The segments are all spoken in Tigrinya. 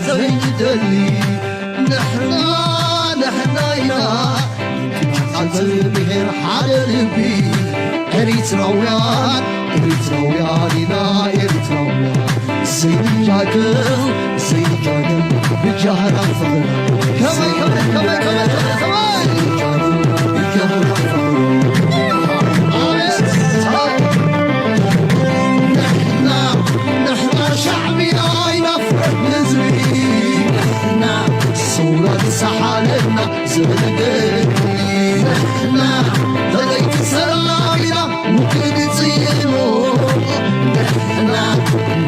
ዘይንደሊ ንሕና ንሕና ኢና። ንቃልሲ ብሔር ሓደ ልቢ ኤሪትራውያን፣ ኤሪትራውያን ኢና ኤሪትራውያን። ዘይንጃገል ዘይንጃገል ብጃህራ ፍቕር ከመይ ከመይ ከመይ ከመይ ከመይ ከመይ ዘይንጃገል ብጃህራ ፍቕር ንሕና ንሕና ሻዕብያ ኣይናፍርን ህዝቢ ንሕና ሰውራ ዝሰሓለና ዝብልገ ንሕና ደለይቲ ሰላም ኢና ንክንጽይኖ ንሕና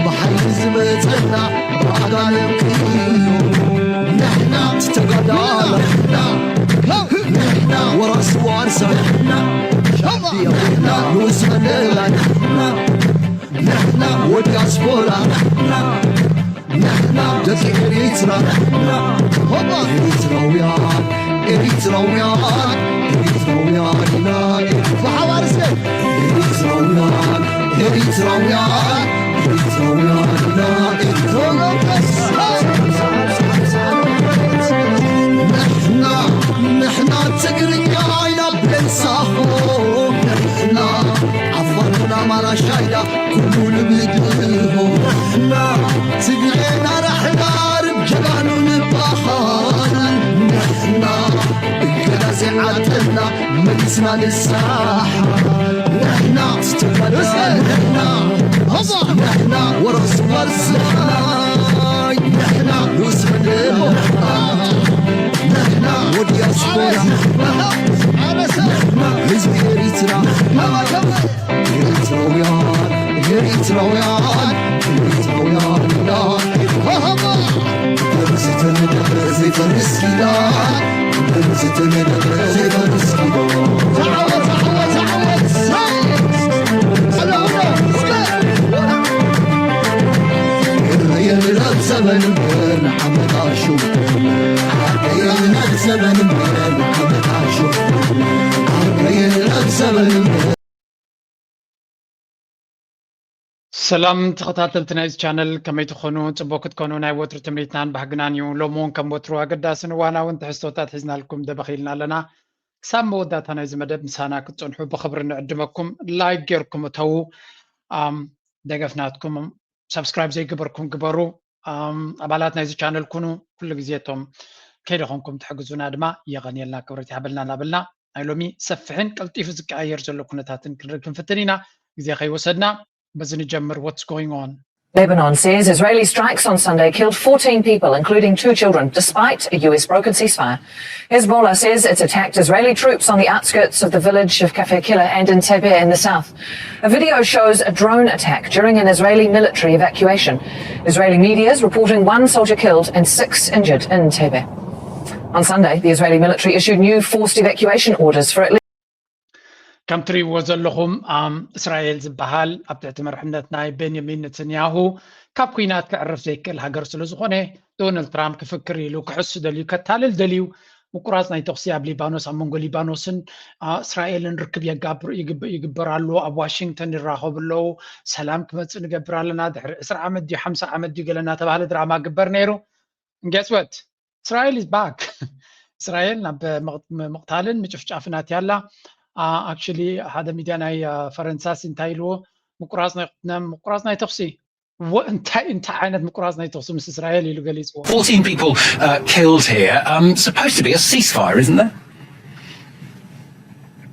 ብሓይሊ ዝመጸና ብኣጋንንቲ እዩ ንሕና ተጋዳላ ንሕና ወራሲ ዋርሳ ንሕና ሻዕብያ ንሕና ንኡስ መለላይ ንሕና ንሕና ወዲያስፖራ ንሕና ንሕና ደቂ ኤሪትራ ንሕና ሆባ ኤሪትራውያን ኤሪትራውያን ኤሪትራውያን ኢና ብሓባር እስከ ኤሪትራውያን ኤሪትራውያን ኤሪትራውያን ኢና ኤሪትራውያን ንሕና ንሕና ትግርኛ ኢና ቤንሳሆ ንሕና ዓፋርና ማራሻይዳ ኩሉ ልምድሆ ንሕና ትግሬና ራሕና ርብ ጀጋኑ ንባሃል ንሕና እገዳ ዘይዓጠና መሊስና ንሳሕ ንሕና ዝተጋደልና ንሕና ንሕና ወራስ ዋርሳይ ንሕና ንኡስ ንሕና ንሕና ወዲያስፖራ ንሕና ህዝቢ ኤሪትራ ኤሪትራውያን ኤሪትራውያን ኤሪትራውያን ኢና ዘይፈርስ ኪዳን ዘይፈርስ ኪዳን ዘይፈርስ ኪዳን ተዓወት ተዓወት ተዓወት የለን ዘበን እምበር ንዓመት ኣሹ የለን ዘበን እምበር ንዓመት ኣሹ የለን ዘበን እምበር ሰላም ተኸታተልቲ ናይዚ ቻነል ከመይ ትኾኑ? ፅቡቅ ክትኮኑ ናይ ወትሩ ትምኒትናን ባህግናን እዩ። ሎሚ እውን ከም ወትሩ ኣገዳስን እዋናውን ትሕዝቶታት ሒዝናልኩም ደበኽ ኢልና ኣለና። ክሳብ መወዳእታ ናይዚ መደብ ምሳና ክትፀንሑ ብኽብሪ ንዕድመኩም። ላይክ ጌርኩም እተዉ። ኣም፣ ደገፍ ናትኩም ሰብስክራይብ ዘይገበርኩም ግበሩ። ኣም፣ ኣባላት ናይዚ ቻነል ኩኑ። ኩሉ ግዜ እቶም ከይደኸምኩም ትሕግዙና ድማ የቐንየልና ክብረት ይሃበልና እናበልና ናይ ሎሚ ሰፊሕን ቀልጢፉ ዝቀያየር ዘሎ ኩነታትን ክንርኢ ክንፍትን ኢና። ግዜ ከይወሰድና በዚ ንጀምር። What's going on? Lebanon says Israeli strikes on Sunday killed fourteen people, including two children, despite a U S brokered ceasefire. Hezbollah says it's attacked Israeli troops on the outskirts of the village of Kafir Kila and Entebbe in the south. A video shows a drone attack during an Israeli military evacuation. Israeli media is reporting one soldier killed and six injured in Entebbe. On Sunday, the Israeli military issued new forced evacuation orders for at least ከም ትሪእዎ ዘለኹም ኣም፣ እስራኤል ዝበሃል ኣብ ትሕቲ መርሕነት ናይ ቤንያሚን ነተንያሁ ካብ ኩናት ክዕርፍ ዘይክእል ሃገር ስለ ዝኾነ ዶናልድ ትራምፕ ክፍክር ኢሉ ክሕሱ ደልዩ ከታልል ደልዩ ምቁራፅ ናይ ተኹሲ ኣብ ሊባኖስ ኣብ መንጎ ሊባኖስን አ፣ እስራኤልን ርክብ የጋብር ይግብ- ይግበር ኣሎ። ኣብ ዋሽንግተን ይራኸቡ ኣለዉ። ሰላም ክመፅእ ንገብር ኣለና። ድሕሪ ዕስራ ዓመት ድዩ ሓምሳ ዓመት ድዩ ገለ እናተባህለ ድራማ ግበር ነይሩ። Guess what? እስራኤል is back። እስራኤል ናብ ምቕ- ምቕታልን ምጭፍጫፍን ኣትያ ኣላ። ኣክቹሊ ሓደ ሚድያ ናይ አ፣ ፈረንሳስ እንታይ ኢልዎ ምቁራፅ ናይ ናይ- ምቁራፅ ናይ ተኹሲ ወ- እንታይ እንታይ ዓይነት ምቁራፅ ናይ ተኹሲ ምስ እስራኤል ኢሉ ገሊፅዎ። fourteen people uh, killed here. Um, supposed to be a ceasefire, isn't there?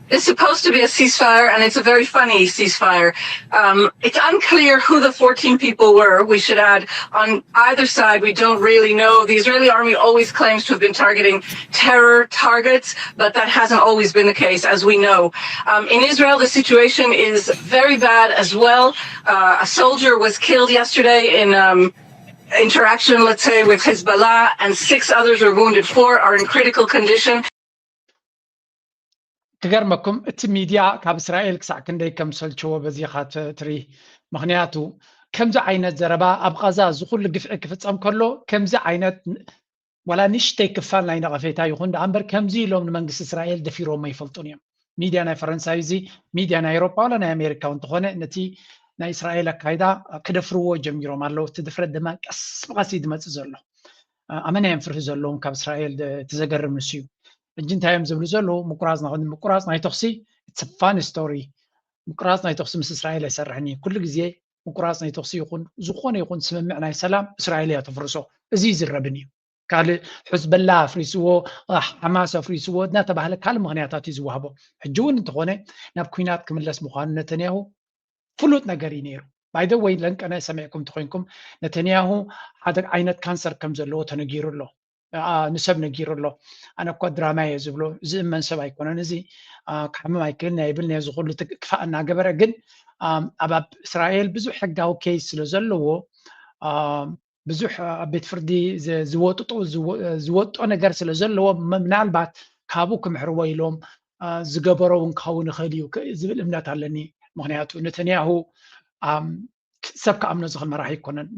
It's supposed to be a ceasefire, and it's a very funny ceasefire. Um, it's unclear who the fourteen people were, we should add. On either side, we don't really know. The Israeli army always claims to have been targeting terror targets, but that hasn't always been the case, as we know. Um, in Israel, the situation is very bad as well. Uh, a soldier was killed yesterday in um, interaction, let's say, with Hezbollah, and six others were wounded. Four are in critical condition. ክገርመኩም እቲ ሚድያ ካብ እስራኤል ክሳዕ ክንደይ ከም ሰልችዎ በዚኻ ት- ትርኢ። ምክንያቱ ከምዚ ዓይነት ዘረባ ኣብ ቃዛ እዚ ኩሉ ግፍዒ ክፍፀም ከሎ ከምዚ ዓይነት ዋላ ንእሽተይ ክፋል ናይ ነቐፌታ ይኹን ደኣ እምበር ከምዚ ኢሎም ንመንግስቲ እስራኤል ደፊሮሞ ኣይፈልጡን እዮም። ሚድያ ናይ ፈረንሳይ እዚ ሚድያ ናይ ኤሮፓ ዋላ ናይ ኣሜሪካ እውን እንተኾነ ነቲ ናይ እስራኤል ኣካይዳ ክደፍርዎ ጀሚሮም ኣለዉ። እቲ ድፍረት ድማ ቀስ ብቐስ እዩ ዝመፅእ ዘሎ። ኣመና እዮም ፍርሂ ዘለዎም ካብ እስራኤል። እቲ ዘገርም ንሱ እዩ። ሕጂ እንታይ እዮም ዝብሉ ዘለዉ? ምቁራፅ ምቁራፅ ናይ ተኽሲ፣ it's a fun story። ምቁራፅ ናይ ተኽሲ ምስ እስራኤል ኣይሰርሕን እዩ። ኩሉ ግዜ ምቁራፅ ናይ ተኽሲ ይኹን ዝኾነ ይኹን ስምምዕ ናይ ሰላም እስራኤል እያ ተፍርሶ። እዚ ይዝረብን እዩ። ካልእ ሕዝበላ ኣፍሪስዎ፣ ሓማስ ኣፍሪስዎ እናተባህለ ካልእ ምኽንያታት እዩ ዝወሃቦ። ሕጂ እውን እንተኾነ ናብ ኩናት ክምለስ ምዃኑ ነተንያሁ ፍሉጥ ነገር እዩ ነይሩ። ባይደ ወይ ለንቀነ ሰሚዕኩም ተኮይንኩም ነተንያሁ ሓደ ዓይነት ካንሰር ከም ዘለዎ ተነጊሩ ኣሎ። ንሰብ ነጊሩ ኣሎ። ኣነ እኳ ድራማ እየ ዝብሎ፣ ዝእመን ሰብ ኣይኮነን። እዚ ክሓምም ኣይክእልን እየ ይብል ነዚ ኩሉ ክፋእ እናገበረ። ግን ኣብ እስራኤል ብዙሕ ሕጋዊ ኬስ ስለ ዘለዎ፣ ብዙሕ ኣብ ቤት ፍርዲ ዝወጥጦ ነገር ስለ ዘለዎ፣ ምናልባት ካብኡ ክምሕርዎ ኢሎም ዝገበሮ እውን ክኸውን ይኽእል እዩ ዝብል እምነት ኣለኒ። ምክንያቱ ነተንያሁ ሰብ ክኣምኖ ዝኽእል መራሒ ኣይኮነን።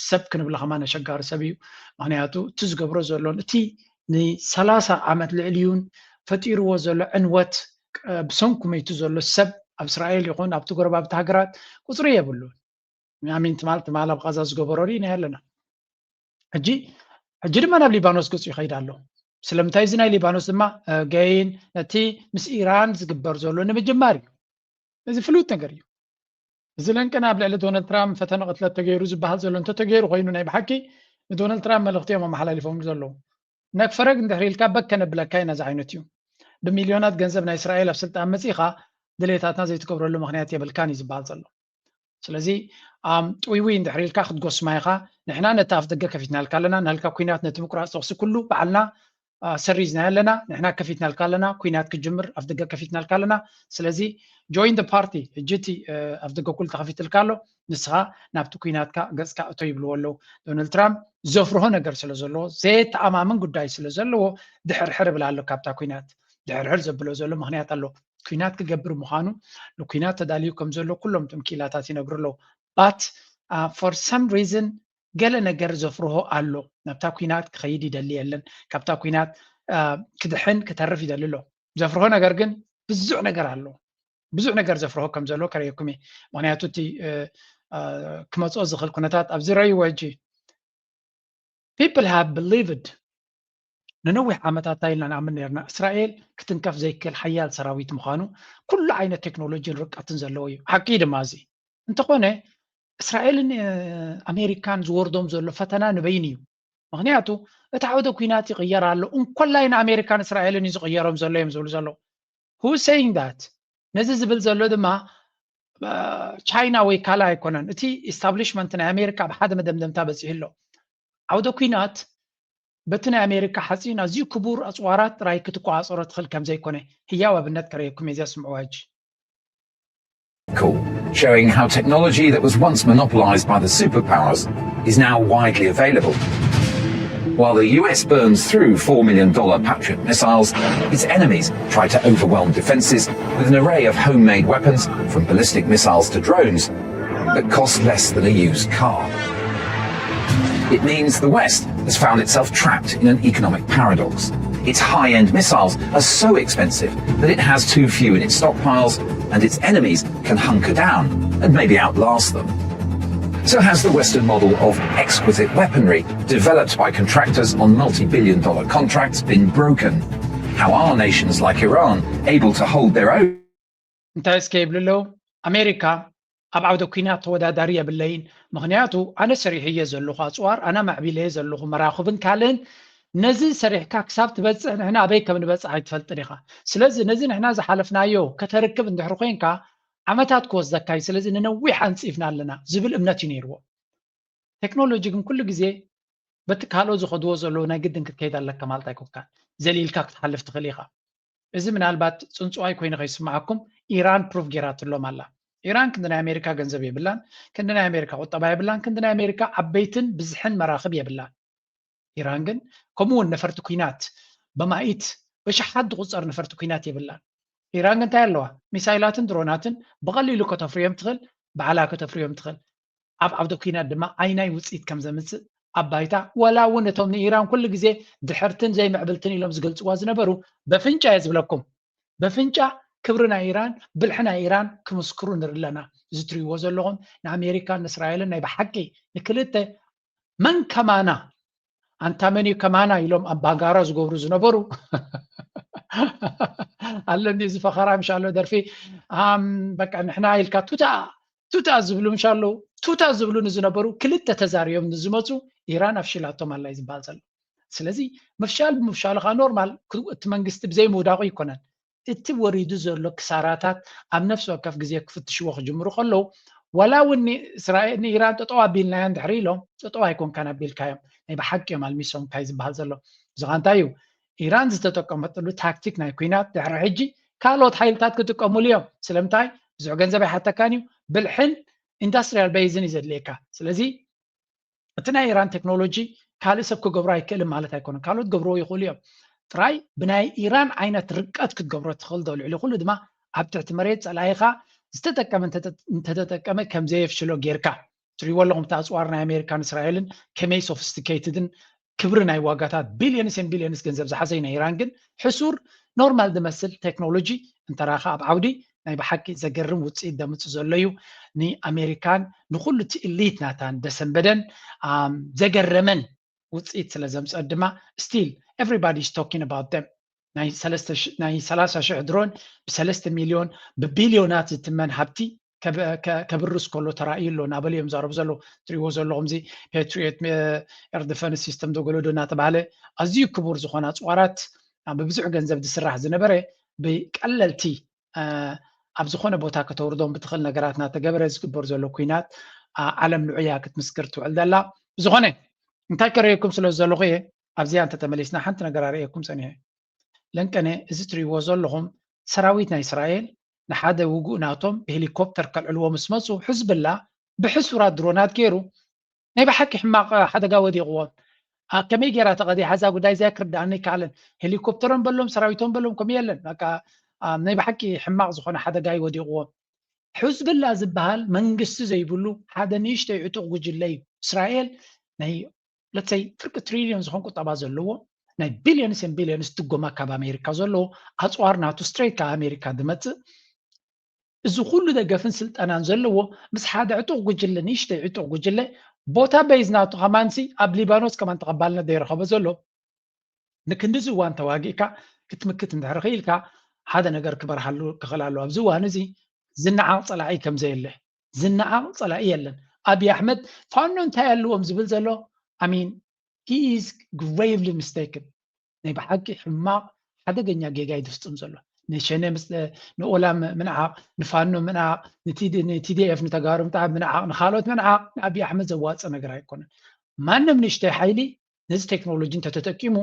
ሰብ ክንብሎ ከማን ኣሸጋሪ ሰብ እዩ። ምክንያቱ እቲ ዝገብሮ ዘሎን እቲ ንሰላሳ ዓመት ልዕሊኡን ፈጢርዎ ዘሎ ዕንወት፣ ብሰንኩ መይቱ ዘሎ ሰብ ኣብ እስራኤል ይኹን ኣብቲ ጎረባብቲ ሃገራት ቁፅሪ የብሉን። ኣሚን ትማል ትማል ኣብ ቃዛ ዝገበሮ ርኢና ኣለና። ሕጂ ሕጂ ድማ ናብ ሊባኖስ ገፁ ይኸይድ ኣሎ። ስለምንታይ እዚ ናይ ሊባኖስ ድማ ገይን ነቲ ምስ ኢራን ዝግበር ዘሎ ንምጅማር እዩ። እዚ ፍሉጥ ነገር እዩ። እዚ ለንቅና ኣብ ልዕሊ ዶናልድ ትራምፕ ፈተነ ቅትለት ተገይሩ ዝበሃል ዘሎ እንተተገይሩ ኮይኑ ናይ ብሓቂ ንዶናልድ ትራምፕ መልእኽቲ እዮም ኣመሓላሊፎም ዘለዉ። ነክፈረግ እንድሕር ኢልካ በከ ነብለካ ኢና እዚ ዓይነት እዩ። ብሚልዮናት ገንዘብ ናይ እስራኤል ኣብ ስልጣን መፂኻ ድሌታትና ዘይትገብረሉ ምክንያት የብልካን እዩ ዝበሃል ዘሎ። ስለዚ ጥውይውይ እንድሕር ኢልካ ክትጎስማ ኢኻ። ንሕና ነቲ ኣፍ ደገ ከፊትናልካ ኣለና። ናልካ ኩናት ነቲ ምቁራፅ ተኽሲ ኩሉ ባዕልና ሰሪዝና ኣለና። ንሕና ከፊትናልካ ኣለና። ኩናት ክጅምር ኣፍ ደገ ከፊትናልካ ኣለና። ስለዚ join the party። ሕጂ እቲ ኣፍ ደገ ኩሉ ተኸፊትልካ ኣሎ። ንስኻ ናብቲ ኩናትካ ገፅካ እቶ ይብልዎ ኣለዉ። ዶናልድ ትራምፕ ዘፍርሆ ነገር ስለ ዘለዎ፣ ዘየተኣማምን ጉዳይ ስለ ዘለዎ ድሕርሕር ይብል ኣሎ ካብታ ኩናት። ድሕርሕር ዘብሎ ዘሎ ምክንያት ኣሎ። ኩናት ክገብር ምዃኑ፣ ንኩናት ተዳልዩ ከም ዘሎ ኩሎም እቶም ክኢላታት ይነግሩ ኣለዉ። But for some reason ገለ ነገር ዘፍርሆ ኣሎ። ናብታ ኩናት ክኸይድ ይደሊ የለን። ካብታ ኩናት ክድሕን ክተርፍ ይደሊ ኣሎ። ዘፍርሆ ነገር ግን ብዙሕ ነገር ኣሎ። ብዙሕ ነገር ዘፍርሆ ከም ዘሎ ከርእየኩም እየ። ምክንያቱ እቲ ክመፅኦ ዝኽእል ኩነታት ኣብዚ ረእይዎ ሕጂ። People have believed ንነዊሕ ዓመታት እንታይ ኢልና ንኣምን ነርና? እስራኤል ክትንከፍ ዘይክእል ሓያል ሰራዊት ምዃኑ፣ ኩሉ ዓይነት ቴክኖሎጂን ርቀትን ዘለዎ እዩ። ሓቂ ድማ እዚ እንተኾነ እስራኤልን ኣሜሪካን ዝወርዶም ዘሎ ፈተና ንበይን እዩ። ምክንያቱ እቲ ዓውደ ኩናት ይቕየር ኣሎ። እንኮላይ ንኣሜሪካን እስራኤልን እዩ ዝቕየሮም ዘሎ እዮም ዝብሉ ዘለዉ። Who saying that? ነዚ ዝብል ዘሎ ድማ ቻይና ወይ ካልእ ኣይኮነን። እቲ ኢስታብሊሽመንት ናይ ኣሜሪካ ኣብ ሓደ መደምደምታ በፂሑ ኣሎ። ዓውደ ኩናት በቲ ናይ ኣሜሪካ ሓፂን ኣዝዩ ክቡር ኣፅዋራት ጥራይ ክትቆፃፀሮ ትኽእል ከም ዘይኮነ ህያው ኣብነት ከርእየኩም እየ። እዚኣ ስምዕዋ ሕጂ። Cool. Showing how technology that was once monopolized by the superpowers is now widely available. While the U S burns through four million dollar Patriot missiles, its enemies try to overwhelm defenses with an array of homemade weapons, from ballistic missiles to drones, that cost less than a used car. It means the West has found itself trapped in an economic paradox. Its high end missiles are so expensive that it has too few in its stockpiles, and its enemies can hunker down and maybe outlast them. So, has the Western model of exquisite weaponry developed by contractors on multi billion dollar contracts been broken? How are nations like Iran able to hold their own? እንታይ እስከ ይብሉ ኣለዉ? ኣሜሪካ ኣብ ዓውደ ኩናት ተወዳዳሪ የብለይን። ምክንያቱ ኣነ ሰሪሐዮ ዘለኹ ኣፅዋር፣ ኣነ ማዕቢለዮ ዘለኹ መራኽብን ካልእን፣ ነዚ ሰሪሕካ ክሳብ ትበፅሕ ንሕና ኣበይ ከም ንበፅሕ ኣይትፈልጥን ኢኻ። ስለዚ ነዚ ንሕና ዝሓለፍናዮ ከተርክብ እንድሕር ኮይንካ ዓመታት ክወስደካ እዩ። ስለዚ ንነዊሕ ኣንፂፍና ኣለና ዝብል እምነት እዩ ነይርዎ። ቴክኖሎጂ ግን ኩሉ ግዜ በቲ ካልኦት ዝኸድዎ ዘለዉ ናይ ግድን ክትከይድ ኣለካ ማለት ኣይኮንካን። ዘሊልካ ክትሓልፍ ትኽእል ኢኻ። እዚ ምናልባት ፅንፅዋይ ኮይኑ ከይስምዓኩም ኢራን ፕሩፍ ጌራትሎም ኣላ። ኢራን ክንዲ ናይ ኣሜሪካ ገንዘብ የብላን፣ ክንዲ ናይ ኣሜሪካ ቁጠባ የብላን፣ ክንዲ ናይ ኣሜሪካ ዓበይትን ብዝሕን መራኽብ የብላን። ኢራን ግን ከምኡ እውን ነፈርቲ ኩናት በማኢት በሽሓት ዝቁፀር ነፈርቲ ኩናት የብላን። ኢራን ግን እንታይ ኣለዋ? ሚሳይላትን ድሮናትን ብቐሊሉ ከተፍርዮም ትኽእል፣ ባዕላ ከተፍርዮም ትኽእል። ኣብ ዓውደ ኩናት ድማ ኣይናይ ውፅኢት ከም ዘምፅእ ኣብ ባይታ፣ ወላ እውን እቶም ንኢራን ኩሉ ግዜ ድሕርትን ዘይምዕብልትን ኢሎም ዝገልፅዋ ዝነበሩ፣ በፍንጫ እየ ዝብለኩም፣ በፍንጫ ክብሪ ናይ ኢራን፣ ብልሒ ናይ ኢራን ክምስክሩ ንርኢ ኣለና። እዚ ትሪእዎ ዘለኹም ንኣሜሪካን ንእስራኤልን ናይ ብሓቂ ንክልተ መን ከማና ኣንታ መን እዩ ከማና ኢሎም ኣባጋራ ዝገብሩ ዝነበሩ ኣለኒ እዚ ፈኸራ ምሻሎ ደርፊ ኣም በቃ ንሕና ኢልካ ቱታ ቱታ ዝብሉ ምሻሎ ቱታ ዝብሉ ንዝነበሩ ክልተ ተዛርዮም ንዝመፁ ኢራን ኣፍሽላቶም ኣላ እዩ ዝበሃል ዘሎ። ስለዚ ምፍሻል ብምፍሻሉ ከዓ ኖርማል እቲ መንግስቲ ብዘይ ምውዳቁ ይኮነን። እቲ ወሪዱ ዘሎ ክሳራታት ኣብ ነፍሲ ወከፍ ግዜ ክፍትሽዎ ክጅምሩ ከለዉ ዋላ እውን ንእስራኤል ንኢራን ጠጠው ኣቢልናዮ እንድሕር ኢሎም ጠጠው ኣይኮንካን ኣቢልካዮም ናይ ብሓቂ እዮም ኣልሚሶም እንታይ ዝበሃል ዘሎ እዚ ከዓ እንታይ እዩ ኢራን ዝተጠቀመትሉ ታክቲክ ናይ ኩናት ድሕሪ ሕጂ ካልኦት ሓይልታት ክጥቀሙሉ እዮም ስለምንታይ ብዙሕ ገንዘብ ኣይሓተካን እዩ ብልሕን ኢንዳስትሪያል ቤዝን እዩ ዘድልየካ ስለዚ እቲ ናይ ኢራን ቴክኖሎጂ ካልእ ሰብ ክገብሮ ኣይክእልን ማለት ኣይኮነን ካልኦት ገብርዎ ይኽእሉ እዮም ጥራይ ብናይ ኢራን ዓይነት ርቀት ክትገብሮ ትኽእል ዶ ልዕሊ ኩሉ ድማ ኣብ ትሕቲ መሬት ፀላኢኻ ዝተጠቀመ እንተተጠቀመ ከም ዘየፍሽሎ ጌርካ ትሪእዎ ኣለኹም እቲ ኣፅዋር ናይ ኣሜሪካን እስራኤልን ከመይ ሶፊስቲኬትድን ክብሪ ናይ ዋጋታት ቢልዮንስ ን ቢልዮንስ ገንዘብ ዝሓዘይ ናይ ኢራን ግን ሕሱር ኖርማል ዝመስል ቴክኖሎጂ እንተራኻ ኣብ ዓውዲ ናይ ብሓቂ ዘገርም ውፅኢት ዘምፅእ ዘሎ እዩ ንኣሜሪካን ንኩሉ እቲ ኢሊት ናታን ደሰንበደን ዘገረመን ውፅኢት ስለ ዘምፀት ድማ still everybody is talking about them ናይ ሰላሳ ሽሕ ድሮን ብሰለስተ ሚልዮን ብቢልዮናት ዝትመን ሃብቲ ከብርስ ከሎ ተራእዩ ኣሎ ናበሉ እዮም ዛረቡ ዘለዉ ትሪእዎ ዘለኹም እዚ ፓትሪዮት ኤር ዲፈንስ ሲስተም ዶ ገለዶ እናተባሃለ ኣዝዩ ክቡር ዝኾነ ኣፅዋራት ብብዙሕ ገንዘብ ዝስራሕ ዝነበረ ብቀለልቲ ኣብ ዝኾነ ቦታ ከተውርዶም ብትኽእል ነገራት እናተገበረ ዝግበር ዘሎ ኩናት ዓለም ንዑያ ክትምስክር ትውዕል ዘላ ብዝኾነ እንታይ ከረየኩም ስለ ዘለኹ እየ ኣብዚኣ እንተተመሊስና ሓንቲ ነገር ኣርእየኩም ፀኒሐ ለንቀነ እዚ ትሪእዎ ዘለኹም ሰራዊት ናይ እስራኤል ንሓደ ውጉእ ናቶም ብሄሊኮፕተር ከልዕልዎ ምስ መፁ ሕዝብላ ብሕሱራት ድሮናት ገይሩ ናይ ብሓቂ ሕማቕ ሓደጋ ወዲቕዎም ከመይ ገይራ ተቐዲሓ እዛ ጉዳይ እዚኣ ክርድኣኒ ይከኣለን ሄሊኮፕተሮም በሎም ሰራዊቶም በሎም ከምኡ የለን በቃ ናይ ብሓቂ ሕማቕ ዝኾነ ሓደጋ እዩ ወዲቕዎም ሕዝብላ ዝበሃል መንግስቲ ዘይብሉ ሓደ ንእሽተይ ዕጡቕ ጉጅለ እዩ እስራኤል ናይ ለትሰይ ፍርቂ ትሪልዮን ዝኾን ቁጠባ ዘለዎ ናይ ቢልዮንስ ን ቢልዮንስ ድጎማ ካብ ኣሜሪካ ዘለዎ ኣፅዋር ናቱ ስትሬት ካብ ኣሜሪካ ዝመፅእ እዚ ኩሉ ደገፍን ስልጠናን ዘለዎ ምስ ሓደ ዕጡቕ ጉጅለ ንእሽተይ ዕጡቕ ጉጅለ ቦታ በይዝ ናቱ ከማንሲ ኣብ ሊባኖስ ከማን ተቐባልነት ዘይረኸበ ዘሎ ንክንድዚ እዋን ተዋጊእካ ክትምክት እንድሕር ክኢልካ ሓደ ነገር ክበርሃሉ ክኽእል ኣለዎ ኣብዚ እዋን እዚ ዝነዓቕ ፀላኢ ከም ዘየለ ዝነዓቕ ፀላኢ የለን ኣብይ ኣሕመድ ፋኖ እንታይ ኣለዎም ዝብል ዘሎ ኣሚን he is gravely mistaken ናይ ብሓቂ ሕማቕ ሓደገኛ ጌጋ እዩ ዝፍፅም ዘሎ ንሸነ ንኦላ ምንዓቕ ንፋኖ ምንዓቕ ንቲዲኤፍ ንተጋሩ ምንዓቕ ንካልኦት ምንዓቕ ንኣብይ ኣሕመድ ዘዋፅእ ነገር ኣይኮነን ማንም ንእሽተይ ሓይሊ ነዚ ቴክኖሎጂ እንተተጠቂሙ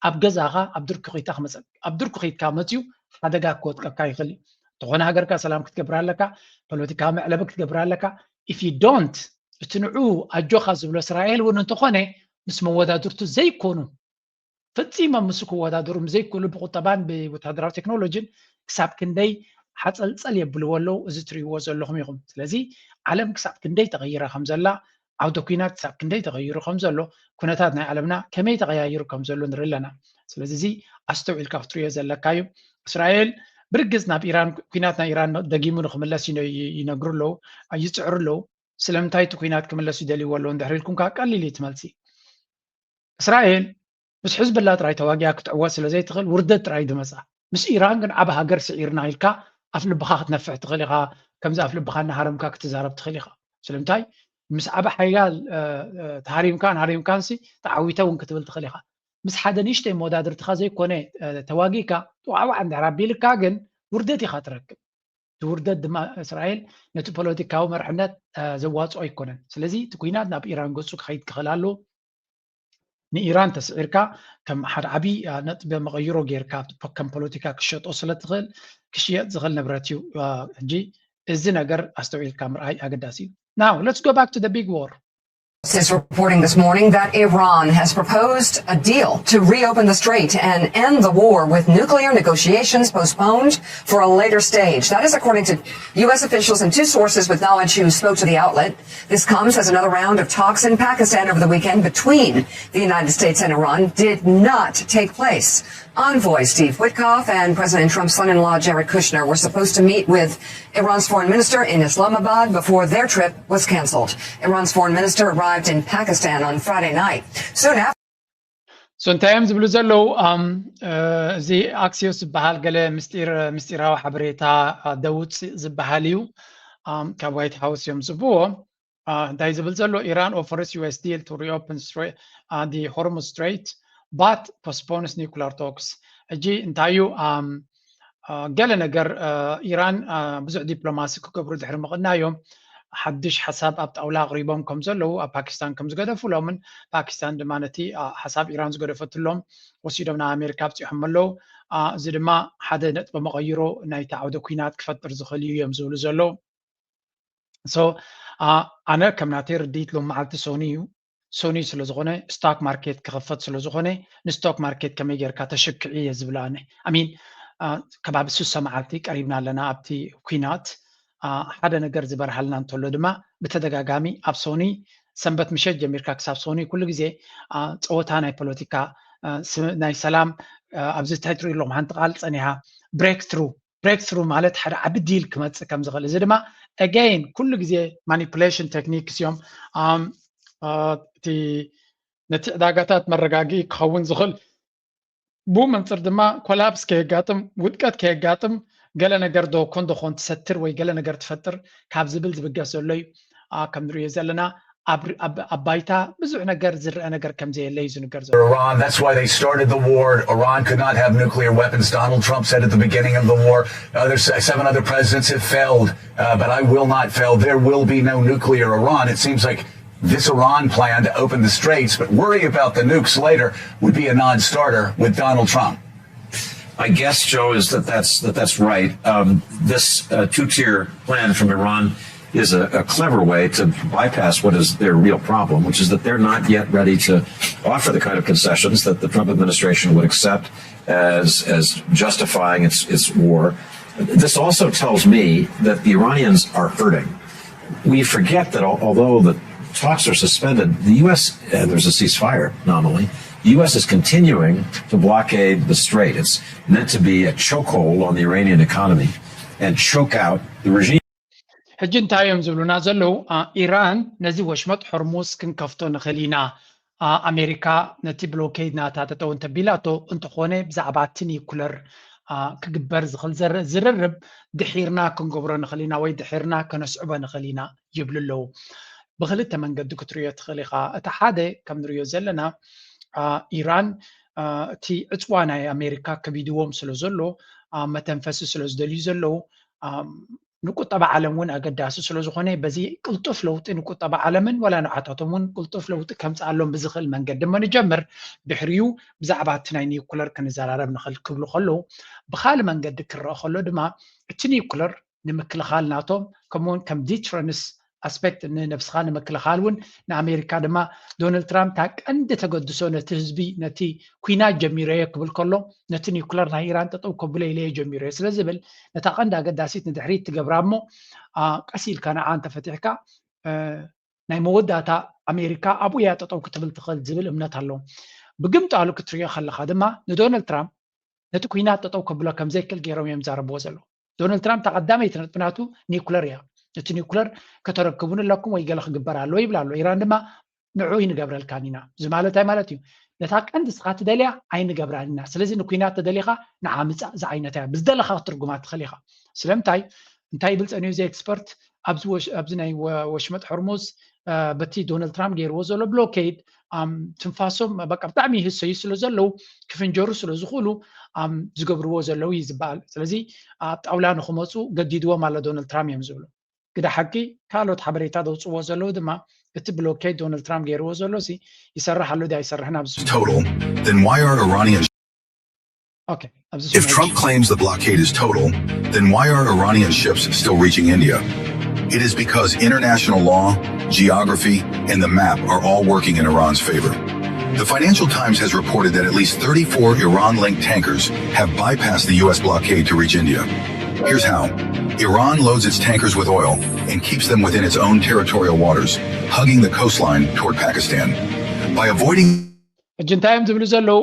ኣብ ገዛኻ ኣብ ድርኪ ኺድካ ክመፀ ኣብ ድርኪ ኺድካ መፅዩ ሓደጋ ክወጥቀካ ይኽእል እዩ እንተኾነ ሃገርካ ሰላም ክትገብር ኣለካ ፖለቲካዊ መዕለቢ ክትገብር ኣለካ if you don't እቲ ንዑ ኣጆኻ ዝብሎ እስራኤል እውን እንተኾነ ምስ መወዳድርቱ ዘይኮኑ ፈፂሞም ምስ ክወዳደሩ ዘይክእሉ ብቁጠባን ብወታደራዊ ቴክኖሎጂን ክሳብ ክንደይ ሓፀልፀል የብልዎ ኣለዉ እዚ ትሪእዎ ዘለኹም ኢኹም ስለዚ ዓለም ክሳብ ክንደይ ተቐይራ ከም ዘላ ዓውደ ኩናት ክሳብ ክንደይ ተቐይሩ ከም ዘሎ ኩነታት ናይ ዓለምና ከመይ ተቐያይሩ ከም ዘሎ ንርኢ ኣለና ስለዚ እዚ ኣስተውዒልካ ክትሪኦ ዘለካ እዩ እስራኤል ብርግፅ ናብ ኢራን ኩናት ናይ ኢራን ደጊሙ ንክምለስ ይነግሩ ኣለዉ ይፅዕሩ ኣለዉ ስለምንታይ እቲ ኩናት ክምለስ ይደልይዎ ኣለዉ እንድሕር ኢልኩም ከዓ ቀሊል እዩ ትመልሲ እስራኤል ምስ ሕዝብላ ጥራይ ተዋጊኣ ክትዕወት ስለ ዘይትኽእል ውርደት ጥራይ ድመፃ ምስ ኢራን ግን ዓብ ሃገር ስዒርና ኢልካ ኣፍ ልብኻ ክትነፍሕ ትኽእል ኢኻ ከምዚ ኣፍ ልብኻ እናሃረምካ ክትዛረብ ትኽእል ኢኻ ስለምንታይ ምስ ዓብ ሓያል ተሃሪምካን ሃሪምካንሲ ተዓዊተ እውን ክትብል ትኽእል ኢኻ ምስ ሓደ ንእሽተይ መወዳድርትኻ ዘይኮነ ተዋጊእካ ጥዋዕዋዕ እንድሕር ኣቢልካ ግን ውርደት ኢኻ ትረክብ እቲ ውርደት ድማ እስራኤል ነቲ ፖለቲካዊ መርሕነት ዘዋፅኦ ኣይኮነን ስለዚ እቲ ኩናት ናብ ኢራን ገፁ ክኸይድ ክኽእል ኣለዎ ንኢራን ተስዒርካ ከም ሓደ ዓብዪ ነጥቢ መቐይሮ ጌርካ ከም ፖለቲካ ክሸጦ ስለ ትኽእል ክሽየጥ ዝኽእል ንብረት እዩ ሕጂ እዚ ነገር ኣስተውዒልካ ምርኣይ ኣገዳሲ እዩ now let's go back to the big war Is reporting this morning that Iran has proposed a deal to reopen the strait and end the war with nuclear negotiations postponed for a later stage. That is according to U S officials and two sources with knowledge who spoke to the outlet. This comes as another round of talks in Pakistan over the weekend between the United States and Iran did not take place. Envoy Steve Witkoff and President Trump's son in law Jared Kushner were supposed to meet with Iran's foreign minister in Islamabad before their trip was canceled. Iran's foreign minister arrived in Pakistan on Friday night. Soon after, So እንታይ እዮም ዝብሉ ዘለዉ? እዚ ኣክሲዮስ ዝበሃል ገለ ምስጢራዊ ሓበሬታ ደውፅእ ዝበሃል እዩ። ካብ ዋይት ሃውስ እዮም ዝብዎ። እንታይ ዝብል ዘሎ? Iran offers U S deal to reopen the Hormuz Strait but postpones nuclear talks. ሕጂ እንታይ እዩ? ገለ ነገር ኢራን ብዙሕ ዲፕሎማሲ ክገብሩ ድሕሪ ምቕናዮም ሓድሽ ሓሳብ ኣብ ጣውላ ኣቕሪቦም ከም ዘለዉ ኣብ ፓኪስታን ከም ዝገደፉሎምን ፓኪስታን ድማ ነቲ ሓሳብ ኢራን ዝገደፈትሎም ወሲዶም ናብ ኣሜሪካ ኣብፂሖም ኣለዉ። እዚ ድማ ሓደ ነጥቢ መቐይሮ ናይቲ ዓውደ ኩናት ክፈጥር ዝኽእል እዩ እዮም ዝብሉ ዘለዉ። So ኣነ ከም ናተይ ርድኢት ሎም መዓልቲ ሶኒ እዩ። ሶኒ ስለ ዝኾነ ስቶክ ማርኬት ክኸፈት ስለ ዝኾነ ንስቶክ ማርኬት ከመይ ጌርካ ተሽክዒ እየ ዝብል ኣነ። ኣሚን ከባቢ ሱሳ መዓልቲ ቀሪብና ኣለና ኣብቲ ኩናት። ሓደ ነገር ዝበርሃልና እንተሎ ድማ ብተደጋጋሚ ኣብ ሶኒ ሰንበት ምሸት ጀሚርካ ክሳብ ሶኒ ኩሉ ግዜ ፀወታ ናይ ፖለቲካ ናይ ሰላም ኣብዚ ትሕትሪ ኣለኹም ሓንቲ ቃል ፀኒሓ breakthrough breakthrough ማለት ሓደ ዓቢ ዲል ክመጽእ ከም ዝኽእል እዚ ድማ again ኩሉ ግዜ ማኒፕሌሽን ቴክኒክስ እዮም። እቲ ነቲ ዕዳጋታት መረጋግኢ ክኸውን ዝኽእል ብኡ መንፅር ድማ ኮላፕስ ከየጋጥም ውድቀት ከየጋጥም ገለ ነገር ዶ ኮን ዶ ኮን ትሰትር ወይ ገለ ነገር ትፈጥር ካብ ዝብል ዝብገስ ዘሎ እዩ። ከም ንሪኦ ዘለና ኣብ ባይታ ብዙሕ ነገር ዝረአ ነገር ከም ዘየለ እዩ ዝንገር ዘሎ። Iran. That's why they started the war. Iran could not have nuclear weapons. Donald Trump said at the beginning of the war, other seven other presidents have failed, uh, but I will not fail. There will be no nuclear Iran. It seems like this Iran plan to open the straits, but worry about the nukes later, would be a non-starter with Donald Trump. My guess, Joe, is that that's that that's right. Um, this uh, two-tier plan from Iran is a, a, clever way to bypass what is their real problem, which is that they're not yet ready to offer the kind of concessions that the Trump administration would accept as as justifying its its war. This also tells me that the Iranians are hurting. We forget that although the talks are suspended, the U S and there's a ceasefire nominally. The U S is continuing to blockade the strait. It's meant to be a chokehold on the Iranian economy and choke out the regime. ሕጂ እንታይ እዮም ዝብሉና ዘለዉ? ኢራን ነዚ ወሽመጥ ሆርሙዝ ክንከፍቶ ንኽእል ኢና። ኣሜሪካ ነቲ ብሎኬድ ናታ ጠጠው እንተቢላቶ እንተኾነ ብዛዕባ እቲ ኒኩለር ክግበር ዝኽእል ዝርርብ ድሒርና ክንገብሮ ንኽእል ኢና ወይ ድሒርና ከነስዕቦ ንኽእል ኢና ይብሉ ኣለዉ። ብክልተ መንገዲ ክትሪኦ ትኽእል ኢኻ። እቲ ሓደ ከም ንሪኦ ዘለና ኢራን እቲ ዕፅዋ ናይ ኣሜሪካ ከቢድዎም ስለ ዘሎ መተንፈሲ ስለ ዝደልዩ ዘለዉ ንቁጠባ ዓለም እውን ኣገዳሲ ስለ ዝኾነ በዚ ቅልጡፍ ለውጢ ንቁጠባ ዓለምን ወላ ንዓታቶም እውን ቅልጡፍ ለውጢ ከምፅኣሎም ብዝኽእል መንገዲ እሞ ንጀምር። ድሕሪኡ ብዛዕባ እቲ ናይ ኒኩለር ክንዘራረብ ንኽእል ክብሉ ከለዉ ብካልእ መንገዲ ክረአ ከሎ ድማ እቲ ኒኩለር ንምክልኻል ናቶም ከምኡውን ከም ዲትረንስ ኣስፔክት ንነብስኻ ንምክልኻል እውን ንኣሜሪካ ድማ ዶናልድ ትራምፕ እታ ቀንዲ ተገድሶ ነቲ ህዝቢ ነቲ ኩናት ጀሚረዮ ክብል ከሎ ነቲ ኒኩለር ናይ ኢራን ጠጠው ከብሎ ኢለዮ ጀሚረዮ ስለ ዝብል ነታ ቀንዲ ኣገዳሲት ንድሕሪት ትገብራ እሞ ቀስ ኢልካ ንዓ እንተፈቲሕካ ናይ መወዳእታ ኣሜሪካ ኣብኡ እያ ጠጠው ክትብል ትኽእል ዝብል እምነት ኣለዎም። ብግምጣሉ ክትሪኦ ከለኻ ድማ ንዶናልድ ትራምፕ ነቲ ኩናት ጠጠው ከብሎ ከም ዘይክእል ገይሮም እዮም ዛረብዎ ዘለዉ። ዶናልድ ትራምፕ እታ ቀዳመይቲ ነጥቢ ናቱ ኒኩለር እያ። ነቲ ኒኩለር ከተረክቡን ኣለኩም ወይ ገለ ክግበር ኣለዎ ይብል ኣሎ። ኢራን ድማ ንዑ ኣይንገብረልካን ኢና። እዚ ማለት እንታይ ማለት እዩ? ነታ ቀንዲ ንስኻ ትደልያ ኣይንገብራን ኢና። ስለዚ ንኩናት ተደሊኻ ንዓ ምጻእ ዝዓይነታ እያ። ብዝደለኻ ክትርጉማ ትኽእል ኢኻ። ስለምንታይ? እንታይ ይብል ጸኒሑ እዚ ኤክስፐርት ኣብዚ ናይ ወሽመጥ ሕርሙዝ በቲ ዶናልድ ትራምፕ ገይርዎ ዘሎ ብሎኬድ ትንፋሶም በቃ ብጣዕሚ ይህሰዩ ስለ ዘለዉ ክፍንጀሩ ስለ ዝኽእሉ ዝገብርዎ ዘለዉ እዩ ዝበሃል። ስለዚ ኣብ ጣውላ ንክመፁ ገዲድዎም ኣሎ ዶናልድ ትራምፕ እዮም ዝብሉ። ግደ ሓቂ ካልኦት ሓበሬታ ዘውፅዎ ዘለዉ ድማ እቲ ብሎኬድ ዶናልድ ትራምፕ ገይርዎ ዘሎ ሲ ይሰርሕ ኣሎ ዲ ኣይሰርሕን ኣብዚ total, then why are Iranian Okay. If Trump claims the blockade is total, then why are Iranian ships still reaching India? It is because international law, geography, and the map are all working in Iran's favor. The Financial Times has reported that at least thirty-four Iran linked tankers have bypassed the U S blockade to reach India. Here's how Iran loads its tankers with oil and keeps them within its own territorial waters, hugging the coastline toward Pakistan. By avoiding ሕጂ እንታይ እዮም ዝብሉ ዘለዉ?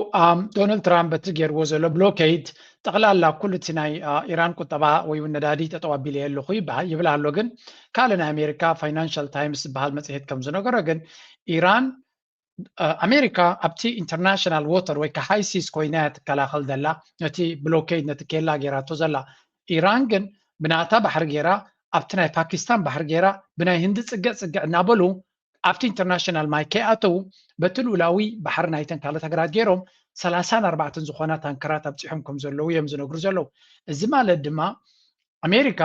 ዶናልድ ትራምፕ በቲ ገይርዎ ዘሎ ብሎኬድ ጠቕላላ ኩሉ እቲ ናይ ኢራን ቁጠባ ወይ እውን ነዳዲ ጠጠው ኣቢለ ኣለኹ ይብል ኣሎ። ግን ካልእ ናይ ኣሜሪካ ፋይናንሻል ታይምስ ዝበሃል መፅሄት ከም ዝነገሮ ግን ኢራን ኣሜሪካ ኣብቲ ኢንተርናሽናል ዎተር ወይ ከዓ ሃይ ሲስ ኮይና እያ ትከላኸል ዘላ፣ ነቲ ብሎኬድ ነቲ ኬላ ገይራቶ ዘላ። ኢራን ግን ብናታ ባሕሪ ገይራ ኣብቲ ናይ ፓኪስታን ባሕሪ ገይራ ብናይ ህንዲ ፅግዕ ፅግዕ እናበሉ ኣብቲ ኢንተርናሽናል ማይ ከይኣተው በቲ ልኡላዊ ባሕሪ ናይተን ካልኦት ሃገራት ገይሮም ሰላሳን ኣርባዕተን ዝኾና ታንከራት ኣብፂሖም ከም ዘለዉ እዮም ዝነግሩ ዘለዉ። እዚ ማለት ድማ ኣሜሪካ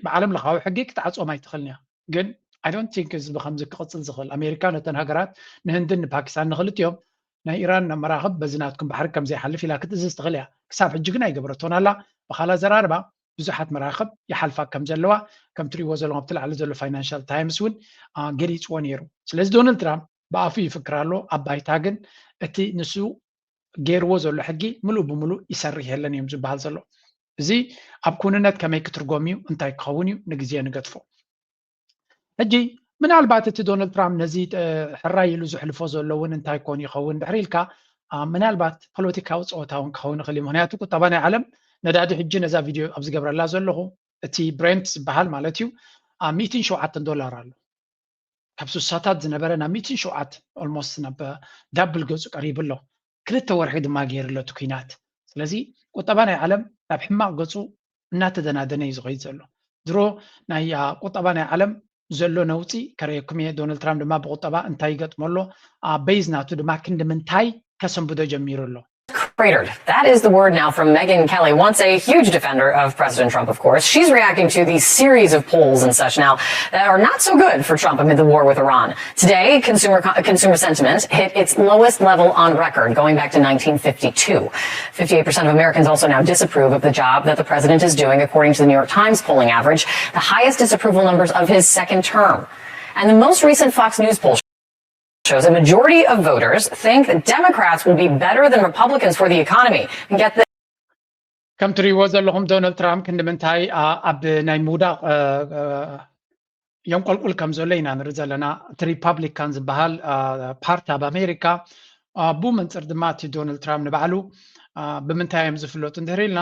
ብዓለም ለኻዊ ሕጊ ክትዓፅዎም ኣይትኽእልን እያ። ግን I don't think እዚ ብከምዚ ክቕፅል ዝኽእል። ኣሜሪካ ነተን ሃገራት ንህንድን ንፓኪስታን ንክልቲኦም ናይ ኢራን መራኽብ በዚ ናትኩም ባሕሪ ከም ዘይሓልፍ ኢላ ክትእዝዝ ትኽእል እያ። ክሳብ ሕጂ ግን ኣይገበረቶን ኣላ። ብኻላ ዘራርባ ብዙሓት መራኽብ ይሓልፋ ከም ዘለዋ ከም ትሪእዎ ዘለኹም ኣብቲ ላዕሊ ዘሎ ፋይናንሻል ታይምስ እውን ገሊፅዎ ነይሩ። ስለዚ ዶናልድ ትራምፕ ብኣፉ ይፍክር ኣሎ፣ ኣብ ባይታ ግን እቲ ንሱ ገይርዎ ዘሎ ሕጊ ምሉእ ብምሉእ ይሰርሕ የለን እዮም ዝበሃል ዘሎ። እዚ ኣብ ኩንነት ከመይ ክትርጎም እዩ፣ እንታይ ክኸውን እዩ፣ ንግዜ ንገድፎ። ሕጂ ምናልባት እቲ ዶናልድ ትራምፕ ነዚ ሕራይ ኢሉ ዝሕልፎ ዘሎ እውን እንታይ ኮን ይኸውን ድሕሪ ኢልካ ምናልባት ፖለቲካዊ ፀወታ እውን ክኸውን ይኽእል እዩ። ምክንያቱ ቁጠባ ናይ ዓለም ነዳዲ ሕጂ ነዛ ቪድዮ ኣብ ዝገብረላ ዘለኹ እቲ ብሬንት ዝበሃል ማለት እዩ ሚእትን ሸውዓተን ዶላር ኣሎ። ካብ ስሳታት ዝነበረ ናብ ሚእትን ሸውዓተን ኦልሞስት ናብ ዳብል ገፁ ቀሪቡ ኣሎ። ክልተ ወርሒ ድማ ገይሩ ኣሎ እቲ ኩናት። ስለዚ ቁጠባ ናይ ዓለም ናብ ሕማቕ ገፁ እናተደናደነ እዩ ዝኸይድ ዘሎ። ድሮ ናይ ቁጠባ ናይ ዓለም ዘሎ ነውፂ ከረየኩም እየ። ዶናልድ ትራምፕ ድማ ብቁጠባ እንታይ ይገጥሞ ኣሎ? ቤዝ ናቱ ድማ ክንዲ ምንታይ ከሰንብዶ ጀሚሩ ኣሎ። Cratered. That is the word now from Megyn Kelly, once a huge defender of President Trump, of course. She's reacting to the series of polls and such now that are not so good for Trump amid the war with Iran. Today, consumer consumer sentiment hit its lowest level on record, going back to nineteen fifty-two. Fifty-eight percent of Americans also now disapprove of the job that the president is doing, according to the New York Times polling average, the highest disapproval numbers of his second term. And the most recent Fox News poll shows a majority of voters think that Democrats will be better than Republicans for the economy. And get this. ከም ትሪእዎ ዘለኹም ዶናልድ ትራምፕ ክንዲ ምንታይ ኣብ ናይ ምውዳቕ የንቆልቁል ከም ዘሎ ኢና ንርኢ ዘለና። እቲ ሪፓብሊካን ዝበሃል ፓርቲ ኣብ ኣሜሪካ ብኡ መንፅር ድማ እቲ ዶናልድ ትራምፕ ንባዕሉ ብምንታይ እዮም ዝፍለጡ እንድሕር ኢልና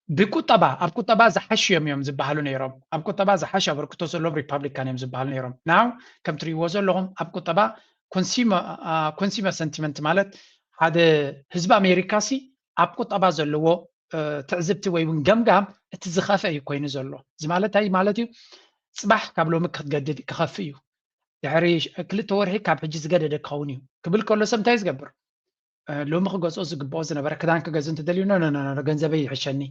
ብቁጠባ ኣብ ቁጠባ ዝሓሽዮም እዮም ዝበሃሉ ነይሮም። ኣብ ቁጠባ ዝሓሽ ኣበርክቶ ዘለዎም ሪፓብሊካን እዮም ዝበሃሉ ነይሮም። ናው ከም ትሪእዎ ዘለኹም ኣብ ቁጠባ ኮንሱመር ሰንቲመንት ማለት ሓደ ህዝቢ ኣሜሪካ ሲ ኣብ ቁጠባ ዘለዎ ትዕዝብቲ ወይ እውን ገምጋም እቲ ዝኸፈ እዩ ኮይኑ ዘሎ። እዚ ማለት እንታይ ማለት እዩ? ፅባሕ ካብ ሎሚ ክትገድድ ክኸፍእ እዩ። ድሕሪ ክልተ ወርሒ ካብ ሕጂ ዝገደደ ክኸውን እዩ ክብል ከሎ ሰብ እንታይ ዝገብር? ሎሚ ክገዝኦ ዝግብኦ ዝነበረ ክዳን ክገዝእ እንተደልዩ ኖ ኖ ኖ ገንዘበይ ይሕሸኒ።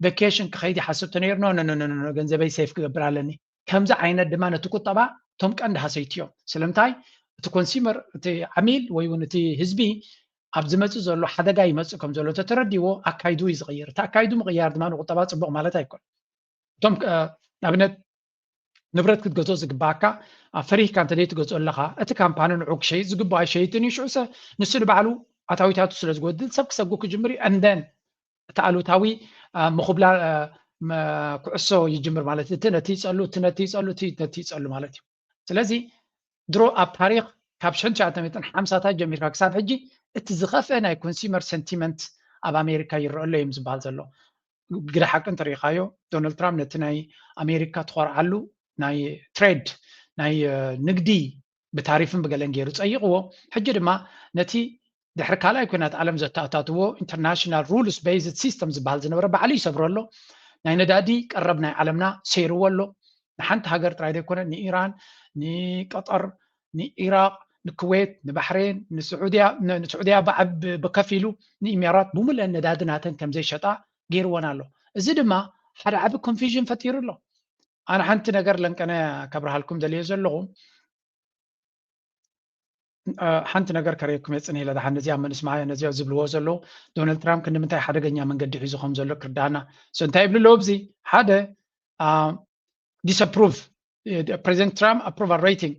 ቬኬሽን ክኸይድ ይሓስብ ተነይሩ ኖ ኖ ኖ ገንዘበይ ሴፍ ክገብር ኣለኒ። ከምዚ ዓይነት ድማ ነቲ ቁጠባ እቶም ቀንዲ ሃሰይቲ እዮም። ስለምንታይ እቲ ኮንሱመር እቲ ዓሚል ወይ እውን እቲ ህዝቢ ኣብ ዝመፅእ ዘሎ ሓደጋ ይመፅእ ከም ዘሎ ተተረዲዎ ኣካይዱ እዩ ዝቕይር። እቲ ኣካይዱ ምቕያር ድማ ንቁጠባ ፅቡቕ ማለት ኣይኮን። እቶም ንኣብነት ንብረት ክትገዝኦ ዝግባኣካ ፈሪህካ እንተ ትገዝኦ ኣለኻ እቲ ካምፓኒ ንዑ ክሸይጥ ዝግባኦ ኣይሸይጥን እዩ። ሽዑ ንሱ ንባዕሉ ኣታዊታቱ ስለ ዝጎድል ሰብ ክሰጉ ክጅምር እዩ። And then እቲ ኣሉታዊ ምኹብላ ኩዕሶ ይጅምር ማለት እቲ ነቲ ይፀሉ እቲ ነቲ ይፀሉ እቲ ነቲ ይፀሉ ማለት እዩ። ስለዚ ድሮ ኣብ ታሪክ ካብ ሽሕን ትሽዓተ ሚእትን ሓምሳታት ጀሚርካ ክሳብ ሕጂ እቲ ዝኸፍአ ናይ ኮንሱመር ሰንቲመንት ኣብ ኣሜሪካ ይረአ ኣሎ እዮም ዝበሃል ዘሎ። ግደ ሓቂ እንተሪኢኻዮ ዶናልድ ትራምፕ ነቲ ናይ ኣሜሪካ ትኾርዓሉ ናይ ትሬድ ናይ ንግዲ ብታሪፍን ብገለን ገይሩ ፀይቕዎ። ሕጂ ድማ ነቲ ድሕሪ ካልኣይ ኩናት ዓለም ዘተኣታትዎ ኢንተርናሽናል ሩልስ ቤዝድ ሲስተም ዝበሃል ዝነበረ ባዕሉ ይሰብሮ ኣሎ። ናይ ነዳዲ ቀረብ ናይ ዓለምና ሰይርዎ ኣሎ። ንሓንቲ ሃገር ጥራይ ዘይኮነ ንኢራን፣ ንቀጠር፣ ንኢራቅ፣ ንኩዌት፣ ንባሕሬን፣ ንስዑድያ ንስዑድያ ብከፊሉ ንኢሜራት ብሙሉአን ነዳዲ ናተን ከም ዘይሸጣ ገይርወን ኣሎ። እዚ ድማ ሓደ ዓቢ ኮንፊዥን ፈጢሩ ኣሎ። ኣነ ሓንቲ ነገር ለንቀነ ከብርሃልኩም ደልየ ዘለኹ ሓንቲ ነገር ከርእየኩም እየ። ጽንሕ ኢለ ደሓን ነዚኣ መንስማዓዮ ነዚኣ ዝብልዎ ዘለዉ ዶናልድ ትራምፕ ክንዲ ምንታይ ሓደገኛ መንገዲ ሒዙ ከም ዘሎ ክርዳና። So እንታይ ይብሉ ኣለዉ ኣብዚ ሓደ ዲስኣፕሩቭ ፕሬዚደንት ትራምፕ ኣፕሩቫል ሬቲንግ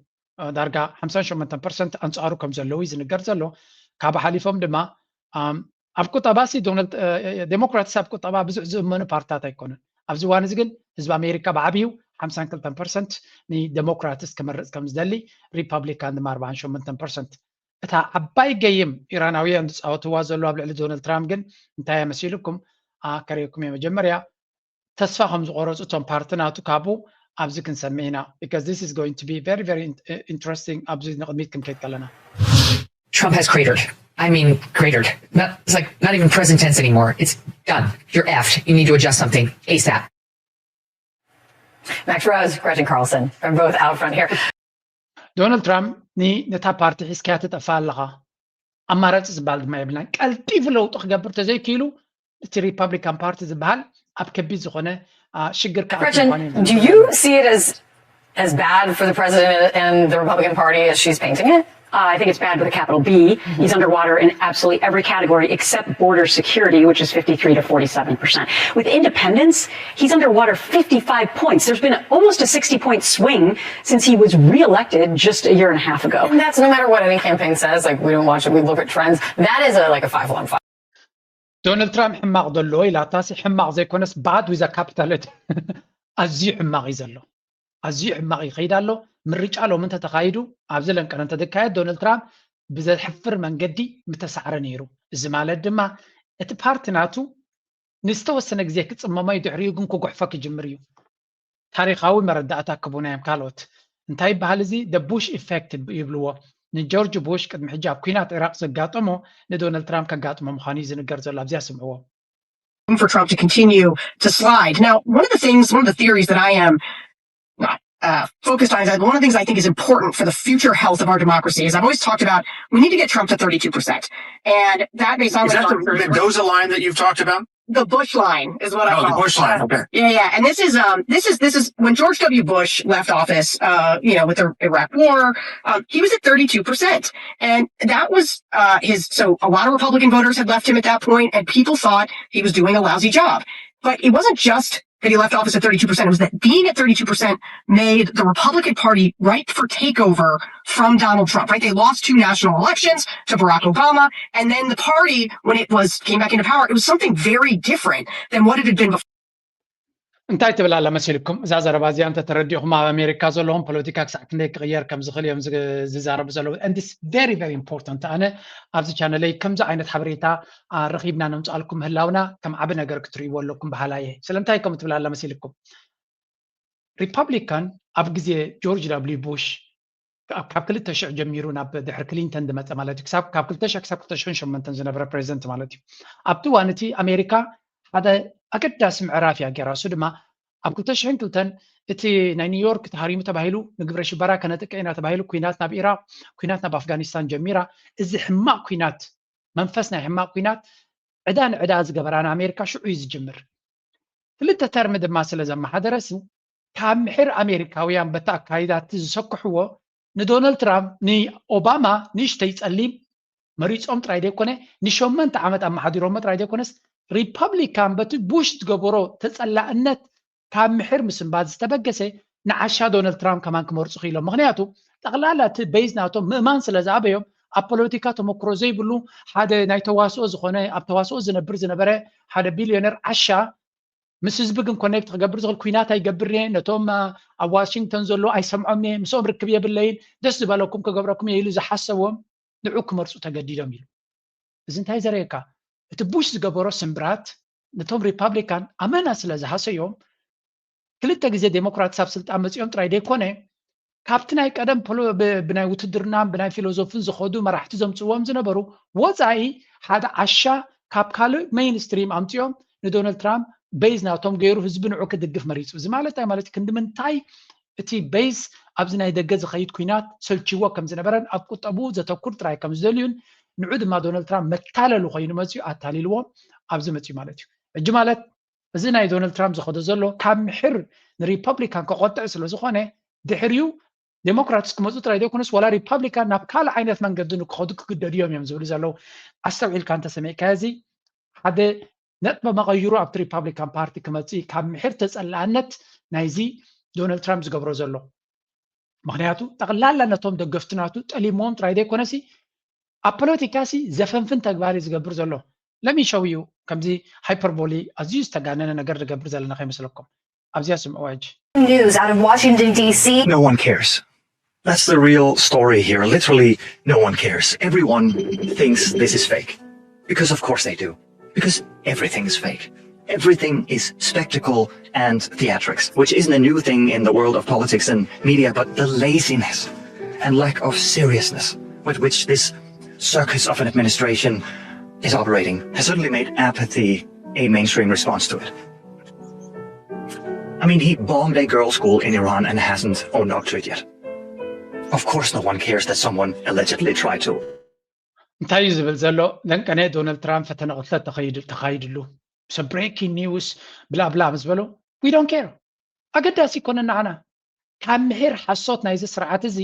ዳርጋ ሓምሳን ሸሞንተን ፐርሰንት ኣንጻሩ ከም ዘለዉ እዩ ዝንገር ዘሎ። ካብኡ ሓሊፎም ድማ ኣብ ቁጠባ ሲ ዶናልድ ዴሞክራትስ ኣብ ቁጠባ ብዙሕ ዝእመኑ ፓርትታት ኣይኮኑን። ኣብዚ እዋን እዚ ግን ህዝቢ ኣሜሪካ ብዓብዩ ሓምሳን ክልተን ፐርሰንት ንዴሞክራትስ ክመርፅ ከም ዝደሊ ሪፓብሊካን ድማ ኣርባዓን ሸሞንተን ፐርሰንት። እታ ዓባይ ገይም ኢራናውያን ዝፃወትዋ ዘለዉ ኣብ ልዕሊ ዶናልድ ትራምፕ ግን እንታይ እያ መሲልኩም? ከርእየኩም እየ መጀመርያ ተስፋ ከም ዝቆረፁ እቶም ፓርቲ ናቱ ካብኡ ኣብዚ ክንሰምዕ ኢና። Because this is going to be very, very in- uh, interesting ኣብዚ ንቕድሚት ክንከይድ ከለና። Trump has cratered. I mean, cratered. Not, it's like not even present tense anymore. It's done. You're effed. You need to adjust something ASAP. Max Rose, Gretchen Carlson are both out front here. ዶናልድ ትራምፕ ኒ- ነታ ፓርቲ ሒዝካያ ትጠፋ ኣለኻ። ኣማራፂ ዝበሃል ድማ የብልናን። ቀልጢፉ ለውጢ ክገብር ተዘይክኢሉ እቲ ሪፐብሊካን ፓርቲ ዝበሃል ኣብ ከቢድ ዝኾነ አ፣ ሽግር ክኣቱ Gretchen, ምዃኑ እዩ። Do you see it as as bad for the president and the Republican Party as she's painting it? Uh, I think it's bad with a capital B. He's underwater in absolutely every category except border security, which is fifty-three to forty-seven percent. With independents, he's underwater fifty-five points. There's been almost a sixty point swing since he was reelected just a year and a half ago. And that's no matter what any campaign says. Like, we don't watch it, we look at trends. That is a like a five one five. ዶናልድ ትራምፕ ሕማቕ ዘሎ ኢላታሲ ሕማቕ ዘይኮነስ bad with a capital H ኣዝዩ ሕማቕ እዩ ዘሎ። ኣዝዩ ሕማቕ ይኸይድ ኣሎ። ምርጫ ሎሚ እንተተኻይዱ ኣብዚ ለንቀነ እንተዘካየድ ዶናልድ ትራምፕ ብዘሕፍር መንገዲ ምተሳዕረ ነይሩ። እዚ ማለት ድማ እቲ ፓርቲ ናቱ ንዝተወሰነ ግዜ ክፅመሞ እዩ፣ ድሕሪኡ ግን ክጉሕፎ ክጅምር እዩ። ታሪኻዊ መረዳእታ ክቡና እዮም ካልኦት። እንታይ ይበሃል እዚ? The Bush effect ይብልዎ። ንጆርጅ ቡሽ ቅድሚ ሕጂ ኣብ ኩናት ኢራቅ ዘጋጠሞ ንዶናልድ ትራምፕ ከጋጥሞ ምዃኑ እዩ ዝንገር ዘሎ። ኣብዚኣ ስምዕዎ። for Trump to continue to slide. Now, one of the things, one of the theories that I am uh, focused on is that one of the things I think is important for the future health of our democracy is I've always talked about we need to get Trump to thirty-two percent. And that may sound Is like that the Mendoza line that you've talked about? The Bush line is what I Oh, call the Bush line. Okay. Yeah, yeah. And this is um this is this is when George W. Bush left office, uh, you know, with the Iraq War, um, he was at thirty-two percent. And that was uh his so a lot of Republican voters had left him at that point, and people thought he was doing a lousy job. But it wasn't just that he left office at thirty-two percent. It was that being at thirty-two percent made the Republican Party ripe for takeover from Donald Trump, right? They lost two national elections to Barack Obama. And then the party, when it was came back into power, it was something very different than what it had been before. እንታይ ትብል ኣላ መሲልኩም? እዛ ዘረባ እዚኣ እንተ ተረዲእኹም ኣብ ኣሜሪካ ዘለዎም ፖለቲካ ክሳዕ ክንደይ ክቕየር ከም ዝኽእል እዮም ዝግ- ዝዛረቡ ዘለዉ። And this very, very important። ኣነ ኣብዚ ቻነለይ ከምዚ ዓይነት ሓበሬታ አ፣ ረኺብና ነምፅኣልኩም ምህላውና ከም ዓቢ ነገር ክትርእይዎ ኣለኩም በሃላይ እየ። ስለምንታይ ከምኡ ትብል ኣላ መሲልኩም? ሪፐብሊካን ኣብ ግዜ ጆርጅ ዳብሊው ቡሽ ካብ ካብ ክልተ ሽሕ ጀሚሩ ናብ ድሕሪ ክሊንተን ዝመፀ ማለት እዩ። ክሳብ ካብ ክልተ ሽሕ ክሳብ ክልተ ሽሕን ሸሞንተን ዝነበረ ፕሬዚደንት ማለት እዩ። ኣብቲ እዋን እቲ ኣሜሪካ ሓደ ኣገዳሲ ምዕራፍ እያ ገይራ። እሱ ድማ ኣብ ክልተ ሽሕን ክልተን እቲ ናይ ኒውዮርክ ተሃሪሙ ተባሂሉ ንግብረ ሽበራ ከነጥቅዕ ኢና ተባሂሉ ኩናት ናብ ኢራቅ፣ ኩናት ናብ ኣፍጋኒስታን ጀሚራ። እዚ ሕማቅ ኩናት መንፈስ ናይ ሕማቅ ኩናት ዕዳ ንዕዳ ዝገበራ ንኣሜሪካ ሽዑ እዩ ዝጅምር። ክልተ ተርሚ ድማ ስለ ዘመሓደረሲ ካብ ምሕር ኣሜሪካውያን በቲ ኣካይዳ እቲ ዝሰክሕዎ ንዶናልድ ትራምፕ ንኦባማ ንእሽተይ ጸሊም መሪጾም ጥራይ ዘይኮነ ንሸመንተ ዓመት ኣመሓዲሮሞ ጥራይ ዘይኮነስ ሪፐብሊካን በቲ ቡሽ ዝገበሮ ተጸላእነት ካብ ምሕር ምስንባት ዝተበገሰ ንዓሻ ዶናልድ ትራምፕ ከማን ክመርፁ ክኢሎም። ምክንያቱ ጠቕላላ እቲ ቤዝ ናቶም ምእማን ስለ ዝኣበዮም ኣብ ፖለቲካ ተመክሮ ዘይብሉ ሓደ ናይ ተዋስኦ ዝኾነ ኣብ ተዋስኦ ዝነብር ዝነበረ ሓደ ቢልዮነር ዓሻ ምስ ህዝቢ ግን ኮኔክት ክገብር ዝኽእል ኩናት ኣይገብር እየ ነቶም ኣብ ዋሽንግተን ዘሎ ኣይሰምዖም እየ ምስኦም ርክብ የብለይን ደስ ዝበለኩም ክገብረኩም እየ ኢሉ ዝሓሰቦም ንዑ ክመርፁ ተገዲዶም ኢሉ። እዚ እንታይ ዘርእየካ? እቲ ቡሽ ዝገበሮ ስምብራት ነቶም ሪፓብሊካን ኣመና ስለ ዝሃሰዮም ክልተ ግዜ ዴሞክራትስ ኣብ ስልጣን መፂኦም ጥራይ ዘይኮነ ካብቲ ናይ ቀደም ፖሎ- ብ- ብናይ ውትድርናን ብናይ ፊሎዞፍን ዝኸዱ መራሕቲ ዘምፅዎም ዝነበሩ ወፃኢ ሓደ ዓሻ ካብ ካልእ ሜይንስትሪም ኣምፅኦም ንዶናልድ ትራምፕ ቤዝ ናቶም ገይሩ ህዝቢ ንዑ ክድግፍ መሪፁ። እዚ ማለት እንታይ ማለት እዩ? ክንዲ ምንታይ እቲ ቤዝ ኣብዚ ናይ ደገ ዝኸይድ ኩናት ሰልችዎ ከም ዝነበረን ኣብ ቁጠብኡ ዘተኩር ጥራይ ከም ዝደልዩን ንዑ ድማ ዶናልድ ትራምፕ መታለሊ ኮይኑ መፅዩ ኣታሊልዎም ኣብዚ መፅዩ ማለት እዩ። ሕጂ ማለት እዚ ናይ ዶናልድ ትራምፕ ዝኸዶ ዘሎ ካብ ምሕር ንሪፐብሊካን ከቆጥዕ ስለ ዝኾነ ድሕሪኡ ዴሞክራትስ ክመፁ ጥራይ ዘይኮነስ ዋላ ሪፐብሊካን ናብ ካልእ ዓይነት መንገዲ ንክኸዱ ክግደዱ እዮም እዮም ዝብሉ ዘለዉ። ኣስተውዒልካ እንተሰሚዕካ እዚ ሓደ ነጥበ መቐይሩ ኣብቲ ሪፓብሊካን ፓርቲ ክመፅእ ካብ ምሕር ተፀላእነት ናይዚ ዶናልድ ትራምፕ ዝገብሮ ዘሎ። ምክንያቱ ጠቕላላ ነቶም ደገፍቲ ናቱ ጠሊምዎም ጥራይ ዘይኮነሲ ኣብ ፖለቲካሲ ዘፈንፍን ተግባር እዩ ዝገብር ዘሎ። ለሚሸውዩ ከምዚ ሃይፐርቦሊ ኣዝዩ ዝተጋነነ ነገር ዝገብር ዘለና ከይመስለኩም። ኣብዚኣ ስምዕዋ ሕጂ። News out of Washington, D C. No one cares. That's the real story here. Literally, no one cares. Everyone thinks this is fake. Because of course they do. Because everything is fake. Everything is spectacle and theatrics, which isn't a new thing in the world of politics and media, but the laziness and lack of seriousness with which this circus of an administration is operating has certainly made apathy a mainstream response to it. I mean, he bombed a girls' school in Iran and hasn't owned up to it yet. Of course, no one cares that someone allegedly tried to. እንታይ እዩ ዝብል ዘሎ? ለንቀነ ዶናልድ ትራምፕ ፈተነ ቅትለት ተኻይድሉ some breaking news ብላብላ ምስ በሉ we don't care። ኣገዳሲ ይኮነ ንዓና። ካብ ምሄር ሓሶት ናይዚ ስርዓት እዚ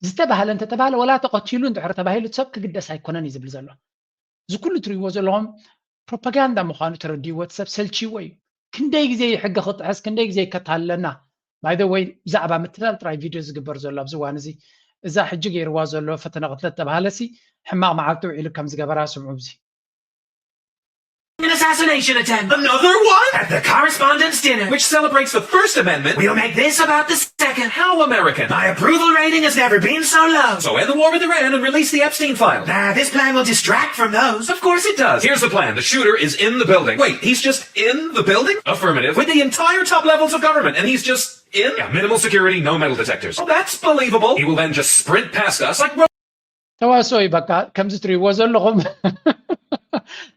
ዝተባህለ እንተተባህለ ወላ ተቐቲሉ እንድሕር ተባሂሉ ሰብ ክግደስ ኣይኮነን እዩ ዝብል ዘሎ። እዚ ኩሉ ትሪእዎ ዘለኹም ፕሮፓጋንዳ ምዃኑ ተረዲእዎ እቲ ሰብ ሰልችይዎ እዩ። ክንደይ ግዜ ሕጊ ክጥሕስ ክንደይ ግዜ ይከታለና። By the way ብዛዕባ ምትላል ጥራይ ቪድዮ ዝግበር ዘሎ ኣብዚ እዋን እዚ እዛ ሕጂ ገይርዋ ዘሎ ፈተነ ቅትለት ተባሃለሲ ሕማቕ መዓልቲ ውዒሉ ከም ዝገበራ ስምዑ። እዚ An assassination attempt. Another one? At the correspondence dinner, which celebrates the First Amendment, we'll make this about the second. How American? My approval rating has never been so low. So end the war with Iran and release the Epstein file. Nah, this plan will distract from those. Of course it does. Here's the plan. The shooter is in the building. Wait, he's just in the building? Affirmative. With the entire top levels of government, and he's just in? Yeah, minimal security, no metal detectors. Oh, that's believable. He will then just sprint past us like ተዋስኦ እዩ በቃ ከምዚ ትሪእዎ ዘለኹም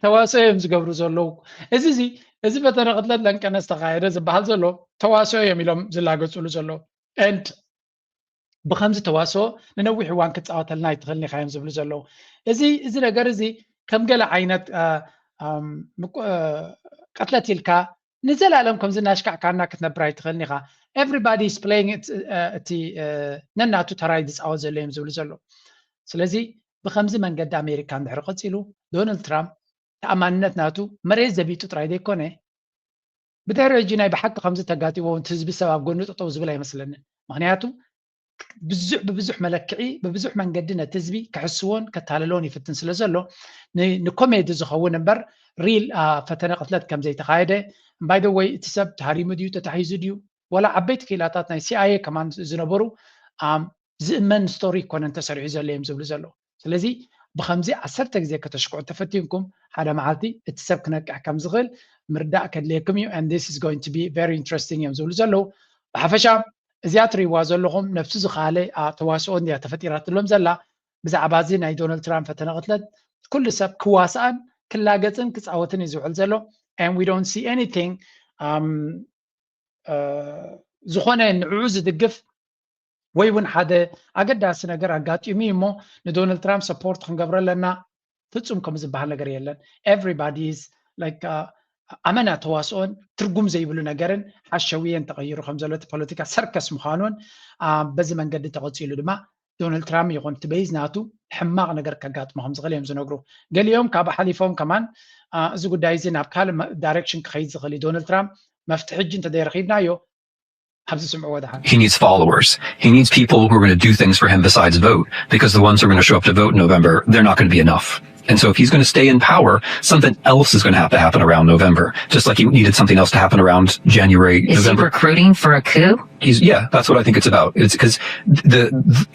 ተዋስኦ እዮም ዝገብሩ ዘለዉ። እዚ እዚ እዚ ፈተነ ቅትለት ለንቀነ ዝተኻየደ ዝበሃል ዘሎ ተዋስኦ እዮም ኢሎም ዝላገፅሉ ዘለዉ። And ብከምዚ ተዋስኦ ንነዊሕ እዋን ክፃወተልና ኣይትኽእልን ኢኻ እዮም ዝብሉ ዘለዉ። እዚ እዚ ነገር እዚ ከም ገለ ዓይነት ቅትለት ኢልካ ንዘላለም ከምዚ እናሽካዕካና ክትነብር ኣይትኽእልን ኢኻ። Everybody is playing እቲ ነናቱ ተራ እዩ ዝፃወት ዘሎ እዮም ዝብሉ ዘለዉ። ስለዚ ብከምዚ መንገዲ ኣሜሪካ እንድሕር ቀፂሉ ዶናልድ ትራምፕ ተኣማንነት ናቱ መሬት ዘቢጡ ጥራይ ዘይኮነ ብድሕሪ ሕጂ ናይ ብሓቂ ከምዚ ተጋጢዎ እውን ህዝቢ ሰብ ኣብ ጎኑ ጠጠው ዝብል ኣይመስለንን። ምክንያቱ ብዙሕ ብብዙሕ መለክዒ ብብዙሕ መንገዲ ነቲ ህዝቢ ክሕስዎን ከታልሎን ይፍትን ስለ ዘሎ ንኮሜዲ ዝኸውን እምበር ሪል ፈተነ ቅትለት ከም ዘይተኻየደ by the way እቲ ሰብ ተሃሪሙ ድዩ ተታሒዙ ድዩ ወላ ዓበይቲ ክኢላታት ናይ ሲኣይኤ ከማን ዝነበሩ ዝእመን ስቶሪ ይኮነን ተሰሪሑ ዘሎ እዮም ዝብሉ ዘለዉ። ስለዚ ብከምዚ ዓሰርተ ግዜ ከተሽክዑ ተፈቲንኩም ሓደ መዓልቲ እቲ ሰብ ክነቅሕ ከም ዝኽእል ምርዳእ ከድልየኩም እዩ and this is going to be very interesting እዮም ዝብሉ ዘለዉ። ብሓፈሻ እዚኣ ትሪእዋ ዘለኹም ነብሱ ዝኸኣለ ተዋስኦ እንድያ ተፈጢራትሎም ዘላ ብዛዕባ እዚ ናይ ዶናልድ ትራምፕ ፈተነ ቅትለት ኩሉ ሰብ ክዋስኣን ክላገፅን ክፃወትን እዩ ዝውዕል ዘሎ and we don't see anything ዝኾነ ንዕኡ ዝድግፍ ወይ እውን ሓደ ኣገዳሲ ነገር ኣጋጢሙ እዩ እሞ ንዶናልድ ትራምፕ ሰፖርት ክንገብሮ ኣለና ፍፁም ከም ዝበሃል ነገር የለን። Everybody is like ኣመና ተዋስኦን ትርጉም ዘይብሉ ነገርን ሓሸውየን ተቐይሩ ከም ዘሎ እቲ ፖለቲካ ሰርከስ ምዃኑን በዚ መንገዲ ተቐፂሉ ድማ ዶናልድ ትራምፕ ይኹን እቲ በይዝ ናቱ ሕማቕ ነገር ከጋጥሞ ከም ዝኽእል እዮም ዝነግሩ። ገሊኦም ካብ ሓሊፎም ከማን እዚ ጉዳይ እዚ ናብ ካልእ ዳይሬክሽን ክኸይድ ዝኽእል እዩ። ዶናልድ ትራምፕ መፍትሒ ሕጂ እንተዘይረኺብናዮ ኣብዚ ስምዕዎ ደሓን። He needs followers. He needs people who are going to do things for him besides vote, because the ones who are going to show up to vote in November, they're not going to be enough. And so if he's going to stay in power, something else is going to have to happen around November, just like he needed something else to happen around January, Is November. He recruiting for a coup? He's, yeah, that's what I think it's about. It's because the,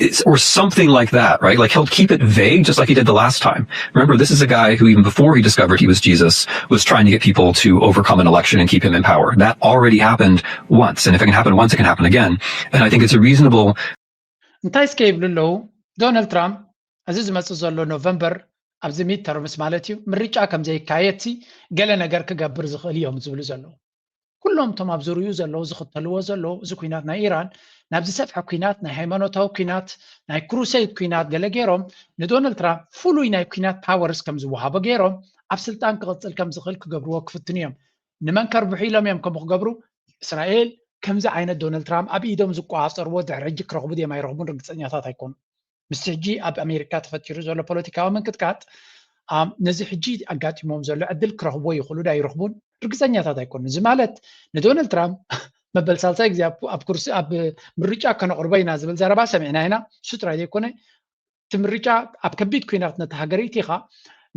it's, or something like that, right? Like he'll keep it vague, just like he did the last time. Remember, this is a guy who, even before he discovered he was Jesus, was trying to get people to overcome an election and keep him in power. That already happened once. And if it can happen once, it can happen again. And I think it's a reasonable እንታይ እስከ ይብሉ ኣለዉ ዶናልድ ትራምፕ እዚ ዝመፅእ ዘሎ ኖቨምበር ኣብዚ ሚድ ተርምስ ማለት እዩ ምርጫ ከም ዘይካየድሲ ገለ ነገር ክገብር ዝኽእል እዮም ዝብሉ ዘለዉ። ኩሎም እቶም ኣብ ዙርይኡ ዘለዉ ዝኽተልዎ ዘለዉ እዚ ኩናት ናይ ኢራን ናብ ዝሰፍሐ ኩናት ናይ ሃይማኖታዊ ኩናት ናይ ክሩሰይድ ኩናት ገለ ገይሮም ንዶናልድ ትራምፕ ፍሉይ ናይ ኩናት ፓወርስ ከም ዝወሃቦ ገይሮም ኣብ ስልጣን ክቕፅል ከም ዝኽእል ክገብርዎ ክፍትኑ እዮም። ንመን ከርብሑ ኢሎም እዮም ከምኡ ክገብሩ? እስራኤል ከምዚ ዓይነት ዶናልድ ትራምፕ ኣብ ኢዶም ዝቆፃፀርዎ ድሕሪ ሕጂ ክረኽቡ ድዮም ኣይረኽቡን ርግፀኛታት ኣይኮኑን። ምስቲ ሕጂ ኣብ ኣሜሪካ ተፈጢሩ ዘሎ ፖለቲካዊ ምንቅጥቃጥ ነዚ ሕጂ ኣጋጢሞም ዘሎ ዕድል ክረኽብዎ ይኽእሉ ዶ ኣይረኽቡን ርግፀኛታት ኣይኮኑን። እዚ ማለት ንዶናልድ ትራምፕ መበል ሳልሳይ ግዜ ኣብ ኩርሲ ኣብ ምርጫ ከነቕርቦ ኢና ዝብል ዘረባ ሰሚዕና ኢና። እሱ ጥራይ ዘይኮነ እቲ ምርጫ ኣብ ከቢድ ኩናት ነቲ ሃገር ይእቲኻ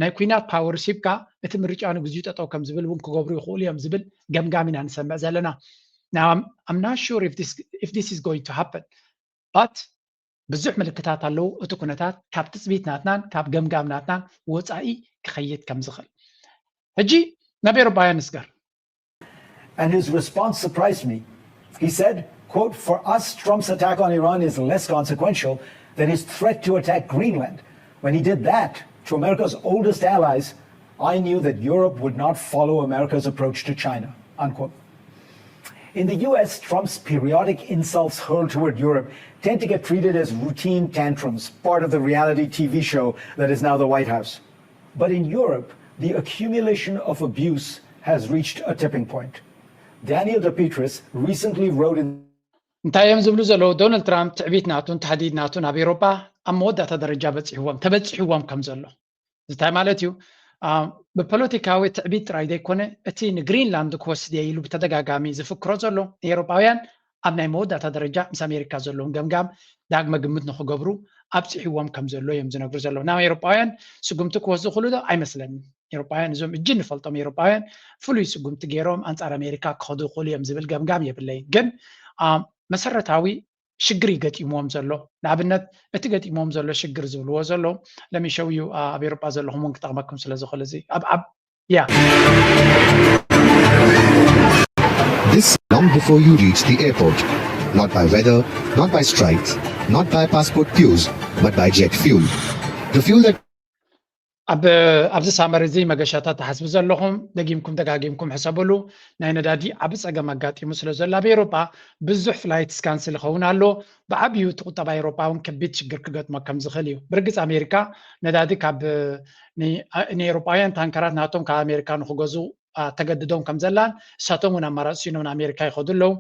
ናይ ኩናት ፓወር ሂብካ እቲ ምርጫ ንግዚኡ ጠጠው ከም ዝብል እውን ክገብሩ ይኽእሉ እዮም ዝብል ገምጋም ኢና ንሰምዕ ዘለና። I'm not sure if this, if this is going to happen but ብዙሕ ምልክታት ኣለዉ እቲ ኩነታት ካብ ትፅቢት ናትናን ካብ ገምጋም ናትናን ወፃኢ ክኸይድ ከም ዝኽእል። ሕጂ ናብ ኤሮጳውያን ንስገር። And his response surprised me. He said, quote, "For us, Trump's attack on Iran is less consequential than his threat to attack Greenland. When he did that to America's oldest allies, I knew that Europe would not follow America's approach to China," unquote. In the U S, Trump's periodic insults hurled toward Europe tend to get treated as routine tantrums, part of the reality T V show that is now the White House. But in Europe, the accumulation of abuse has reached a tipping point. Daniel DePetris recently wrote in እንታይ እዮም ዝብሉ ዘለዉ? ዶናልድ ትራምፕ ትዕቢት ናቱን ታህዲድ ናቱን ኣብ ኤውሮጳ ኣብ መወዳእታ ደረጃ በፂሕዎም ተበፂሕዎም ከም ዘሎ እንታይ ማለት እዩ? ብፖለቲካዊ ትዕቢት ጥራይ ዘይኮነ እቲ ንግሪንላንድ ክወስድ እየ ኢሉ ብተደጋጋሚ ዝፍክሮ ዘሎ ንኤውሮጳውያን ኣብ ናይ መወዳእታ ደረጃ ምስ ኣሜሪካ ዘለዎም ገምጋም ዳግመ ግምት ንክገብሩ ኣብፂሕዎም ከም ዘሎ እዮም ዝነግሩ ዘለዉ። ናብ ኤውሮጳውያን ስጉምቲ ክወስዱ ክእሉ ዶ? ኣይመስለንን። ኤውሮጳውያን እዞም እጂ ንፈልጦም ኤውሮጳውያን ፍሉይ ስጉምቲ ገይሮም ኣንፃር ኣሜሪካ ክኸዱ ይኽእሉ እዮም ዝብል ገምጋም የብለይን። ግን መሰረታዊ ሽግር እዩ ገጢምዎም ዘሎ። ንኣብነት እቲ ገጢምዎም ዘሎ ሽግር ዝብልዎ ዘሎ ለሚሸውዩ ኣብ ኤውሮጳ ዘለኹም እውን ክጠቕመኩም ስለ ዝኽእል እዚ ኣብ ኣብ ያ This long before you reach the airport. Not by weather, not by strikes, not by passport queues, but by jet fuel. The fuel that ኣብ ኣብዚ ሳመር እዚ መገሻታት ትሓስቡ ዘለኹም ደጊምኩም ደጋጊምኩም ሕሰብሉ። ናይ ነዳዲ ዓቢ ጸገም ኣጋጢሙ ስለ ዘሎ ኣብ ኤውሮጳ ብዙሕ ፍላይትስ ካንስል ይኸውን ኣሎ። ብዓብዩ እቲ ቁጠባ ኤውሮጳ እውን ከቢድ ሽግር ክገጥሞ ከም ዝኽእል እዩ። ብርግጽ ኣሜሪካ ነዳዲ ካብ ንኤውሮጳውያን ታንከራት ናቶም ካብ ኣሜሪካ ንክገዙ ተገድዶም ከም ዘላን እሳቶም እውን ኣማራፂ ሲኖም ንኣሜሪካ ይኸዱ ኣለዉ።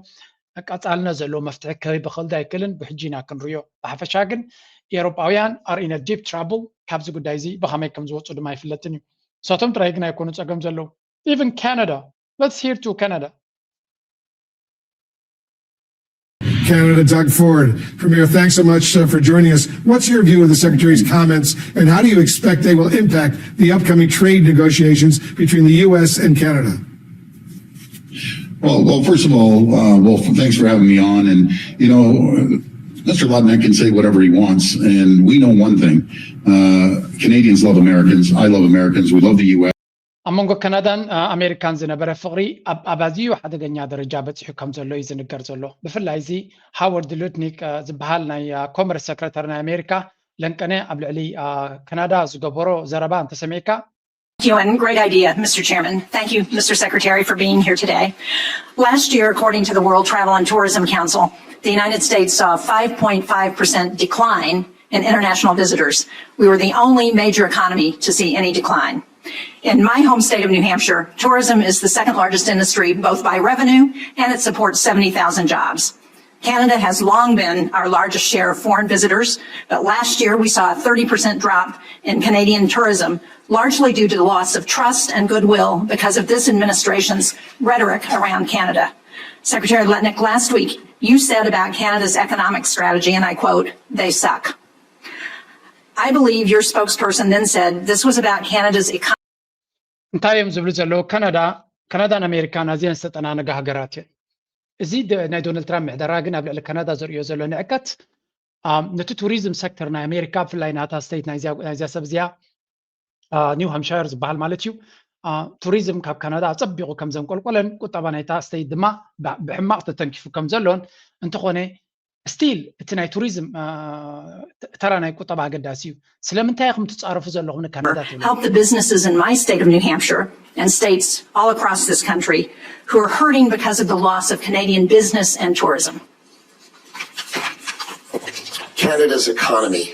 ቀፃልነት ዘለዎ መፍትሒ ክህብ ይኽእል ዶ ኣይክእልን ብሕጂ ኢና ክንሪኦ። ብሓፈሻ ግን ኤውሮጳውያን are in a deep trouble። ካብዚ ጉዳይ እዚ ብኸመይ ከም ዝወፁ ድማ ኣይፍለጥን እዩ። እሳቶም ጥራይ ግን ኣይኮኑ ፀገም ዘለዉ። Even Canada, let's hear to Canada. Canada, Doug Ford. Premier, thanks so much uh, for joining us. What's your view of the Secretary's comments, and how do you expect they will impact the upcoming trade negotiations between the U S and Canada? Well, well, first of all, uh, well, thanks for having me on. And, you know, Mister Lutnick can say whatever he wants, and we know one thing. Uh, Canadians love Americans. I love Americans. We love the U S. ኣብ መንጎ ካናዳን ኣሜሪካን ዝነበረ ፍቕሪ ኣብ ኣባዝዩ ሓደገኛ ደረጃ በፂሑ ከም ዘሎ እዩ ዝንገር ዘሎ። ብፍላይ እዚ ሃወርድ ሉትኒክ ዝበሃል ናይ ኮመርስ ሰክረተሪ ናይ ኣሜሪካ ለንቀነ ኣብ ልዕሊ ካናዳ ዝገበሮ ዘረባ እንተሰሚዕካ Thank you and great idea, Mister Chairman. Thank you, Mister Secretary, for being here today. Last year, according to the World Travel and Tourism Council, the United States saw a five point five percent decline in international visitors. We were the only major economy to see any decline. In my home state of New Hampshire, tourism is the second largest industry, both by revenue and it supports seventy thousand jobs. Canada has long been our largest share of foreign visitors, but last year we saw a thirty percent drop in Canadian tourism, largely due to the loss of trust and goodwill because of this administration's rhetoric around Canada. Secretary Lutnick, last week you said about Canada's economic strategy, and I quote, "They suck." I believe your spokesperson then said this was about Canada's economy. እንታይ እዮም ዝብሉ ዘለዉ? ካናዳ ካናዳን ኣሜሪካን ኣዝየን ዝተጠናነጋ ሃገራት እየን። እዚ ናይ ዶናልድ ትራምፕ ምሕደራ ግን ኣብ ልዕሊ ካናዳ ዘርእዮ ዘሎ ንዕቀት ነቲ ቱሪዝም ሴክተር ናይ ኣሜሪካ ብፍላይ ናታ ስቴት ናይዚያ ሰብ እዚኣ ኒው ሃምሻየር ዝበሃል ማለት እዩ ቱሪዝም ካብ ካናዳ ኣፀቢቑ ከም ዘንቆልቆለን ቁጠባ ናይታ ስቴት ድማ ብሕማቕ ተተንኪፉ ከም ዘሎን እንተኾነ ስቲል እቲ ናይ ቱሪዝም ተራ ናይ ቁጠባ ኣገዳሲ እዩ። ስለምንታይ ኢኹም ትፃረፉ ዘለኹም ንካናዳ ትብሉ? Help the businesses in my state of New Hampshire and states all across this country who are hurting because of the loss of Canadian business and tourism. Canada's economy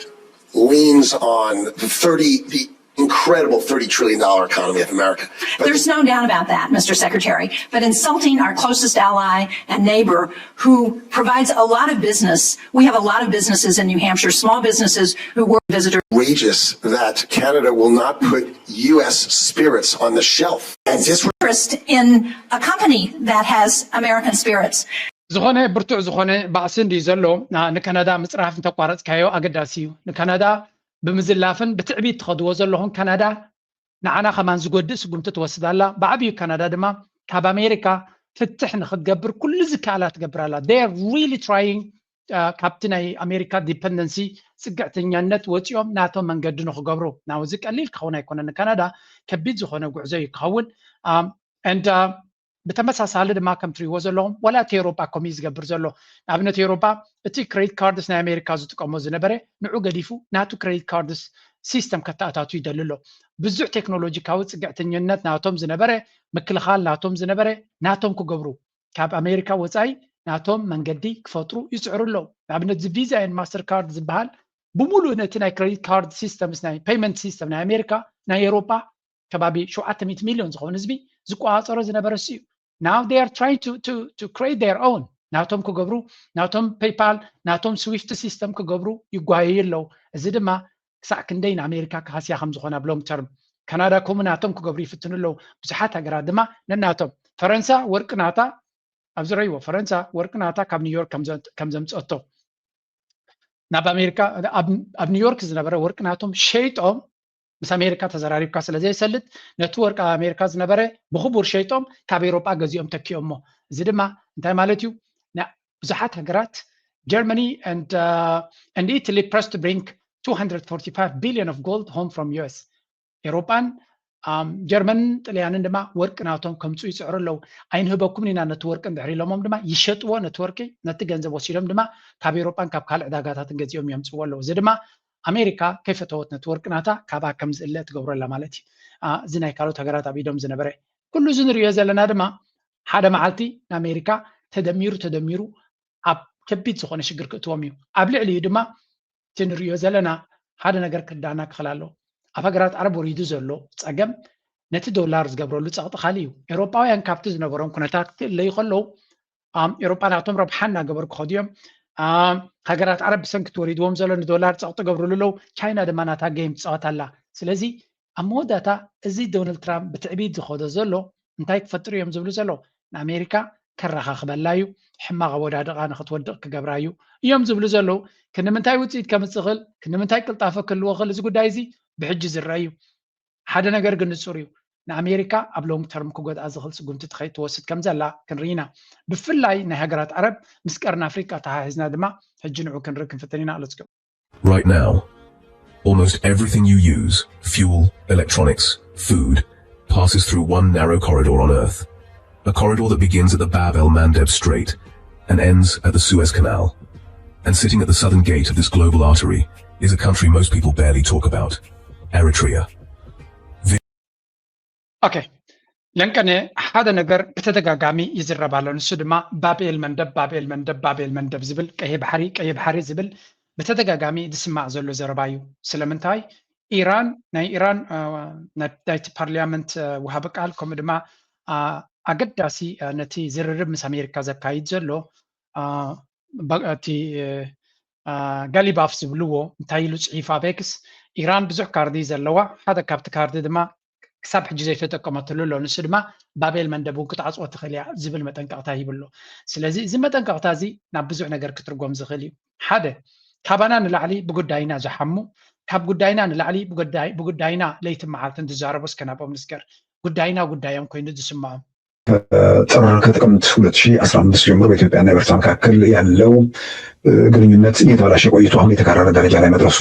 leans on the thirty, the incredible thirty trillion dollar economy of America. But There's no doubt about that, Mister Secretary. But insulting our closest ally and neighbor who provides a lot of business, we have a lot of businesses in New Hampshire, small businesses who work visitors. Outrageous that Canada will not put U S spirits on the shelf. And this interest in a company that has American spirits. ዝኾነ ብርቱዕ ዝኾነ ባእሲ እንድዩ ዘሎ ንካናዳ ምፅራፍ እንተቋረፅካዮ ኣገዳሲ እዩ። ንካናዳ ብምዝላፍን ብትዕቢት ትኸድዎ ዘለኹም ካናዳ ንዓና ከማን ዝጎድእ ስጉምቲ ትወስድ ኣላ። ብዓብዩ ካናዳ ድማ ካብ ኣሜሪካ ፍትሕ ንክትገብር ኩሉ ዝከኣላ ትገብር ኣላ። They are really trying ካብቲ ናይ ኣሜሪካ ዲፐንደንሲ ፅግዕተኛነት ወፂኦም ናቶም መንገዲ ንክገብሩ ናውዚ ቀሊል ክኸውን ኣይኮነን። ንካናዳ ከቢድ ዝኾነ ጉዕዞ እዩ ክኸውን and ብተመሳሳሊ ድማ ከም ትሪእዎ ዘለኹም ዋላ እቲ ኤውሮጳ ከምኡ እዩ ዝገብር ዘሎ። ንኣብነት ኤውሮጳ እቲ ክሬዲት ካርድስ ናይ ኣሜሪካ ዝጥቀሞ ዝነበረ ንዑ ገዲፉ ናቱ ክሬዲት ካርድስ ሲስተም ከተኣታቱ ይደሊ ኣሎ። ብዙሕ ቴክኖሎጂካዊ ፅግዕተኝነት ናቶም ዝነበረ ምክልኻል ናቶም ዝነበረ ናቶም ክገብሩ ካብ ኣሜሪካ ወፃኢ ናቶም መንገዲ ክፈጥሩ ይፅዕሩ ኣለዉ። ንኣብነት እዚ ቪዛ ን ማስተር ካርድ ዝበሃል ብምሉእ ነቲ ናይ ክሬዲት ካርድ ሲስተምስ ናይ ፔይመንት ሲስተም ናይ ኣሜሪካ ናይ ኤውሮጳ ከባቢ ሸውዓተ ሚእቲ ሚልዮን ዝኸውን ህዝቢ ዝቆፃፀሮ ዝነበረ እሱ እዩ። Now they are trying to, to, to create their own ናቶም ክገብሩ ናቶም ፔይፓል ናቶም ስዊፍት ሲስተም ክገብሩ ይጓየዩ ኣለዉ። እዚ ድማ ክሳዕ ክንደይ ንኣሜሪካ ክሃስያ ከም ዝኾነ ኣብ ሎንግ ተርም ካናዳ ከምኡ ናቶም ክገብሩ ይፍትኑ ኣለዉ። ብዙሓት ሃገራት ድማ ነናቶም ፈረንሳ ወርቂ ናታ ኣብዚ ረይዎ ፈረንሳ ወርቂ ናታ ካብ ኒውዮርክ ከም ዘምፀቶ ናብ ኣሜሪካ ኣብ ኒውዮርክ ዝነበረ ወርቂ ናቶም ሸይጦም ምስ ኣሜሪካ ተዘራሪብካ ስለ ዘይሰልጥ ነቲ ወርቂ ኣብ ኣሜሪካ ዝነበረ ብክቡር ሸይጦም ካብ ኤውሮጳ ገዚኦም ተኪኦሞ። እዚ ድማ እንታይ ማለት እዩ? ብዙሓት ሃገራት Germany and uh, and Italy pressed to bring two hundred forty-five billion of gold home from U S ኤውሮጳን ጀርመንን ጥልያንን ድማ ወርቂ ናቶም ከምፁ ይፅዕሩ ኣለዉ። ኣይንህበኩምን ኢና ነቲ ወርቂ እንድሕር ኢሎሞም ድማ ይሸጥዎ ነቲ ወርቂ ነቲ ገንዘብ ወሲዶም ድማ ካብ ኤውሮጳን ካብ ካልእ ዕዳጋታትን ገዚኦም የምፅዎ ኣለዉ። እዚ ድማ ኣሜሪካ ከይፈተወት ነቲ ወርቂ ናታ ካብኣ ከም ዝእለ ትገብሮ ኣላ ማለት እዩ። እዚ ናይ ካልኦት ሃገራት ኣብ ኢዶም ዝነበረ ኩሉ እዚ ንሪኦ ዘለና ድማ ሓደ መዓልቲ ንኣሜሪካ ተደሚሩ ተደሚሩ ኣብ ከቢድ ዝኾነ ሽግር ክእትዎም እዩ። ኣብ ልዕሊኡ ድማ እቲ ንሪኦ ዘለና ሓደ ነገር ክርዳና ክኽእል ኣለዎ። ኣብ ሃገራት ዓረብ ወሪዱ ዘሎ ፀገም ነቲ ዶላር ዝገብረሉ ፀቕጢ ካልእ እዩ። ኤውሮጳውያን ካብቲ ዝነበሮም ኩነታት ክእለዩ ከለዉ ኤውሮጳ ናቶም ረብሓ እናገበሩ ክኸዱ እዮም። ሃገራት ዓረብ ብሰንኪ ትወሪድዎም ዘሎ ንዶላር ፀቕጢ ገብርሉ ኣለዉ። ቻይና ድማ ናታ ጌም ትፃወት ኣላ። ስለዚ ኣብ መወዳእታ እዚ ዶናልድ ትራምፕ ብትዕቢት ዝኸዶ ዘሎ እንታይ ክፈጥሩ እዮም ዝብሉ ዘለዉ? ንኣሜሪካ ከረኻኽበላ እዩ፣ ሕማቕ ኣወዳድቓ ንክትወድቕ ክገብራ እዩ እዮም ዝብሉ ዘለዉ። ክንምንታይ ውፅኢት ከምፅእ ይኽእል፣ ክንምንታይ ቅልጣፈ ክህልዎ ይኽእል፣ እዚ ጉዳይ እዚ ብሕጂ ዝረአ እዩ። ሓደ ነገር ግን ንፁር እዩ፣ ንኣሜሪካ ኣብ ሎንግ ተርም ክጎድኣ ዝኽእል ስጉምቲ ትኸይድ ትወስድ ከም ዘላ ክንርኢ ኢና። ብፍላይ ናይ ሃገራት ዓረብ ምስ ቀርኒ ኣፍሪቃ ተሓሒዝና ድማ ሕጂ ንዑ ክንርኢ ክንፍትን ኢና። ኣለስከ Right now, almost everything you use, fuel, electronics, food, passes through one narrow corridor on Earth. A corridor that begins at the Bab el Mandeb Strait and ends at the Suez Canal. And sitting at the southern gate of this global artery is a country most people barely talk about, Eritrea. ኦኬ ለንቀነ ሓደ ነገር ብተደጋጋሚ ይዝረብ ኣሎ። ንሱ ድማ ባብኤል መንደብ፣ ባብኤል መንደብ፣ ባብኤል መንደብ ዝብል ቀይሕ ባሕሪ፣ ቀይሕ ባሕሪ ዝብል ብተደጋጋሚ ዝስማዕ ዘሎ ዘረባ እዩ። ስለምንታይ ኢራን ናይ ኢራን ናይቲ ፓርሊያመንት ውሃቢ ቃል ከምኡ ድማ ኣገዳሲ ነቲ ዝርርብ ምስ ኣሜሪካ ዘካይድ ዘሎ እቲ ጋሊባፍ ዝብልዎ እንታይ ኢሉ ፅሒፉ ኣብ ኤክስ፣ ኢራን ብዙሕ ካርዲ ዘለዋ ሓደ ካብቲ ካርዲ ድማ ክሳብ ሕጂ ዘይተጠቀመትሉ ኣሎ፣ ንሱ ድማ ባቤል መንደብ እውን ክትዓፅዎ ትኽእል እያ ዝብል መጠንቀቕታ ሂቡ ኣሎ። ስለዚ እዚ መጠንቀቕታ እዚ ናብ ብዙሕ ነገር ክትርጎም ዝኽእል እዩ። ሓደ ካባና ንላዕሊ ብጉዳይና ዝሓሙ፣ ካብ ጉዳይና ንላዕሊ ብጉዳይና ለይትን መዓልትን ዝዛረቡ እስከ ናብኦም ንስገር። ጉዳይና ጉዳዮም ኮይኑ ዝስምዖም ጥር ከጥቅምት ሁለት ሺህ አስራ አምስት ጀምሮ በኢትዮጵያና ኤርትራ መካከል ያለው ግንኙነት እየተበላሸ ቆይቶ አሁን የተካረረ ደረጃ ላይ መድረሱ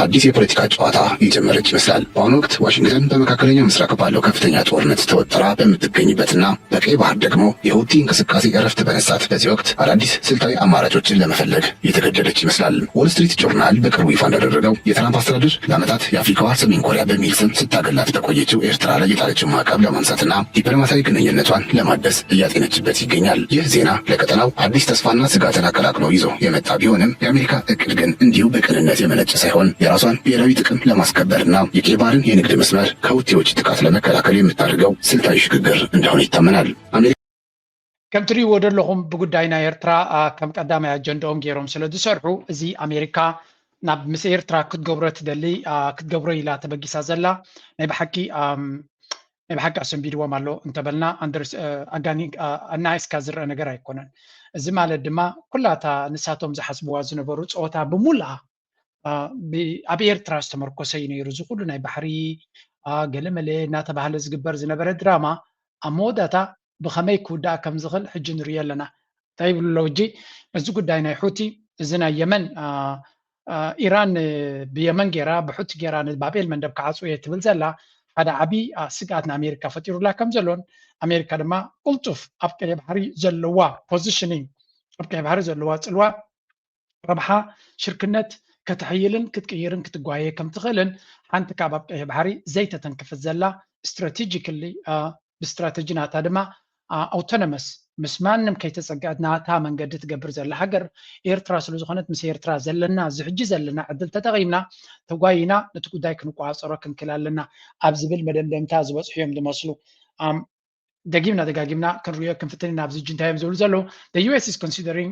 አዲስ የፖለቲካ ጨዋታ የጀመረች ይመስላል። በአሁኑ ወቅት ዋሽንግተን በመካከለኛው ምስራቅ ባለው ከፍተኛ ጦርነት ተወጥራ በምትገኝበትና በቀይ ባህር ደግሞ የሁቲ እንቅስቃሴ እረፍት በነሳት በዚህ ወቅት አዳዲስ ስልታዊ አማራጮችን ለመፈለግ የተገደደች ይመስላል። ዎል ስትሪት ጆርናል በቅርቡ ይፋ እንዳደረገው የትራምፕ አስተዳደር ለዓመታት የአፍሪካዋ ሰሜን ኮሪያ በሚል ስም ስታገላት በቆየችው ኤርትራ ላይ የጣለችው ማዕቀብ ለማንሳትና ዲፕሎማሲያዊ ግንኙነቷን ለማደስ እያጤነችበት ይገኛል። ይህ ዜና ለቀጠናው አዲስ ተስፋና ስጋትን አቀላቅሎ ይዞ የመጣ ቢሆንም የአሜሪካ እቅድ ግን እንዲሁ በቅንነት የመነጨ ሳይሆን የራሷን ብሔራዊ ጥቅም ለማስከበርና የቀይ ባህርን የንግድ መስመር ከሁቲዎች ጥቃት ለመከላከል የምታደርገው ስልታዊ ሽግግር እንደሆነ ይታመናል። ከም ትሪእዎ ዘለኹም ብጉዳይ ናይ ኤርትራ ከም ቀዳማይ ኣጀንዳኦም ገይሮም ስለ ዝሰርሑ እዚ ኣሜሪካ ናብ ምስ ኤርትራ ክትገብሮ ትደሊ ክትገብሮ ኢላ ተበጊሳ ዘላ ናይ ብሓቂ ናይ ብሓቂ ኣሰንቢድዎም ኣሎ እንተበልና ኣጋኒ ኣናይስካ ዝረአ ነገር ኣይኮነን። እዚ ማለት ድማ ኩላታ ንሳቶም ዝሓስብዋ ዝነበሩ ፀወታ ብሙልኣ ኣብ ኤርትራ ዝተመርኮሰ እዩ ነይሩ። እዚ ኩሉ ናይ ባሕሪ ገለመለ እናተባህለ ዝግበር ዝነበረ ድራማ ኣብ መወዳእታ ብኸመይ ክውዳእ ከም ዝኽእል ሕጂ ንሪኦ ኣለና። እንታይ ይብሉ ኣለዉ ሕጂ እዚ ጉዳይ ናይ ሑቲ እዚ ናይ የመን ኢራን ብየመን ገይራ ብሑቲ ገይራ ንባቤል መንደብ ክዓፅው እየ ትብል ዘላ ሓደ ዓብዪ ስግኣት ንኣሜሪካ ፈጢሩላ ከም ዘሎን ኣሜሪካ ድማ ቅልጡፍ ኣብ ቀይሕ ባሕሪ ዘለዋ positioning፣ ኣብ ቀይሕ ባሕሪ ዘለዋ ፅልዋ ረብሓ ሽርክነት ከተሕይልን ክትቅይርን ክትጓየ ከም ትኽእልን ሓንቲ ካብ ኣብ ቀይሕ ባሕሪ ዘይተተንክፍት ዘላ strategically ብስትራተጂ ናታ ድማ autonomous ምስ ማንም ከይተፀግዐት ናታ መንገዲ ትገብር ዘላ ሃገር ኤርትራ ስለ ዝኾነት ምስ ኤርትራ ዘለና እዚ ሕጂ ዘለና ዕድል ተጠቒምና ተጓይና ነቲ ጉዳይ ክንቆፃፀሮ ክንክእል ኣለና ኣብ ዝብል መደምደምታ ዝበፅሑ እዮም ዝመስሉ። ደጊምና ደጋጊምና ክንሪኦ ክንፍትን ኢና ኣብዚ ሕጂ እንታይ እዮም ዝብሉ ዘለዉ። The U S is considering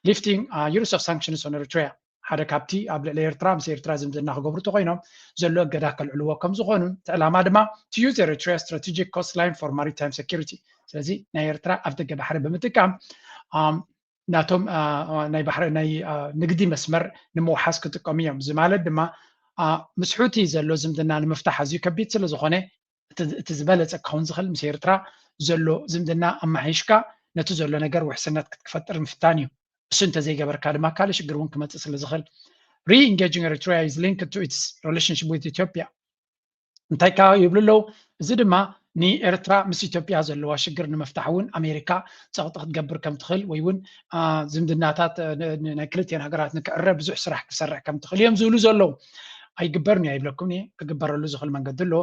lifting use of sanctions on Eritrea ሓደ ካብቲ ኣብ ልዕሊ ኤርትራ ምስ ኤርትራ ዝምድና ክገብሩ ተኮይኖም ዘሎ እገዳ ከልዕልዎ ከም ዝኾኑ እቲ ዕላማ ድማ to use Eritrea strategic coastline for maritime security ስለዚ ናይ ኤርትራ ኣብ ደገ ባሕሪ ብምጥቃም ናቶም ናይ ባሕሪ ናይ ንግዲ መስመር ንምውሓስ ክጥቀሙ እዮም እዚ ማለት ድማ ምስ ሑቲ ዘሎ ዝምድና ንምፍታሕ ኣዝዩ ከቢድ ስለ ዝኾነ እቲ ዝበለፀ ክኸውን ዝኽእል ምስ ኤርትራ ዘሎ ዝምድና ኣማሓይሽካ ነቲ ዘሎ ነገር ውሕስነት ክትፈጥር ምፍታን እዩ እሱ እንተዘይገበርካ ድማ ካልእ ሽግር እውን ክመፅእ ስለ ዝኽእል re-engaging Eritrea is linked to its relationship with Ethiopia እንታይ ከዓ ይብሉ ኣለዉ እዚ ድማ ንኤርትራ ምስ ኢትዮጵያ ዘለዋ ሽግር ንምፍታሕ እውን ኣሜሪካ ፀቕጢ ክትገብር ከም ትኽእል ወይ እውን ዝምድናታት ናይ ክልቲኤን ሃገራት ንክዕረ ብዙሕ ስራሕ ክሰርሕ ከም ትኽእል እዮም ዝብሉ ዘለዉ ኣይግበርን እዩ ኣይብለኩም ክግበረሉ ዝኽእል መንገዲ ኣሎ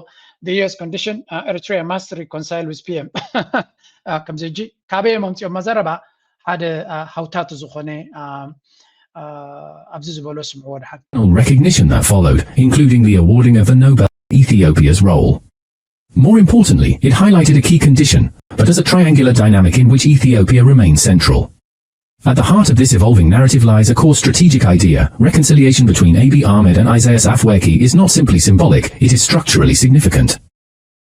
the U S condition Eritrea must reconcile with P M ከምዚ ሕጂ ካበይ እዮም ኣምፅኦማ ዘረባ ሓደ ሃውታቱ ዝኾነ ኣብዚ ዝበሎ ስምዕዎ ድሓን recognition that followed, including the awarding of the Nobel Ethiopia's role. More importantly, it highlighted a key condition, but as a triangular dynamic in which Ethiopia remains central. At the heart of this evolving narrative lies a core strategic idea. Reconciliation between Abiy Ahmed and Isaias Afwerki is not simply symbolic, it is structurally significant.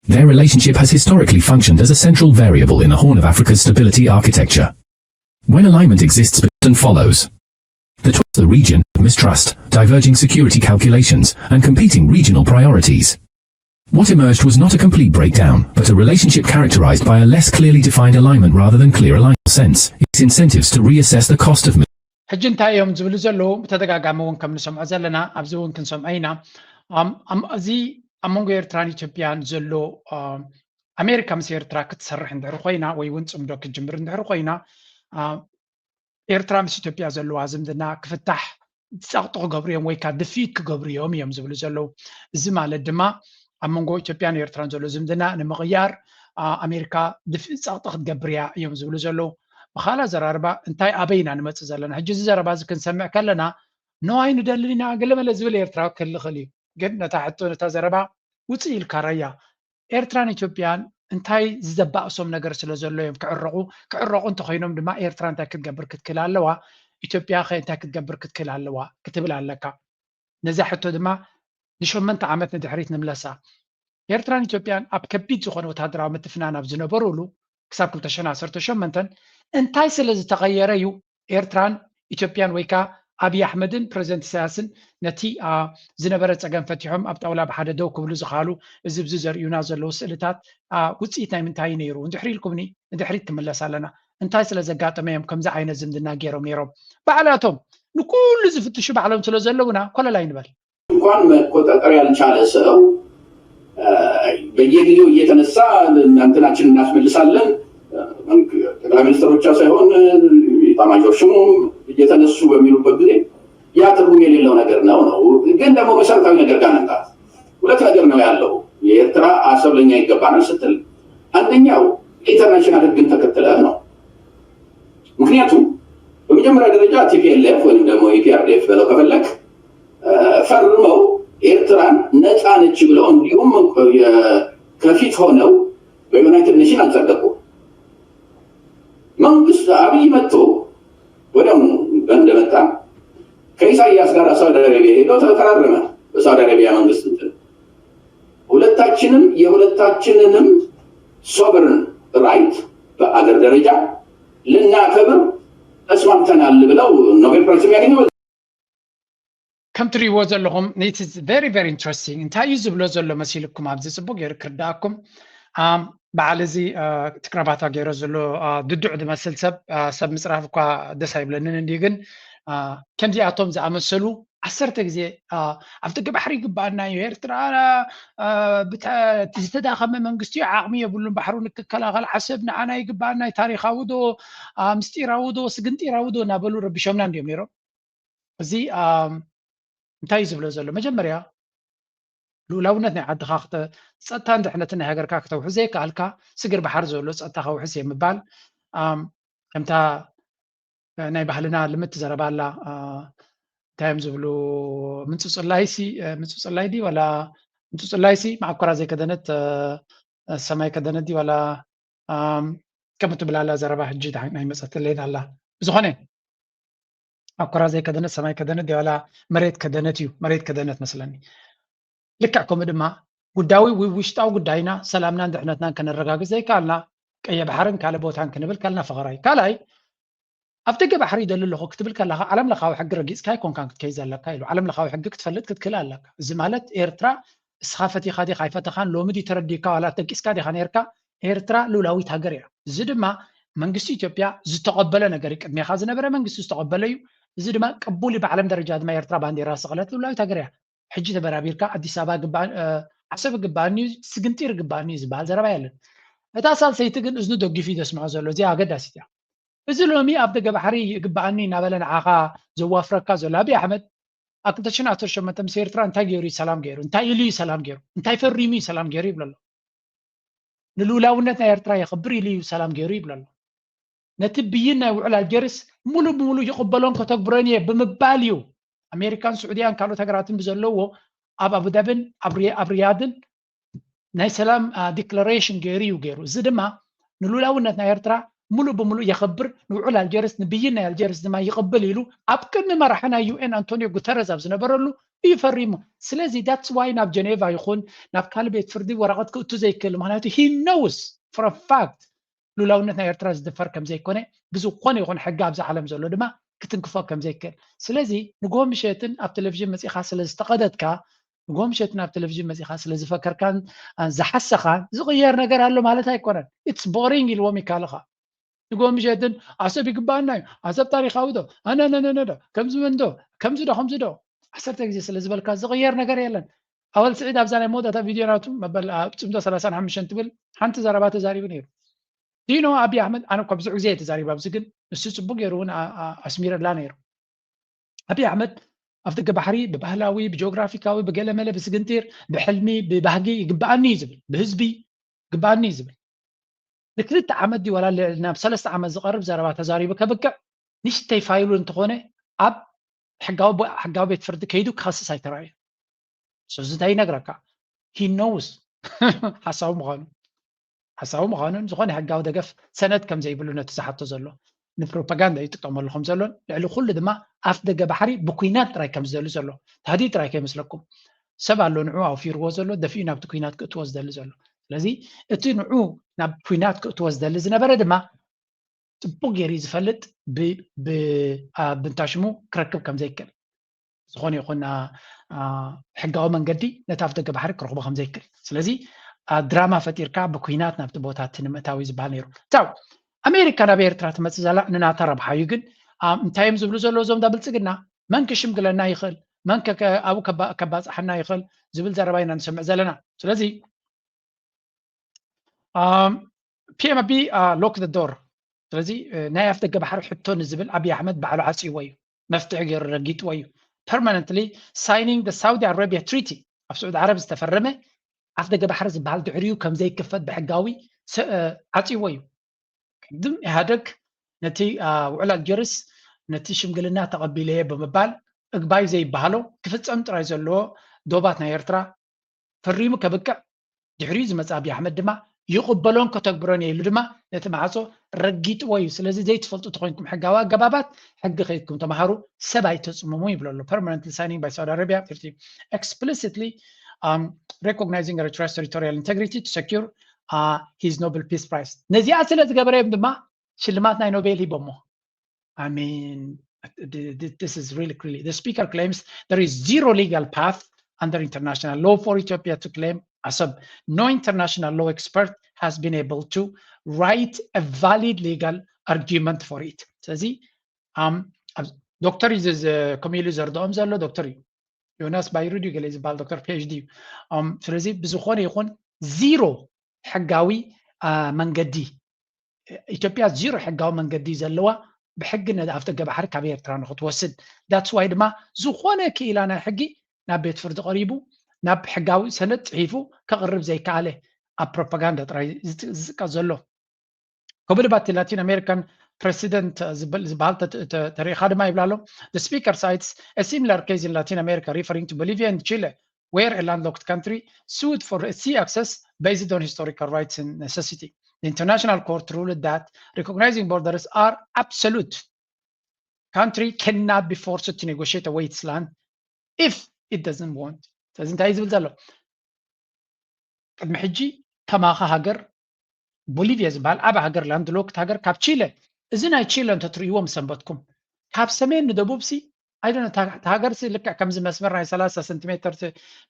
Their relationship has historically functioned as a central variable in the Horn of Africa's stability architecture. When alignment exists and follows, the twist the region of mistrust, diverging security calculations, and competing regional priorities. What emerged was not a complete breakdown, but a relationship characterized by a less clearly defined alignment rather than clear alignment sense, its incentives to reassess the cost of ሕጂ እንታይ እዮም ዝብሉ ዘለዉ ብተደጋጋሚ እውን ከም ንሰምዖ ዘለና ኣብዚ እውን ክንሰምዖ ኢና እዚ ኣብ መንጎ ኤርትራን ኢትዮጵያን ዘሎ ኣሜሪካ ምስ ኤርትራ ክትሰርሕ እንድሕር ኮይና ወይ እውን ፅምዶ ክትጅምር እንድሕር ኮይና ኤርትራ ምስ ኢትዮጵያ ዘለዋ ዝምድና ክፍታሕ ፀቕጢ ክገብሩ እዮም ወይ ከዓ ድፊት ክገብሩ እዮም እዮም ዝብሉ ዘለዉ እዚ ማለት ድማ ኣብ መንጎ ኢትዮጵያን ኤርትራን ዘሎ ዝምድና ንምቕያር ኣሜሪካ ድፊት ፀቕጢ ክትገብር እያ እዮም ዝብሉ ዘለዉ ብካላ ዘራርባ እንታይ ኣበይና ንመፅእ ዘለና ሕጂ እዚ ዘረባ እዚ ክንሰምዕ ከለና ነዋይ ንደልን ኢና ገለመለ ዝብል ኤርትራዊ ክልኽል እዩ ግን ነታ ሕቶ ነታ ዘረባ ውፅእ ኢልካ ራያ ኤርትራን ኢትዮጵያን እንታይ ዝዘባእሶም ነገር ስለ ዘሎ እዮም ክዕረቑ ክዕረቑ እንተኮይኖም ድማ ኤርትራ እንታይ ክትገብር ክትክእል ኣለዋ ኢትዮጵያ ከ እንታይ ክትገብር ክትክእል ኣለዋ ክትብል ኣለካ ነዛ ሕቶ ድማ ንሸመንተ ዓመት ንድሕሪት ንምለሳ ኤርትራን ኢትዮጵያን ኣብ ከቢድ ዝኾነ ወታደራዊ ምትፍናን ኣብ ዝነበሩሉ ክሳብ ክልተ ሽሕን ዓሰርተ ሸሞንተን እንታይ ስለ ዝተቐየረ እዩ ኤርትራን ኢትዮጵያን ወይ ከዓ ኣብይ ኣሕመድን ፕረዚደንት ኢሳያስን ነቲ ዝነበረ ፀገም ፈቲሖም ኣብ ጣውላ ብሓደ ደው ክብሉ ዝኸኣሉ እዚ ብዚ ዘርእዩና ዘለዉ ስእልታት ውፅኢት ናይ ምንታይ ነይሩ እንድሕሪ ኢልኩምኒ ንድሕሪት ክምለስ ኣለና እንታይ ስለ ዘጋጠመ እዮም ከምዚ ዓይነት ዝምድና ገይሮም ነይሮም ባዕላቶም ንኩሉ ዝፍትሹ ባዕሎም ስለ ዘለውና ኮለል ኣይንበል እንኳን መቆጣጠር ያልቻለ ሰው በየጊዜው እየተነሳ እናንትናችን እናስመልሳለን። ጠቅላይ ሚኒስትር ብቻ ሳይሆን ኤታማዦር ሹሙም እየተነሱ በሚሉበት ጊዜ ያ ትርጉም የሌለው ነገር ነው ነው። ግን ደግሞ መሰረታዊ ነገር ጋር እንምጣ። ሁለት ነገር ነው ያለው። የኤርትራ አሰብ ለኛ ይገባናል ስትል አንደኛው ኢንተርናሽናል ህግን ተከትለ ነው። ምክንያቱም በመጀመሪያ ደረጃ ቲ ፒ ኤል ኤፍ ወይም ደግሞ ኢ ፒ አር ዲ ኤፍ በለው ከፈለግ ፈርመው ኤርትራን ነፃ ነች ብለው እንዲሁም ከፊት ሆነው በዩናይትድ ኔሽን አልጸደቁም። መንግስት አብይ መጥቶ ወዲያውኑ እንደመጣ ከኢሳያስ ጋር ሳውዲ አረቢያ ሄዶ ተፈራረመ። በሳውዲ አረቢያ መንግስት እንትን ሁለታችንም የሁለታችንንም sovereign right በአገር ደረጃ ልናከብር ተስማምተናል ብለው ኖቤል ፕራይስ የሚያገኘው ከም ትሪእዎ ዘለኹም ነቲ very very interesting እንታይ እዩ ዝብሎ ዘሎ መሲልኩም ኣብዚ ፅቡቅ ገይሩ ክርዳእኩም በዓል እዚ እቲ ክራባታ ገይሮ ዘሎ ድዱዕ ዝመስል ሰብ ሰብ ምፅራፍ እኳ ደስ ኣይብለንን እንዲ ግን ከምዚኣቶም ዝኣመሰሉ ዓሰርተ ግዜ ኣብ ደገ ባሕሪ ይግባኣና እዩ፣ ኤርትራ ዝተዳኸመ መንግስቲ እዩ፣ ዓቕሚ የብሉን ባሕሩ ንክከላኸል፣ ዓሰብ ንዓና ይግባኣና እዩ፣ ታሪኻዊ ዶ ምስጢራዊ ዶ ስግንጢራዊ ዶ እናበሉ ረቢሾምና እንዲዮም ነይሮም። እዚ እንታይ እዩ ዝብሎ ዘሎ? መጀመርያ ልኡላውነት ናይ ዓድኻ ፀጥታን ድሕነትን ናይ ሃገርካ ክተውሕስ ዘይከኣልካ ስግር ባሕር ዘሎ ፀጥታ ከውሕስ እየ ምባል ከምታ ናይ ባህልና ልምት ዘረባ ኣላ። እንታይ እዮም ዝብሉ? ምንፅፅላይሲ ምንፅፅላይ ዲ ዋላ ምንፅፅላይሲ መዓኮራ ዘይከደነት ሰማይ ከደነት ዲ ዋላ ከም ትብል ኣላ ዘረባ ሕጂ ናይ መፀትለይን ኣላ። ብዝኾነ ኣኮራ ዘይከደነት ሰማይ ከደነት ዲ ዋላ መሬት ከደነት እዩ፣ መሬት ከደነት መስለኒ። ልክዕ ከምኡ ድማ ጉዳዊ ውሽጣዊ ጉዳይና ሰላምናን ድሕነትናን ከነረጋግፅ ዘይከኣልና ቀየ ባሕርን ካልእ ቦታን ክንብል ከልና ፈኸራይ ካልኣይ ኣብ ደገ ባሕሪ ይደሊ ኣለኹ ክትብል ከለኻ ዓለም ለኻዊ ሕጊ ረጊፅካ ኣይኮንካን ክትከይ ዘለካ ኢሉ። ዓለም ለኻዊ ሕጊ ክትፈልጥ ክትክእል ኣለካ። እዚ ማለት ኤርትራ እስኻ ፈቲኻ ዲኻ ኣይፈተኻን ሎሚ ድዩ ተረዲእካ ዋላ ደቂስካ ዲኻ ነርካ? ኤርትራ ልኡላዊት ሃገር እያ። እዚ ድማ መንግስቲ ኢትዮጵያ ዝተቐበለ ነገር እዩ። ቅድሜኻ ዝነበረ መንግስቲ ዝተቐበለ እዩ። እዚ ድማ ቅቡል እዩ። ብዓለም ደረጃ ድማ ኤርትራ ባንዴራ ዝሰቐለት ልኡላዊት ሃገር እያ። ሕጂ ተበራቢርካ ኣዲስ ኣበባ ግባ ዓሰብ ግባኣኒ ስግንጢር ግባኣኒ ዝበሃል ዘረባ የለን። እታ ሳልሰይቲ ግን እዝኑ ደጊፉ እዩ ዘስምዖ ዘሎ። እዚኣ ኣገዳሲት እያ። እዚ ሎሚ ኣብ ደገ ባሕሪ ይግባኣኒ እናበለ ንዓኻ ዘዋፍረካ ዘሎ ኣብይ ኣሕመድ ኣብ ክልተ ሽሕን ዓሰርተ ሸሞንተ ምስ ኤርትራ እንታይ ገይሩ እዩ ሰላም ገይሩ? እንታይ ኢሉ እዩ ሰላም ገይሩ? እንታይ ፈሪሙ እዩ ሰላም ገይሩ ይብሎ ኣሎ። ንልኡላውነት ናይ ኤርትራ የኽብር ኢሉ እዩ ሰላም ገይሩ ይብሎ ኣሎ። ነቲ ብይን ናይ ውዕል ኣልጀርስ ሙሉ ብሙሉ ይቕበሎን ከተግብሮን እየ ብምባል እዩ ኣሜሪካን ስዑድያን ካልኦት ሃገራትን ብዘለዎ ኣብ ኣቡዳብን ኣብ ሪያድን ናይ ሰላም ዲክለሬሽን ገይሩ እዩ ገይሩ። እዚ ድማ ንሉላውነት ናይ ኤርትራ ሙሉእ ብሙሉእ የኽብር፣ ንውዕል ኣልጀርስ ንብይን ናይ ኣልጀርስ ድማ ይቕብል ኢሉ ኣብ ቅድሚ መራሒ ናይ ዩ ኤን ኣንቶኒዮ ጉተረዝ ኣብ ዝነበረሉ እዩ ፈሪሙ። ስለዚ that's why ናብ ጀኔቫ ይኹን ናብ ካልእ ቤት ፍርዲ ወረቐት ክእቱ ዘይክእል፣ ምኽንያቱ he knows for a fact ሉላውነት ናይ ኤርትራ ዝድፈር ከም ዘይኮነ ብዝኾነ ይኹን ሕጊ ኣብዛ ዓለም ዘሎ ድማ ክትንክፎ ከም ዘይክእል። ስለዚ ንጎ ምሸትን ኣብ ቴሌቪዥን መጺኻ ስለ ዝተቐደድካ ንጎ ምሸትን ኣብ ቴሌቪዥን መጺኻ ስለ ዝፈከርካን ዝሓሰኻን ዝቕየር ነገር ኣሎ ማለት ኣይኮነን። It's boring ኢልዎም ይካልኻ። ንጎ ምሸትን ኣሰብ ይግባኣና እዩ፣ ኣሰብ ታሪኻዊ ዶ ኣነነነነ ዶ ከምዚ መን ዶ ከምዚ ዶ ከምዚ ዶ ዓሰርተ ግዜ ስለ ዝበልካ ዝቕየር ነገር የለን። ኣወል ስዒድ ኣብዛ ናይ መወዳእታ ቪድዮ ናቱ መበል ኣብ ጽምዶ ሰላሳን ሓሙሽተን ትብል ሓንቲ ዘረባ ተዛሪቡ ነይሩ። ዲኖ ኣብይ ኣሕመድ ኣነ እኳ ብዙሕ ግዜ እየ ተዛሪቡ ኣብዚ ግን ንሱ ጽቡቅ ገይሩ እውን ኣስሚረላ ነይሩ። ኣብይ ኣሕመድ ኣብ ደገ ባሕሪ ብባህላዊ ብጂኦግራፊካዊ ብገለመለ ብስግንጢር ብሕልሚ ብባህጊ ይግበኣኒ እዩ ዝብል ብህዝቢ ይግበኣኒ እዩ ዝብል ንክልተ ዓመት ድዩ ዋላ ናብ ሰለስተ ዓመት ዝቐርብ ዘረባ ተዛሪቡ ከብቅዕ ንሽተይ ፋይሉ እንተኾነ ኣብ ሕጋዊ ሕጋዊ ቤት ፍርዲ ከይዱ ክኸስስ ኣይተራእዩ። ስለዚ እንታይ ይነግረካ? He knows ሓሳዊ ምዃኑ ሓሳዊ ምዃኑን ዝኾነ ሕጋዊ ደገፍ ሰነድ ከም ዘይብሉ ነቲ ዝሓቶ ዘሎ ንፕሮፓጋንዳ ይጥቀመሉ ከም ዘሎን ልዕሊ ኩሉ ድማ ኣፍ ደገ ባሕሪ ብኩናት ጥራይ ከም ዝደሊ ዘሎ ታህዲ ጥራይ ከይመስለኩም ሰብ ኣሎ ንዑ ኣውፊርዎ ዘሎ ደፊኡ ናብቲ ኩናት ክእትዎ ዝደሊ ዘሎ ስለዚ እቲ ንዑ ናብ ኩናት ክእትዎ ዝደሊ ዝነበረ ድማ ጽቡቕ ገይሩ ዝፈልጥ ብንታሽሙ ክረክብ ከም ዘይክእል ዝኾነ ይኹን ሕጋዊ መንገዲ ነቲ ኣፍ ደገ ባሕሪ ክረኽቦ ከም ዘይክእል ስለዚ ድራማ ፈጢርካ ብኩናት ናብቲ ቦታ እቲ ንምእታዊ ዝበሃል ነይሩ ታው ኣሜሪካ ናብ ኤርትራ ትመፅእ ዘላ ንናታ ረብሓ እዩ ግን እንታይ እዮም ዝብሉ ዘለዉ እዞም ዳ ብልፅግና መን ክሽምግለና ይኽእል መን ኣብኡ ከባፃሓና ይኽእል ዝብል ዘረባ ኢና ንሰምዕ ዘለና ስለዚ ፒኤምቢ ሎክ ዶር ስለዚ ናይ ኣፍ ደገ ባሕሪ ሕቶ ንዝብል ኣብይ ኣሕመድ ባዕሉ ዓፅይዎ እዩ መፍትሒ ገይሩ ረጊጥዎ እዩ permanently signing the Saudi Arabia treaty ኣብ ስዑድ ዓረብ ዝተፈረመ ኣፍ ደገ ባሕሪ ዝበሃል ድሕሪኡ ከም ዘይክፈት ብሕጋዊ ዓፅይዎ እዩ ቅድም ኢህደግ ነቲ ውዕል ኣልጀርስ ነቲ ሽምግልና ተቐቢለየ ብምባል እግባይ ዘይበሃሎ ክፍፀም ጥራይ ዘለዎ ዶባት ናይ ኤርትራ ፈሪሙ ከብቅዕ ድሕሪኡ ዝመፅእ ኣብይ ኣሕመድ ድማ ይቕበሎን ከተግብሮን እየ ኢሉ ድማ ነቲ ማዕፆ ረጊጥዎ እዩ ስለዚ ዘይትፈልጡ ተኮይንኩም ሕጋዊ ኣገባባት ሕጊ ከይድኩም ተምሃሩ ሰብ ኣይተፅምሙ ይብሎ ኣሎ permanently signing by Saudi Arabia explicitly recognizing Eritrea's territorial integrity to secure his Nobel Peace Prize ነዚኣ ስለ ዝገበረ እዮም ድማ ሽልማት ናይ ኖቤል ሂቦሞ I mean, this is really clearly. The speaker claims there is zero legal path under international law for Ethiopia to claim Assab. No international law expert has been able to write a valid legal argument for it. ስለዚ ዶክተር እዩ ከምኡ ኢሉ ዘርድኦም ዘሎ ዶክተር እዩ። ዮናስ ባይሩድ እዩ ገለ ዝበሃል ዶክተር ፒኤችዲ እዩ። ስለዚ ብዝኾነ ይኹን ዚሮ ሕጋዊ መንገዲ ኢትዮጵያ ዚሮ ሕጋዊ መንገዲ ዘለዋ ብሕጊ ነዚ ኣፍደገ ባሕሪ ካብ ኤርትራ ንክትወስድ that's why ድማ ዝኾነ ክኢላ ናይ ሕጊ ናብ ቤት ፍርዲ ቀሪቡ ናብ ሕጋዊ ሰነድ ፅሒፉ ከቕርብ ዘይከኣለ ኣብ ፕሮፓጋንዳ ጥራይ ዝጥቀስ ዘሎ። ከምኡ ድማ እቲ ላቲን ኣሜሪካን ፕረሲደንት ዝበሃል ተሪኢኻ ድማ ይብላ ኣሎ። The speaker cites a similar case in Latin America referring to Bolivia and Chile where a landlocked country sued for sea access based on historical rights and necessity. The International Court ruled that recognizing borders are absolute. Country cannot be forced to negotiate away its land if it doesn't want. ስለዚ እንታይ ዝብል ዘሎ? ቅድሚ ሕጂ ከማኻ ሃገር ቦሊቪያ ዝበሃል ዓቢ ሃገር ላንድሎክድ ሃገር ካብ ቺለ፣ እዚ ናይ ቺለ እንተትርእይዎ ምስ ሰንበትኩም ካብ ሰሜን ንደቡብ ሲ ኣይደነ ሃገር ሲ ልክዕ ከምዚ መስመር ናይ ሰላሳ ሰንቲሜተር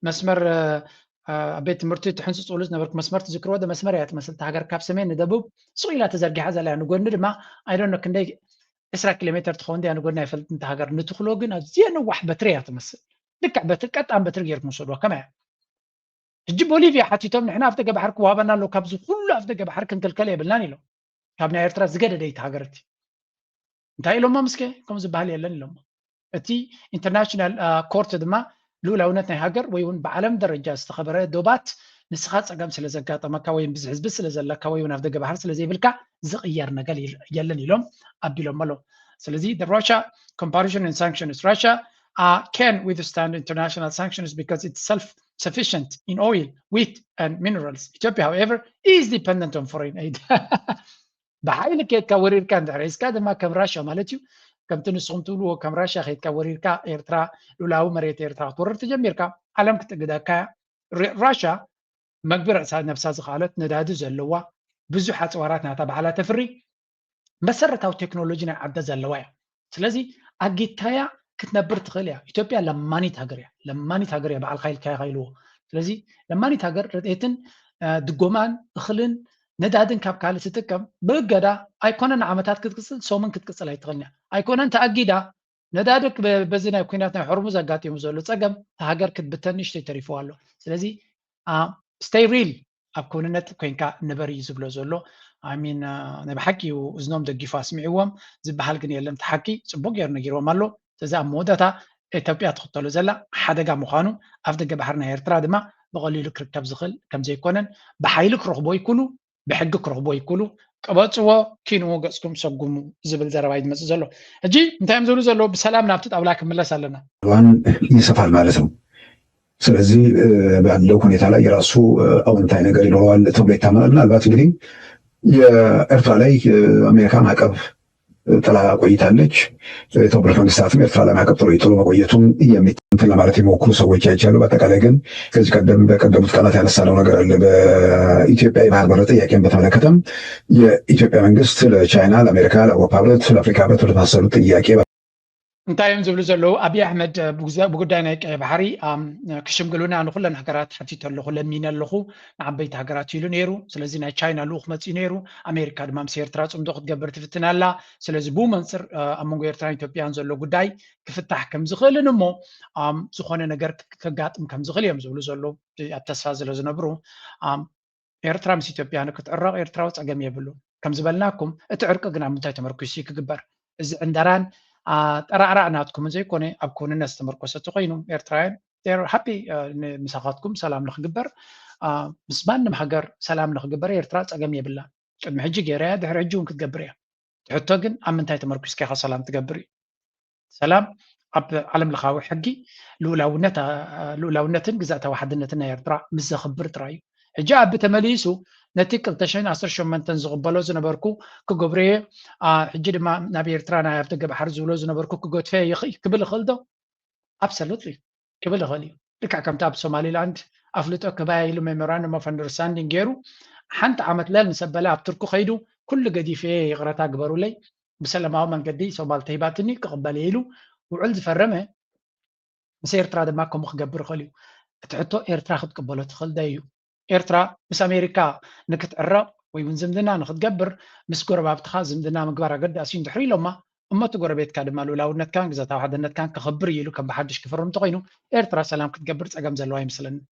መስመር ኣብ ቤት ትምህርቲ ትሕንፅፅሉ ዝነበርኩ መስመር ትዝክርዎ ዶ? መስመር እያ ትመስል ሃገር ካብ ሰሜን ንደቡብ ሱቕ ኢላ ተዘርጊሓ ዘላ እያ። ንጎኒ ድማ ኣይደነ ክንደይ ዕስራ ኪሎ ሜተር ትኸውን ድያ ንጎኒ ኣይፈልጥ እንተ ሃገር ንትኽሎ ግን ኣዝየ ነዋሕ በትሪ እያ ትመስል። ልክዕ በትሪ ቀጣን በትሪ ገይርኩም ውሰድዋ ከመይ እያ? ሕጂ ቦሊቪያ ሓቲቶም ንሕና ኣፍደገ ባሕሪ ክወሃበና ኣሎ ካብዚ ኩሉ ኣፍደገ ባሕሪ ክንክልከል የብልናን ኢሎም። ካብ ናይ ኤርትራ ዝገደደ እዩ እቲ ሃገር እቲ እንታይ ኢሎሞ ምስከ ከም ዝበሃል የለን ኢሎሞ። እቲ ኢንተርናሽናል ኮርት ድማ ልኡላውነት ናይ ሃገር ወይ እውን ብዓለም ደረጃ ዝተኸበረ ዶባት ንስኻ ፀገም ስለ ዘጋጠመካ ወይ ብዙሕ ህዝቢ ስለ ዘለካ ወይ እውን ኣፍደገ ባሕሪ ስለ ዘይብልካ ዝቕየር ነገር የለን ኢሎም ኣቢሎም ኣሎ። ስለዚ Russia comparison and sanctions Russia uh, can withstand international sanctions because it's self sufficient in oil, wheat and minerals. Ethiopia, however, is dependent on foreign aid. ብሓይሊ ከድካ ወሪርካ እንድሕር ሒዝካ ድማ ከም ራሻ ማለት እዩ። ከምቲ ንስኹም ትብልዎ ከም ራሻ ከድካ ወሪርካ ኤርትራ ሉላዊ መሬት ኤርትራ ክትወርር ተጀሚርካ ዓለም ክትእግደካ እያ። ራሻ መግቢ ርእሳ ነብሳ ዝኸኣለት ነዳዲ ዘለዋ ብዙሕ ኣፅዋራት ናታ ባዕላ ተፍሪ መሰረታዊ ቴክኖሎጂ ናይ ዓዳ ዘለዋ እያ። ስለዚ ኣጊታያ ክትነብር ትኽእል እያ። ኢትዮጵያ ለማኒት ሃገር እያ። ለማኒት ሃገር እያ። በዓልካ ኢልካ ኢኻ ኢልዎ። ስለዚ ለማኒት ሃገር ረድኤትን ድጎማን እኽልን ነዳድን ካብ ካልእ ትጥቀም ብእገዳ ኣይኮነን ዓመታት ክትቅፅል ሰሙን ክትቅፅል ኣይትኽእልን እያ። ኣይኮነን ተኣጊዳ ነዳዲ በዚ ናይ ኩናት ናይ ሕርሙዝ ኣጋጢሙ ዘሎ ፀገም ሃገር ክትብተን ንእሽተይ ተሪፍዋ ኣሎ። ስለዚ stay real ኣብ ክውንነት ኮይንካ ንበር እዩ ዝብሎ ዘሎ። ኣሚን ናይ ብሓቂ እዩ እዝኖም ደጊፉ ኣስሚዕዎም ዝበሃል ግን የለን። እቲ ሓቂ ፅቡቅ ገይሩ ነጊርዎም ኣሎ። ስለዚ ኣብ መወዳእታ ኢትዮጵያ ትኽተሎ ዘላ ሓደጋ ምዃኑ ኣፍደገ ባሕሪ ናይ ኤርትራ ድማ ብቐሊሉ ክርከብ ዝኽእል ከምዘይኮነን ብሓይሊ ክረኽቦ ይክእሉ ብሕጊ ክረኽቦ ይክእሉ ቅበፅዎ ኪንዎ ገፅኩም ሰጉሙ ዝብል ዘረባ እዩ ዝመፅእ ዘሎ። ሕጂ እንታይ እዮም ዝብሉ ዘለዉ? ብሰላም ናብቲ ጣውላ ክንምለስ ኣለና። ይሰፋል ማለት ነው። ስለዚህ ባለው ሁኔታ ላይ የራሱ አዎንታዊ ነገር ይኖረዋል ተብሎ ይታመናል። ምናልባት እንግዲህ የኤርትራ ላይ አሜሪካ ማዕቀብ ጥላ ቆይታለች። የተባበሩት መንግስታትም ኤርትራ ላይ ማዕቀብ ጥሎ ጥሎ መቆየቱም የሚንትን ለማለት የሞክሩ ሰዎች አይቻሉ። በአጠቃላይ ግን ከዚህ ቀደም በቀደሙት ቀናት ያነሳነው ነገር አለ። በኢትዮጵያ የባህር በር ጥያቄን በተመለከተም የኢትዮጵያ መንግስት ለቻይና፣ ለአሜሪካ፣ ለአውሮፓ ህብረት፣ ለአፍሪካ ህብረት ለመሳሰሉት ጥያቄ እንታይ እዮም ዝብሉ ዘለዉ? ኣብይ ኣሕመድ ብጉዳይ ናይ ቀይ ባሕሪ ክሽምግሉና ንኩለን ሃገራት ሓቲተ ኣለኹ፣ ለሚነ ኣለኹ ንዓበይቲ ሃገራት ኢሉ ነይሩ። ስለዚ ናይ ቻይና ልኡኽ መፅኡ ነይሩ፣ ኣሜሪካ ድማ ምስ ኤርትራ ፅምዶ ክትገብር ትፍትን ኣላ። ስለዚ ብኡ መንፅር ኣብ መንጎ ኤርትራን ኢትዮጵያን ዘሎ ጉዳይ ክፍታሕ ከም ዝኽእልን እሞ ዝኾነ ነገር ከጋጥም ከም ዝኽእል እዮም ዝብሉ ዘለዉ ኣብ ተስፋ ስለ ዝነብሩ። ኤርትራ ምስ ኢትዮጵያ ንክትዕረቕ ኤርትራዊ ፀገም የብሉን። ከም ዝበልናኩም እቲ ዕርቂ ግን ኣብ ምንታይ ተመርኩሱ እዩ ክግበር? እዚ ዕንደራን ጠራዕራዕ ናትኩምን ዘይኮነ ኣብ ክውንነት ዝተመርኮሰ ተኮይኑ ኤርትራውያን ሃፒ ምሳኻትኩም ሰላም ንክግበር ምስ ማንም ሃገር ሰላም ንክግበር ኤርትራ ፀገም የብላን። ቅድሚ ሕጂ ገይረያ ድሕሪ ሕጂ እውን ክትገብር እያ። ሕቶ ግን ኣብ ምንታይ ተመርኩስካ ኢኻ ሰላም ትገብር እዩ? ሰላም ኣብ ዓለም ለኻዊ ሕጊ ልኡላውነትን ግዛእታዊ ሓድነትን ናይ ኤርትራ ምስ ዘኽብር ጥራይ እዩ። ሕጂ ኣቢ ተመሊሱ ነቲ ክልተ ሽሕን ዓሰርተ ሸሞንተን ዝቕበሎ ዝነበርኩ ክገብርዮ ሕጂ ድማ ናብ ኤርትራ ናይ ኣፍደገ ባሕሪ ዝብሎ ዝነበርኩ ክገድፈዮ ይኽእል ክብል ይኽእል ዶ? Absolutely ክብል ይኽእል እዩ። ልክዕ ከምቲ ኣብ ሶማሊላንድ ኣፍልጦ ክባያ ኢሉ memorandum of understanding ገይሩ ሓንቲ ዓመት ለል ምስ ኣበለ ኣብ ቱርኪ ከይዱ ኩሉ ገዲፈ ይቕረታ ግበሩለይ ብሰላማዊ መንገዲ ሶማል ተሂባትኒ ክቕበል ኢሉ ውዕል ዝፈረመ ምስ ኤርትራ ድማ ከምኡ ክገብር ይኽእል እዩ። እቲ ሕቶ ኤርትራ ክትቅበሎ ትኽእል ዶ እዩ? ኤርትራ ምስ ኣሜሪካ ንክትዕረቕ ወይ እውን ዝምድና ንክትገብር ምስ ጎረባብትኻ ዝምድና ምግባር ኣገዳሲ እዩ እንድሕር ኢሎማ እሞ እቲ ጎረቤትካ ድማ ልኡላውነትካን ግዛታዊ ሓድነትካን ከኽብር እዩ ኢሉ ከም ብሓድሽ ክፍርም እንተኾይኑ፣ ኤርትራ ሰላም ክትገብር ጸገም ዘለዋ ኣይመስለንን።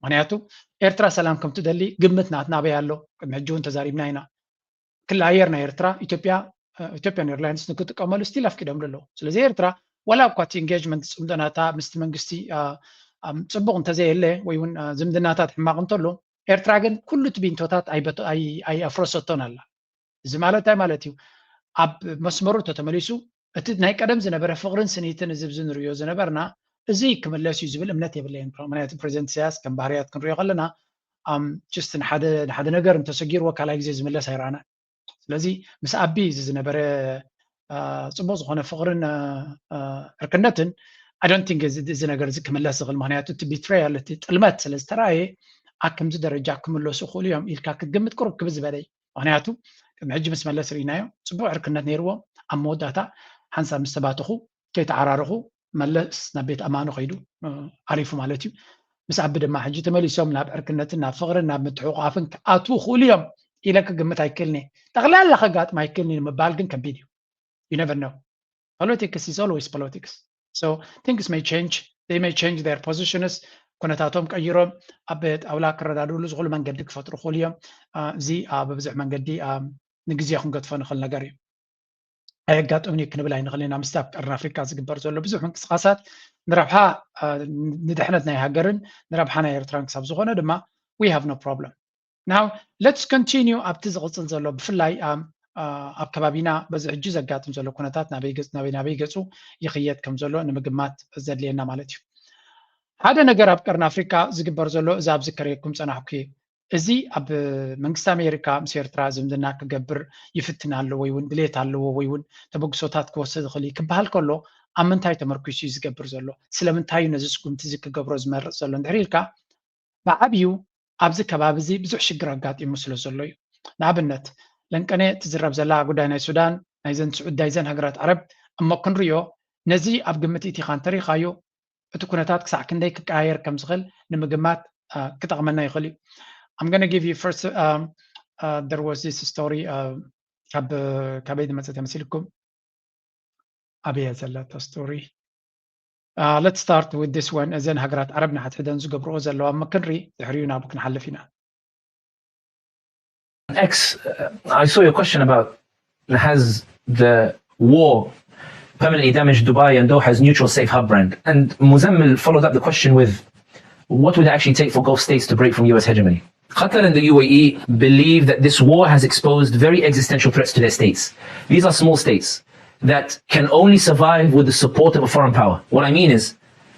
ምኽንያቱ ኤርትራ ሰላም ከም ትደሊ ግምት ናትና ኣበይ ኣሎ? ቅድሚ ሕጂ እውን ተዛሪብና ኢና። ክሊ ኣየር ናይ ኤርትራ ኢትዮጵያ፣ ኢትዮጵያን ኤርላይንስ ንክጥቀመሉ ስቲል ኣፍቂዶምሉ ኣለዉ። ስለዚ ኤርትራ ዋላ እኳ እቲ ኢንጌጅመንት፣ ጽምዶ ናታ ምስቲ መንግስቲ ጽቡቕ እንተዘየለ ወይ እውን ዝምድናታት ሕማቕ እንተሎ፣ ኤርትራ ግን ኩሉ እቲ ቢንቶታት ኣይኣፍረሰቶን ኣላ። እዚ ማለት እንታይ ማለት እዩ? ኣብ መስመሩ ተተመሊሱ እቲ ናይ ቀደም ዝነበረ ፍቕርን ስኒትን እዚ ኣብዚ ንሪኦ ዝነበርና እዚ ክምለስ እዩ ዝብል እምነት የብለይን። ምክንያቱ ፕሬዚደንት ኢሳያስ ከም ባህርያት ክንሪኦ ከለና ጅስት ንሓደ ነገር እንተሰጊርዎ ካልኣይ ግዜ ዝምለስ ኣይረኣናን። ስለዚ ምስ ኣቢ እዚ ዝነበረ ጽቡቕ ዝኾነ ፍቕርን ዕርክነትን ኣይ ዶንት ቲንክ እዚ ነገር እዚ ክምለስ ዝኽእል። ምክንያቱ እቲ ቢትሬያል፣ እቲ ጥልመት ስለ ዝተረኣየ ኣብ ከምዚ ደረጃ ክምለሱ ይኽእሉ እዮም ኢልካ ክትግምት ቅሩብ ክብድ ዝበለ እዩ። ምክንያቱ ቅድሚ ሕጂ ምስ መለስ ርኢናዮ፣ ጽቡቕ ዕርክነት ነይርዎም። ኣብ መወዳእታ ሓንሳብ ምስ ተባተኹ ከይተዓራረኹ መለስ ናብ ቤት ኣማኑ ከይዱ፣ ዓሪፉ ማለት እዩ። ምስ ኣቢ ድማ ሕጂ ተመሊሶም ናብ ዕርክነትን ናብ ፍቕርን ናብ ምትሕቑቓፍን ክኣትዉ ይኽእሉ እዮም ኢለ ክግምት ኣይክእልን እየ። ጠቕላላ ከጋጥም ኣይክእልን እዩ ንምባል ግን ከቢድ እዩ። You never know. Politics is always politics. So things may change, they may change their positions. ኩነታቶም ቀይሮም ኣብ ጣውላ ክረዳድእሉ ዝኽእሉ መንገዲ ክፈጥሩ ይኽእሉ እዮም። እዚ ብብዙሕ መንገዲ ንግዜ ክንገድፎ ንኽእል ነገር እዩ። ኣየጋጥምን እዩ ክንብል ኣይንኽእልን ኢና። ምስቲ ኣብ ቀርኒ ኣፍሪካ ዝግበር ዘሎ ብዙሕ ምንቅስቃሳት ንረብሓ፣ ንድሕነት ናይ ሃገርን ንረብሓ ናይ ኤርትራን ክሳብ ዝኾነ ድማ we have no problem. Now let's continue ኣብቲ ዝቕፅል ዘሎ፣ ብፍላይ ኣብ ከባቢና በዚ ሕጂ ዘጋጥም ዘሎ ኩነታት ናበይ ገፁ ይኽየድ ከም ዘሎ ንምግማት ዘድልየና ማለት እዩ። ሓደ ነገር ኣብ ቀርኒ ኣፍሪካ ዝግበር ዘሎ፣ እዚ ኣብ ዝከረየኩም ፀናሕኩ፣ እዚ ኣብ መንግስቲ ኣሜሪካ ምስ ኤርትራ ዝምድና ክገብር ይፍትን ኣሎ ወይ እውን ድሌት ኣለዎ ወይ እውን ተበግሶታት ክወስድ ይኽእል እዩ ክበሃል ከሎ፣ ኣብ ምንታይ ተመርኩሱ እዩ ዝገብር ዘሎ? ስለምንታይ እዩ ነዚ ስጉምቲ እዚ ክገብሮ ዝመርፅ ዘሎ እንድሕር ኢልካ፣ ብዓብዩ ኣብዚ ከባቢ እዚ ብዙሕ ሽግር ኣጋጢሙ ስለ ዘሎ እዩ። ንኣብነት ለንቀነ ትዝረብ ዘላ ጉዳይ ናይ ሱዳን፣ ናይዘን ስዑድ፣ ናይዘን ሃገራት ዓረብ እሞ ክንሪኦ፣ ነዚ ኣብ ግምት ኢቲኻ እንተሪኻዮ እቲ ኩነታት ክሳዕ ክንደይ ክቀያየር ከም ዝኽእል ንምግማት ክጠቕመና ይኽእል እዩ። I'm gonna give you first, there was this story, ካብ ካበይ ዝመፀት መሲልኩም? ኣበይ እያ ዘላ እታ ስቶሪ? Let's start with this one. እዘን ሃገራት ዓረብ ንሓድሕደን ዝገብርኦ ዘለዋ ምክንሪ ድሕሪኡ ናብኡ ክንሓልፍ ኢና። X, uh, I saw your question about has the war permanently damaged Dubai and Doha's neutral safe hub brand. And Muzammil followed up the question with, what would it actually take for Gulf states to break from U S hegemony? Qatar and the U A E believe that this war has exposed very existential threats to their states. These are small states that can only survive with the support of a foreign power. What I mean is,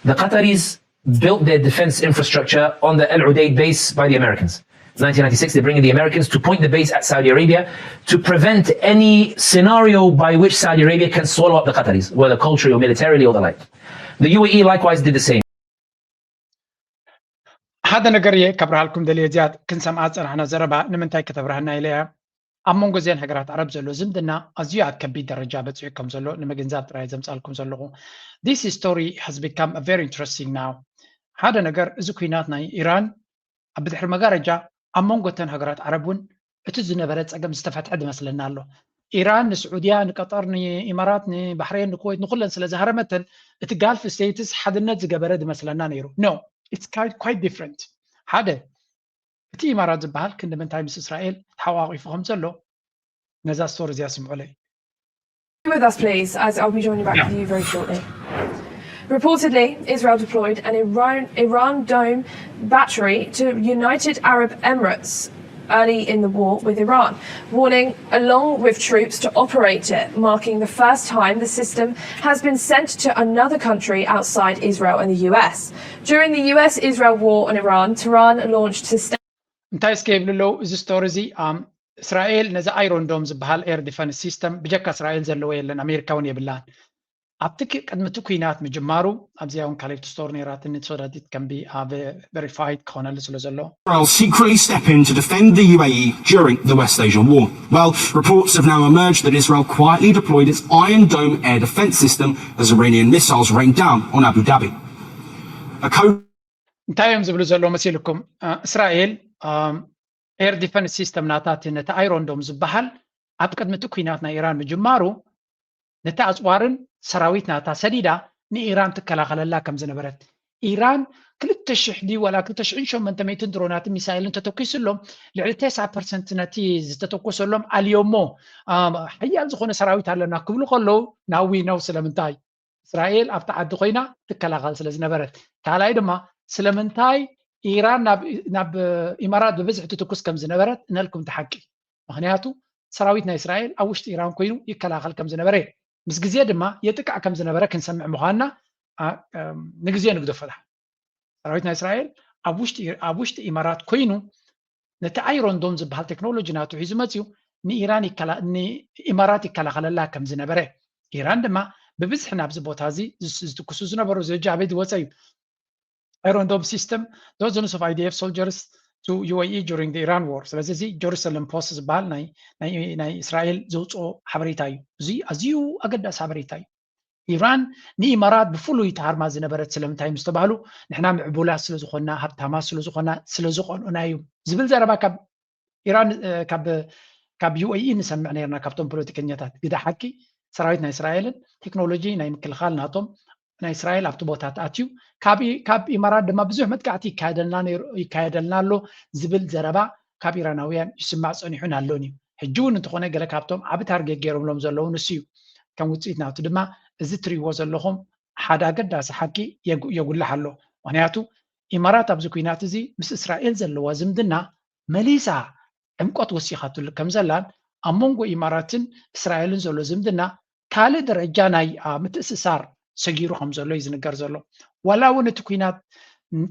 the Qataris built their defense infrastructure on the Al Udeid base by the Americans. nineteen ninety-six, they bring in the Americans to point the base at Saudi Arabia to prevent any scenario by which Saudi Arabia can swallow up the Qataris, whether culturally or militarily or the like. The U A E likewise did the same. ሓደ ነገር እየ ከብርሃልኩም ደልየ፣ እዚኣ ክንሰምዓ ዝፀናሕና ዘረባ ንምንታይ ከተብርሃና ኢለ እያ። ኣብ መንጎ እዘን ሃገራት ዓረብ ዘሎ ዝምድና ኣዝዩ ኣብ ከቢድ ደረጃ በፂሑ ከም ዘሎ ንምግንዛብ ጥራይ ዘምፃልኩም ዘለኹ። This story has become very interesting now. ሓደ ነገር፣ እዚ ኩናት ናይ ኢራን ኣብ ብድሕሪ መጋረጃ ኣብ መንጎ እተን ሃገራት ዓረብ እውን እቲ ዝነበረ ፀገም ዝተፈትሐ ዝመስለና ኣሎ። ኢራን ንስዑድያ፣ ንቀጠር፣ ንኢማራት፣ ንባሕሬን፣ ንኩወይት፣ ንኩለን ስለ ዝሃረመተን እቲ ጋልፍ ስቴትስ ሓድነት ዝገበረ ዝመስለና ነይሩ። No, it's quite different. ሓደ፣ እቲ ኢማራት ዝበሃል ክንዲ ምንታይ ምስ እስራኤል ተሓቋቒፉ ከም ዘሎ ነዛ ስቶሪ እዚኣ ስምዑለይ። With us, please, as I'll be joining back with you very shortly. Reportedly, Israel deployed an Iran, Iran Dome battery to United Arab Emirates early in the war with Iran, warning along with troops to operate it, marking the first time the system has been sent to another country outside Israel and the U S. During the U S Israel war on Iran, Tehran launched system. እንታይ እስከ ይብሉ ኣለዉ? እዚ ስቶሪ እዚ እስራኤል ነዚ ኣይሮን ዶም ዝበሃል ኤር ዲፈንስ ሲስተም ብጀካ እስራኤል ዘለዎ የለን፣ ኣሜሪካ እውን የብላን። ኣብቲ ቅድሚ እቲ ኩናት ምጅማሩ ኣብዚኣ እውን ካልኣይቲ ስቶሪ ነይራትኒ፣ so that it can be verified ክኾነሉ ስለ ዘሎ። Israel secretly step in to defend the U A E during the West Asian war. Well, reports have now emerged that Israel quietly deployed its Iron Dome air defense system as Iranian missiles rained down on Abu Dhabi. A code እንታይ እዮም ዝብሉ ዘለዉ መሲልኩም? እስራኤል ኤር ዲፈንስ ሲስተም ናታ፣ ነቲ ኣይሮን ዶም ዝበሃል ኣብ ቅድሚ እቲ ኩናት ናይ ኢራን ምጅማሩ ነቲ ኣፅዋርን ሰራዊት ናታ ሰዲዳ ንኢራን ትከላኸለላ ከም ዝነበረት፣ ኢራን ክልተ ሽሕ ድዩ ዋላ ክልተ ሽሕን ሸሞንተ ሚእትን ድሮናትን ሚሳይልን ተተኪሱሎም፣ ልዕሊ ተስዓ ፐርሰንት ነቲ ዝተተኮሰሎም ኣልዮሞ፣ ሓያል ዝኾነ ሰራዊት ኣለና ክብሉ ከለዉ፣ ናዊ ነው። ስለምንታይ? እስራኤል ኣብቲ ዓዲ ኮይና ትከላኸል ስለ ዝነበረት። ካልኣይ ድማ ስለምንታይ ኢራን ናብ ኢማራት ብብዝሒ ትትኩስ ከም ዝነበረት እነልኩም እቲ ሓቂ። ምክንያቱ ሰራዊት ናይ እስራኤል ኣብ ውሽጢ ኢራን ኮይኑ ይከላኸል ከም ዝነበረ እዩ። ምስ ግዜ ድማ የጥቃዕ ከም ዝነበረ ክንሰምዕ ምዃንና ንግዜ ንግደፎ። ሰራዊት ናይ እስራኤል ኣብ ውሽጢ ኢማራት ኮይኑ ነቲ ኣይሮን ዶም ዝበሃል ቴክኖሎጂ ናቱ ሒዙ መፅዩ ንኢራን ንኢማራት ይከላኸለላ ከም ዝነበረ፣ ኢራን ድማ ብብዝሒ ናብዚ ቦታ እዚ ዝትኩሱ ዝነበሩ እዚ ሕጂ ኣበይ ዝወፀ እዩ። Iron Dome system, dozens of I D F soldiers to U A E during the Iran war. ስለዚ እዚ ጀሩሳሌም ፖስት ዝበሃል ናይ እስራኤል ዘውፅኦ ሓበሬታ እዩ። እዚ ኣዝዩ ኣገዳሲ ሓበሬታ እዩ። ኢራን ንኢማራት ብፍሉይ ተሃርማ ዝነበረት ስለምንታይ ምስ ተባህሉ፣ ንሕና ምዕቡላት ስለ ዝኾና፣ ሃብታማት ስለ ዝኾና፣ ስለ ዝቐንኡና እዩ ዝብል ዘረባ ካብ ኢራን፣ ካብ ዩ ኤ ኢ ንሰምዕ ነርና ካብቶም ፖለቲከኛታት። ግደ ሓቂ ሰራዊት ናይ እስራኤልን ቴክኖሎጂ ናይ ምክልኻል ናቶም ናይ እስራኤል ኣብቲ ቦታ ተኣትዩ፣ ካብ ኢማራት ድማ ብዙሕ መጥቃዕቲ ይካየደልና ኣሎ ዝብል ዘረባ ካብ ኢራናውያን ይስማዕ ፀኒሑን ኣሎን እዩ። ሕጂ እውን እንተኾነ ገለ ካብቶም ዓቢ ታርጌት ገይሮምሎም ዘለዉ ንሱ እዩ። ከም ውፅኢት ናቱ ድማ እዚ ትሪእዎ ዘለኹም ሓደ ኣገዳሲ ሓቂ የጉልሕ ኣሎ። ምክንያቱ ኢማራት ኣብዚ ኩናት እዚ ምስ እስራኤል ዘለዋ ዝምድና መሊሳ ዕምቆት ወሲኻትሉ ከም ዘላን ኣብ መንጎ ኢማራትን እስራኤልን ዘሎ ዝምድና ካልእ ደረጃ ናይ ምትእስሳር ሰጊሩ ከም ዘሎ እዩ ዝንገር ዘሎ። ዋላ እውን እቲ ኩናት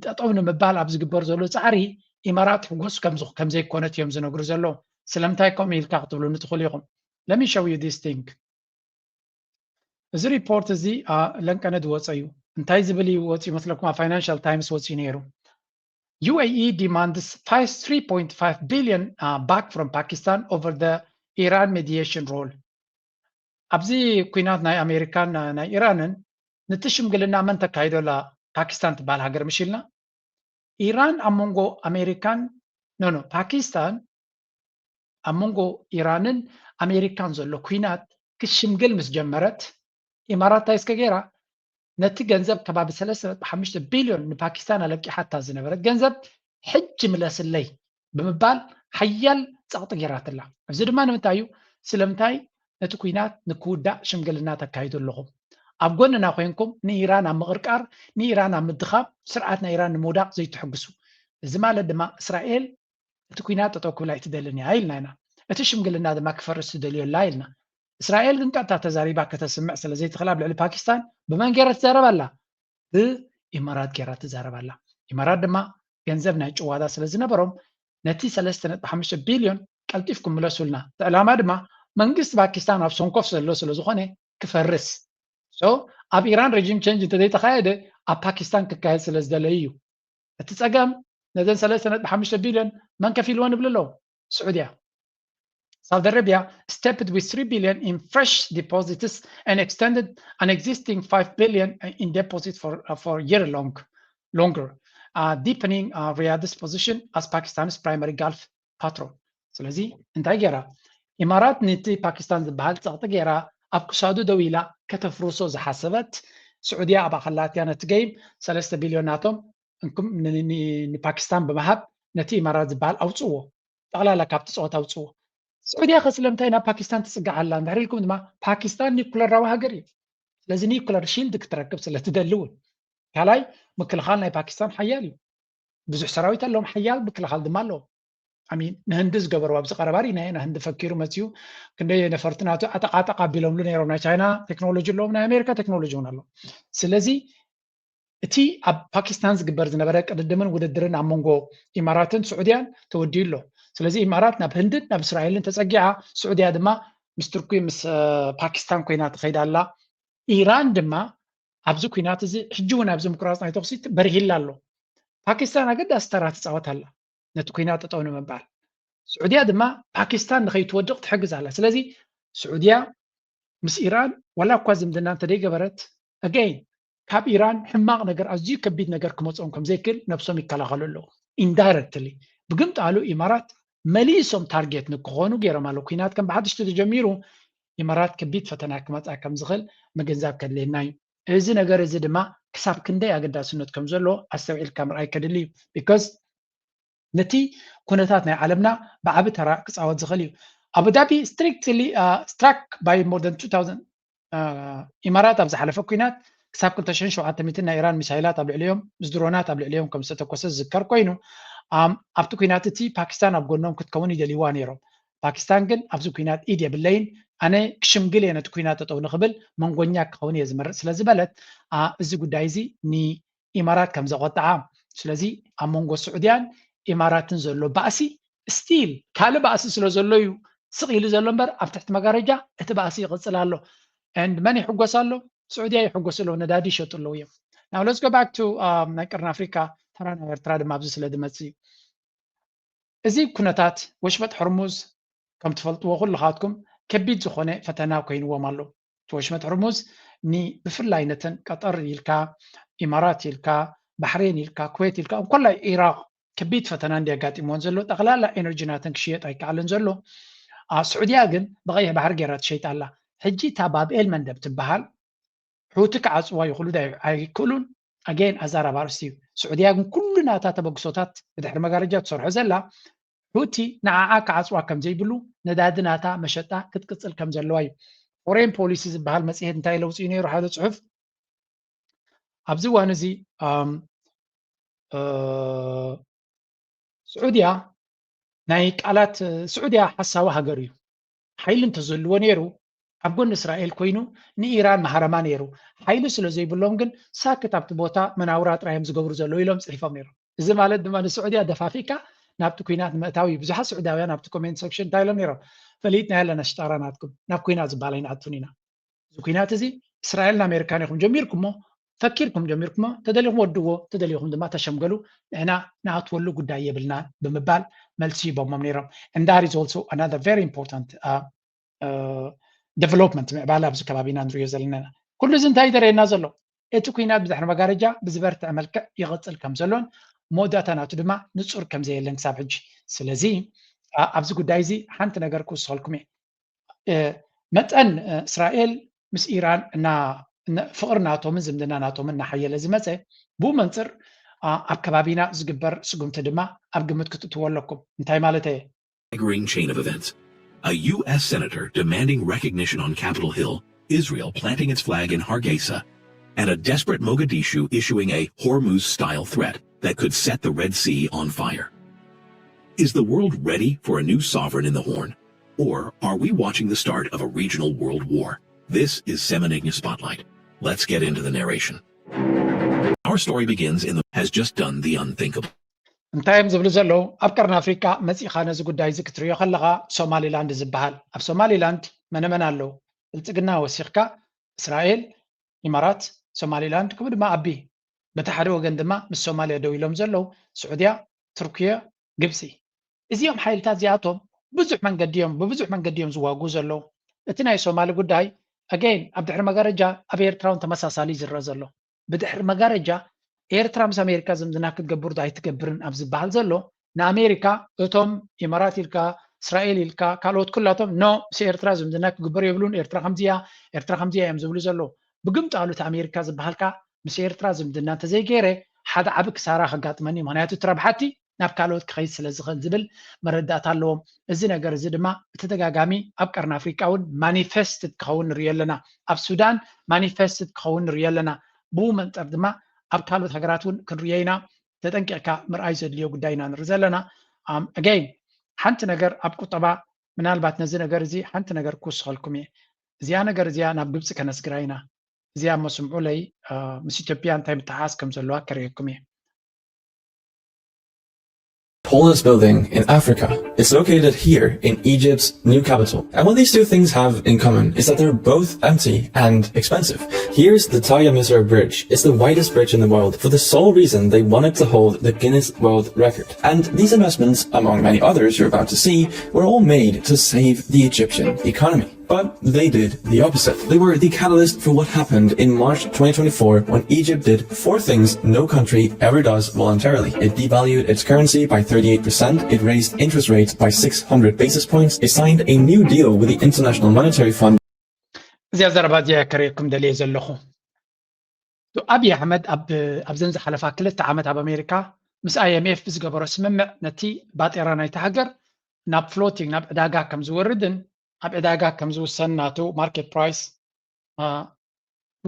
ጠጠው ንምባል ኣብ ዝግበር ዘሎ ፃዕሪ ኢማራት ሕጎስ ከም ዘይኮነት እዮም ዝነግሩ ዘለዉ። ስለምንታይ ከምኡ ኢልካ ክትብሉኒ ትኽእሉ ኢኹም። Let me show you this thing። እዚ ሪፖርት እዚ ለንቀነ ዝወፀ እዩ። እንታይ ዝብል እዩ ወፂኡ መስለኩም? ኣብ ፋይናንሻል ታይምስ ወፂኡ ነይሩ። U A E demands three point five billion back from Pakistan over the Iran mediation role። ኣብዚ ኩናት ናይ ኣሜሪካን ናይ ኢራንን ነቲ ሽምግልና መን ተካይዶ ኣላ? ፓኪስታን ትበሃል ሃገር ምሽ ኢልና። ኢራን ኣብ መንጎ ኣሜሪካን፣ ኖ ኖ፣ ፓኪስታን ኣብ መንጎ ኢራንን ኣሜሪካን ዘሎ ኩናት ክትሽምግል ምስ ጀመረት፣ ኢማራት እንታይ እስከ ገይራ? ነቲ ገንዘብ ከባቢ ሰለስተ ነጥቢ ሓሙሽተ ቢልዮን ንፓኪስታን ኣለቂሓታ ዝነበረት ገንዘብ ሕጂ ምለስለይ ብምባል ሓያል ጸቕጢ ገይራትላ። እዚ ድማ ንምንታይ እዩ? ስለምንታይ ነቲ ኩናት ንክውዳእ ሽምግልና ተካይዱ ኣለኹም? ኣብ ጎንና ኮይንኩም ንኢራን ኣብ ምቕርቃር፣ ንኢራን ኣብ ምድኻም፣ ስርዓት ናይ ኢራን ንምውዳቕ ዘይትሕግሱ። እዚ ማለት ድማ እስራኤል እቲ ኩናት ጠጠው ክብል ኣይትደልን እያ ኢልና ኢና። እቲ ሽምግልና ድማ ክፈርስ ትደልዮ ኣላ ኢልና። እስራኤል ግን ቀጥታ ተዛሪባ ከተስምዕ ስለ ዘይትኽእል ኣብ ልዕሊ ፓኪስታን ብመን ገይራ ትዛረብ ኣላ? ብኢማራት ገይራ ትዛረብ ኣላ። ኢማራት ድማ ገንዘብ ናይ ጭዋዳ ስለ ዝነበሮም ነቲ ሰለስተ ነጥቢ ሓሙሽተ ቢልዮን ቀልጢፍኩም ምለሱልና። እቲ ዕላማ ድማ መንግስቲ ፓኪስታን ኣብ ሰንኮፍ ዘሎ ስለ ዝኾነ ክፈርስ። So ኣብ ኢራን ሬጂም ቸንጅ እንተዘይተኻየደ ኣብ ፓኪስታን ክካየድ ስለ ዝደለዩ እዩ። እቲ ጸገም ነዘን ሰለስተ ነጥቢ ሓሙሽተ ቢልዮን መን ከፊልወን ይብሉ ኣለዉ? ስዑድያ። Saudi Arabia stepped with three billion in fresh deposits and extended an existing five billion in deposit for, uh, for year long, longer, uh, deepening, uh, Riyadh's position as Pakistan's primary Gulf patron። ስለዚ እንታይ ገይራ? ኢማራት ነቲ ፓኪስታን ዝበሃል ጸቕጢ ገይራ ኣብ ክሳዱ ደው ኢላ ከተፍርሶ ዝሓሰበት፣ ስዑድያ ኣብኣ ከላትያ ነቲ ገይም ሰለስተ ቢልዮን ናቶም እንኩም ንፓኪስታን ብምሃብ ነቲ ኢማራት ዝበሃል ኣውፅዎ፣ ጠቕላላ ካብቲ ፀወታ ኣውፅዎ። ስዑድያ ከ ስለምንታይ ናብ ፓኪስታን ትፅጋዕ ኣላ እንድሕር ኢልኩም ድማ ፓኪስታን ኒኩለራዊ ሃገር እዩ። ስለዚ ኒኩለር ሺልድ ክትረክብ ስለ ትደሊ እውን። ካልኣይ ምክልኻል ናይ ፓኪስታን ሓያል እዩ። ብዙሕ ሰራዊት ኣለዎም፣ ሓያል ምክልኻል ድማ ኣለዎም። ኣሚን ንህንዲ ዝገበሩ ኣብዚ ቀረባ ርኢናዮ ኢና። ህንዲ ፈኪሩ መፅዩ ክንደይ ነፈርቲ ናቱ ኣጠቓጠቕ ኣቢሎምሉ ነይሮም። ናይ ቻይና ቴክኖሎጂ ኣለዎም፣ ናይ ኣሜሪካ ቴክኖሎጂ እውን ኣለዎም። ስለዚ እቲ ኣብ ፓኪስታን ዝግበር ዝነበረ ቅድድምን ውድድርን ኣብ መንጎ ኢማራትን ስዑድያን ተወዲኡ ኣሎ። ስለዚ ኢማራት ናብ ህንድን ናብ እስራኤልን ተፀጊዓ፣ ስዑድያ ድማ ምስ ቱርኪ ምስ ፓኪስታን ኮይና ትኸይድ ኣላ። ኢራን ድማ ኣብዚ ኩናት እዚ ሕጂ እውን ኣብዚ ምቁራፅ ናይ ተኩሲ በርሂላ ኣሎ። ፓኪስታን ኣገዳሲ ተራ ትፃወት ኣላ ነቲ ኩናት ጠጠው ንምባል። ስዑድያ ድማ ፓኪስታን ንኸይትወድቕ ትሕግዝ ኣላ። ስለዚ ስዑድያ ምስ ኢራን ዋላ እኳ ዝምድና እንተደይገበረት፣ ኣገይን ካብ ኢራን ሕማቕ ነገር፣ ኣዝዩ ከቢድ ነገር ክመፅኦም ከም ዘይክእል ነብሶም ይከላኸሉ ኣለዉ። ኢንዳይረክትሊ ብግምጣሉ ኢማራት መሊሶም ታርጌት ንክኾኑ ገይሮም ኣለዉ። ኩናት ከም ብሓድሽ ተጀሚሩ ኢማራት ከቢድ ፈተና ክመፅኣ ከም ዝኽእል ምግንዛብ ከድልየና እዩ። እዚ ነገር እዚ ድማ ክሳብ ክንደይ ኣገዳስነት ከም ዘለዎ ኣስተውዒልካ ምርኣይ ከድሊ እዩ። Because ነቲ ኩነታት ናይ ዓለምና ብዓቢ ተራ ክፃወት ዝኽእል እዩ። ኣቡዳቢ strictly struck by more than two thousand ኢማራት ኣብ ዝሓለፈ ኩናት ክሳብ ክልተ ሽሕን ሸውዓተ ሚእትን ናይ ኢራን ሚሳይላት ኣብ ልዕሊኦም ምስ ድሮናት ኣብ ልዕሊኦም ከም ዝተተኮሰ ዝዝከር ኮይኑ ኣብቲ ኩናት እቲ ፓኪስታን ኣብ ጎኖም ክትከውን ይደልይዋ ነይሮም። ፓኪስታን ግን ኣብዚ ኩናት ኢድ የብለይን፣ ኣነ ክሽምግል እየ ነቲ ኩናት ጠጠው ንኽብል መንጎኛ ክኸውን እየ ዝመርፅ ስለ ዝበለት እዚ ጉዳይ እዚ ንኢማራት ከም ዘቆጥዓ፣ ስለዚ ኣብ መንጎ ስዑድያን ኢማራትን ዘሎ ባእሲ still ካልእ ባእሲ ስለ ዘሎ እዩ ስቕ ኢሉ ዘሎ እምበር ኣብ ትሕቲ መጋረጃ እቲ ባእሲ ይቕፅል ኣሎ። And መን ይሕጎስ ኣሎ? ስዑድያ ይሕጎስ ኣለዉ፣ ነዳዲ ይሸጡ ኣለዉ እዮም። Now let's go back to ናይ ቀርኒ ኣፍሪካ ተራ ናይ ኤርትራ ድማ ኣብዚ ስለ ዝመፅእ እዩ። እዚ ኩነታት ወሽመጥ ሕርሙዝ ከም ትፈልጥዎ ኩልኻትኩም ከቢድ ዝኾነ ፈተና ኮይንዎም ኣሎ። እቲ ወሽመጥ ሕርሙዝ ብፍላይ ነተን ቀጠር ኢልካ፣ ኢማራት ኢልካ፣ ባሕሬን ኢልካ፣ ኩዌት ኢልካ፣ እንኮላይ ኢራቕ ከቢድ ፈተና እንዲ ኣጋጢምዎን ዘሎ። ጠቕላላ ኤነርጂ ናተን ክሽየጥ ኣይከኣልን ዘሎ። ስዑድያ ግን ብቐይሕ ባሕሪ ገይራ ትሸይጥ ኣላ። ሕጂ እታ ባብኤል መንደብ ትበሃል ሑቲ ክዓፅዋ ይኽእሉ ኣይክእሉን ኣገይን ኣዛራብ ኣርእስቲ እዩ። ስዑድያ ግን ኩሉ ናታ ተበግሶታት ብድሕሪ መጋረጃ ትሰርሖ ዘላ ሑቲ ንዓዓ ክዓፅዋ ከም ዘይብሉ ነዳዲ ናታ መሸጣ ክትቅፅል ከም ዘለዋ እዩ። ፎሬን ፖሊሲ ዝበሃል መፅሄት እንታይ ለውፅኡ ነይሩ ሓደ ፅሑፍ ኣብዚ እዋን እዚ ስዑድያ ናይ ቃላት ስዑድያ ሓሳዊ ሃገር እዩ። ሓይሊ እንተዘልዎ ነይሩ ኣብ ጎኒ እስራኤል ኮይኑ ንኢራን መሃረማ ነይሩ። ሓይሊ ስለ ዘይብሎም ግን ሳክት ኣብቲ ቦታ መናውራ ጥራይ እዮም ዝገብሩ ዘለዉ ኢሎም ፅሒፎም ነይሮም። እዚ ማለት ድማ ንስዑድያ ደፋፊካ ናብቲ ኩናት ምእታው እዩ። ብዙሓት ስዑዳውያን ኣብቲ ኮሜንት ሰክሽን እንታይ ኢሎም ነይሮም? ፈሊጥና ኣለና ሽጣራ ናትኩም ናብ ኩናት ዝበሃል ኣይንኣቱን ኢና። እዚ ኩናት እዚ እስራኤልን ኣሜሪካን ኢኹም ጀሚርኩሞ፣ ፈኪርኩም ጀሚርኩሞ፣ ተደሊኹም ወድዎ፣ ተደሊኹም ድማ ተሸምገሉ፣ ንሕና ንኣትወሉ ጉዳይ የብልና ብምባል መልሲ ሂቦሞም ነይሮም። And that is also another very important development ምዕባለ ኣብዚ ከባቢና ንሪኦ ዘለና። ኩሉ እዚ እንታይ ይደረየና ዘሎ? እቲ ኩናት ብድሕሪ መጋረጃ ብዝበርትዐ መልክዕ ይቕፅል ከም ዘሎን መወዳእታ ናቱ ድማ ንፁር ከም ዘየለን ክሳብ ሕጂ። ስለዚ ኣብዚ ጉዳይ እዚ ሓንቲ ነገር ክውስኸልኩም እየ። መጠን እስራኤል ምስ ኢራን እና ፍቕሪ ናቶምን ዝምድና ናቶምን እናሓየለ ዝመፀ ብኡ መንፅር ኣብ ከባቢና ዝግበር ስጉምቲ ድማ ኣብ ግምት ክትእትዎ ኣለኩም። እንታይ ማለት እየ? Staggering chain of events. A U S senator demanding recognition on Capitol Hill, Israel planting its flag in Hargeisa, and a desperate Mogadishu issuing a Hormuz style threat that could set the Red Sea on fire. Is the world ready for a new sovereign in the Horn? Or are we watching the start of a regional world war? This is Semenigna Spotlight. Let's get into the narration. Our story begins in the has just done the unthinkable. እንታይ እዮም ዝብሉ ዘለዉ? ኣብ ቀርኒ ኣፍሪቃ መፂኻ ነዚ ጉዳይ እዚ ክትሪኦ ከለኻ ሶማሊላንድ ዝበሃል ኣብ ሶማሊላንድ መነመን ኣለዉ? ብልፅግና ወሲኽካ እስራኤል፣ ኢማራት፣ ሶማሊላንድ ከምኡ ድማ ኣቢ በቲ ሓደ ወገን ድማ ምስ ሶማልያ ደው ኢሎም ዘለዉ ስዑድያ፣ ቱርክየ፣ ግብፂ። እዚኦም ሓይልታት እዚኣቶም ብዙሕ መንገዲ እዮም ብብዙሕ መንገዲ እዮም ዝዋግኡ ዘለዉ። እቲ ናይ ሶማሊ ጉዳይ ኣገይን ኣብ ድሕሪ መጋረጃ ኣብ ኤርትራ እውን ተመሳሳሊ እዩ ዝረአ ዘሎ። ብድሕሪ መጋረጃ ኤርትራ ምስ ኣሜሪካ ዝምድና ክትገብር ዶ ኣይትገብርን ኣብ ዝበሃል ዘሎ ንኣሜሪካ እቶም ኢማራት ኢልካ እስራኤል ኢልካ ካልኦት ኩላቶም ኖ ምስ ኤርትራ ዝምድና ክግበር የብሉን ኤርትራ ከምዚያ ኤርትራ ከምዚያ እዮም ዝብሉ ዘለዉ። ብግምጣሉ እቲ ኣሜሪካ ዝበሃል ከኣ ምስ ኤርትራ ዝምድና እንተዘይገይረ ሓደ ዓቢ ክሳራ ከጋጥመኒ እዩ ምኽንያቱ እቲ ረብሓቲ ናብ ካልኦት ክኸይድ ስለ ዝኽእል ዝብል መረዳእታ ኣለዎም። እዚ ነገር እዚ ድማ ብተደጋጋሚ ኣብ ቀርኒ ኣፍሪቃ እውን ማኒፌስትድ ክኸውን ንሪኦ ኣለና። ኣብ ሱዳን ማኒፌስትድ ክኸውን ንሪኦ ኣለና። ብኡ መንጠር ድማ ኣብ ካልኦት ሃገራት እውን ክንሪኦ ኢና። ተጠንቂቕካ ምርኣይ ዘድልዮ ጉዳይ ኢና ንርኢ ዘለና። ኣገይን ሓንቲ ነገር ኣብ ቁጠባ ምናልባት ነዚ ነገር እዚ ሓንቲ ነገር ክውስኸልኩም እየ። እዚኣ ነገር እዚኣ ናብ ግብፂ ከነስግራ ኢና። እዚኣ እሞ ስምዑለይ ምስ ኢትዮጵያ እንታይ ምትሓሓዝ ከም ዘለዋ ከርእየኩም እየ። Tallest building in Africa. It's located here in Egypt's new capital. And what these two things have in common is that they're both empty and expensive. Here's the Taya Misr Bridge. It's the widest bridge in the world for the sole reason they wanted to hold the Guinness World Record. And these investments, among many others you're about to see, were all made to save the Egyptian economy. But they did the opposite. They were the catalyst for what happened in March twenty twenty-four when Egypt did four things no country ever does voluntarily. It devalued its currency by thirty-eight percent, it raised interest rates by six hundred basis points, it signed a new deal with the International Monetary Fund, እዚኣ ዘረባ እዚኣ ከርእየኩም ደልየ ዘለኹ። ኣብይ ኣሕመድ ኣብዘን ዝሓለፋ ክልተ ዓመት ኣብ ኣሜሪካ ምስ ኣይኤምኤፍ ብዝገበሮ ስምምዕ ነቲ ባጤራ ናይቲ ሃገር ናብ ፍሎቲንግ ናብ ዕዳጋ ከም ዝወርድን ኣብ ዕዳጋ ከም ዝውሰን ናቱ ማርኬት ፕራይስ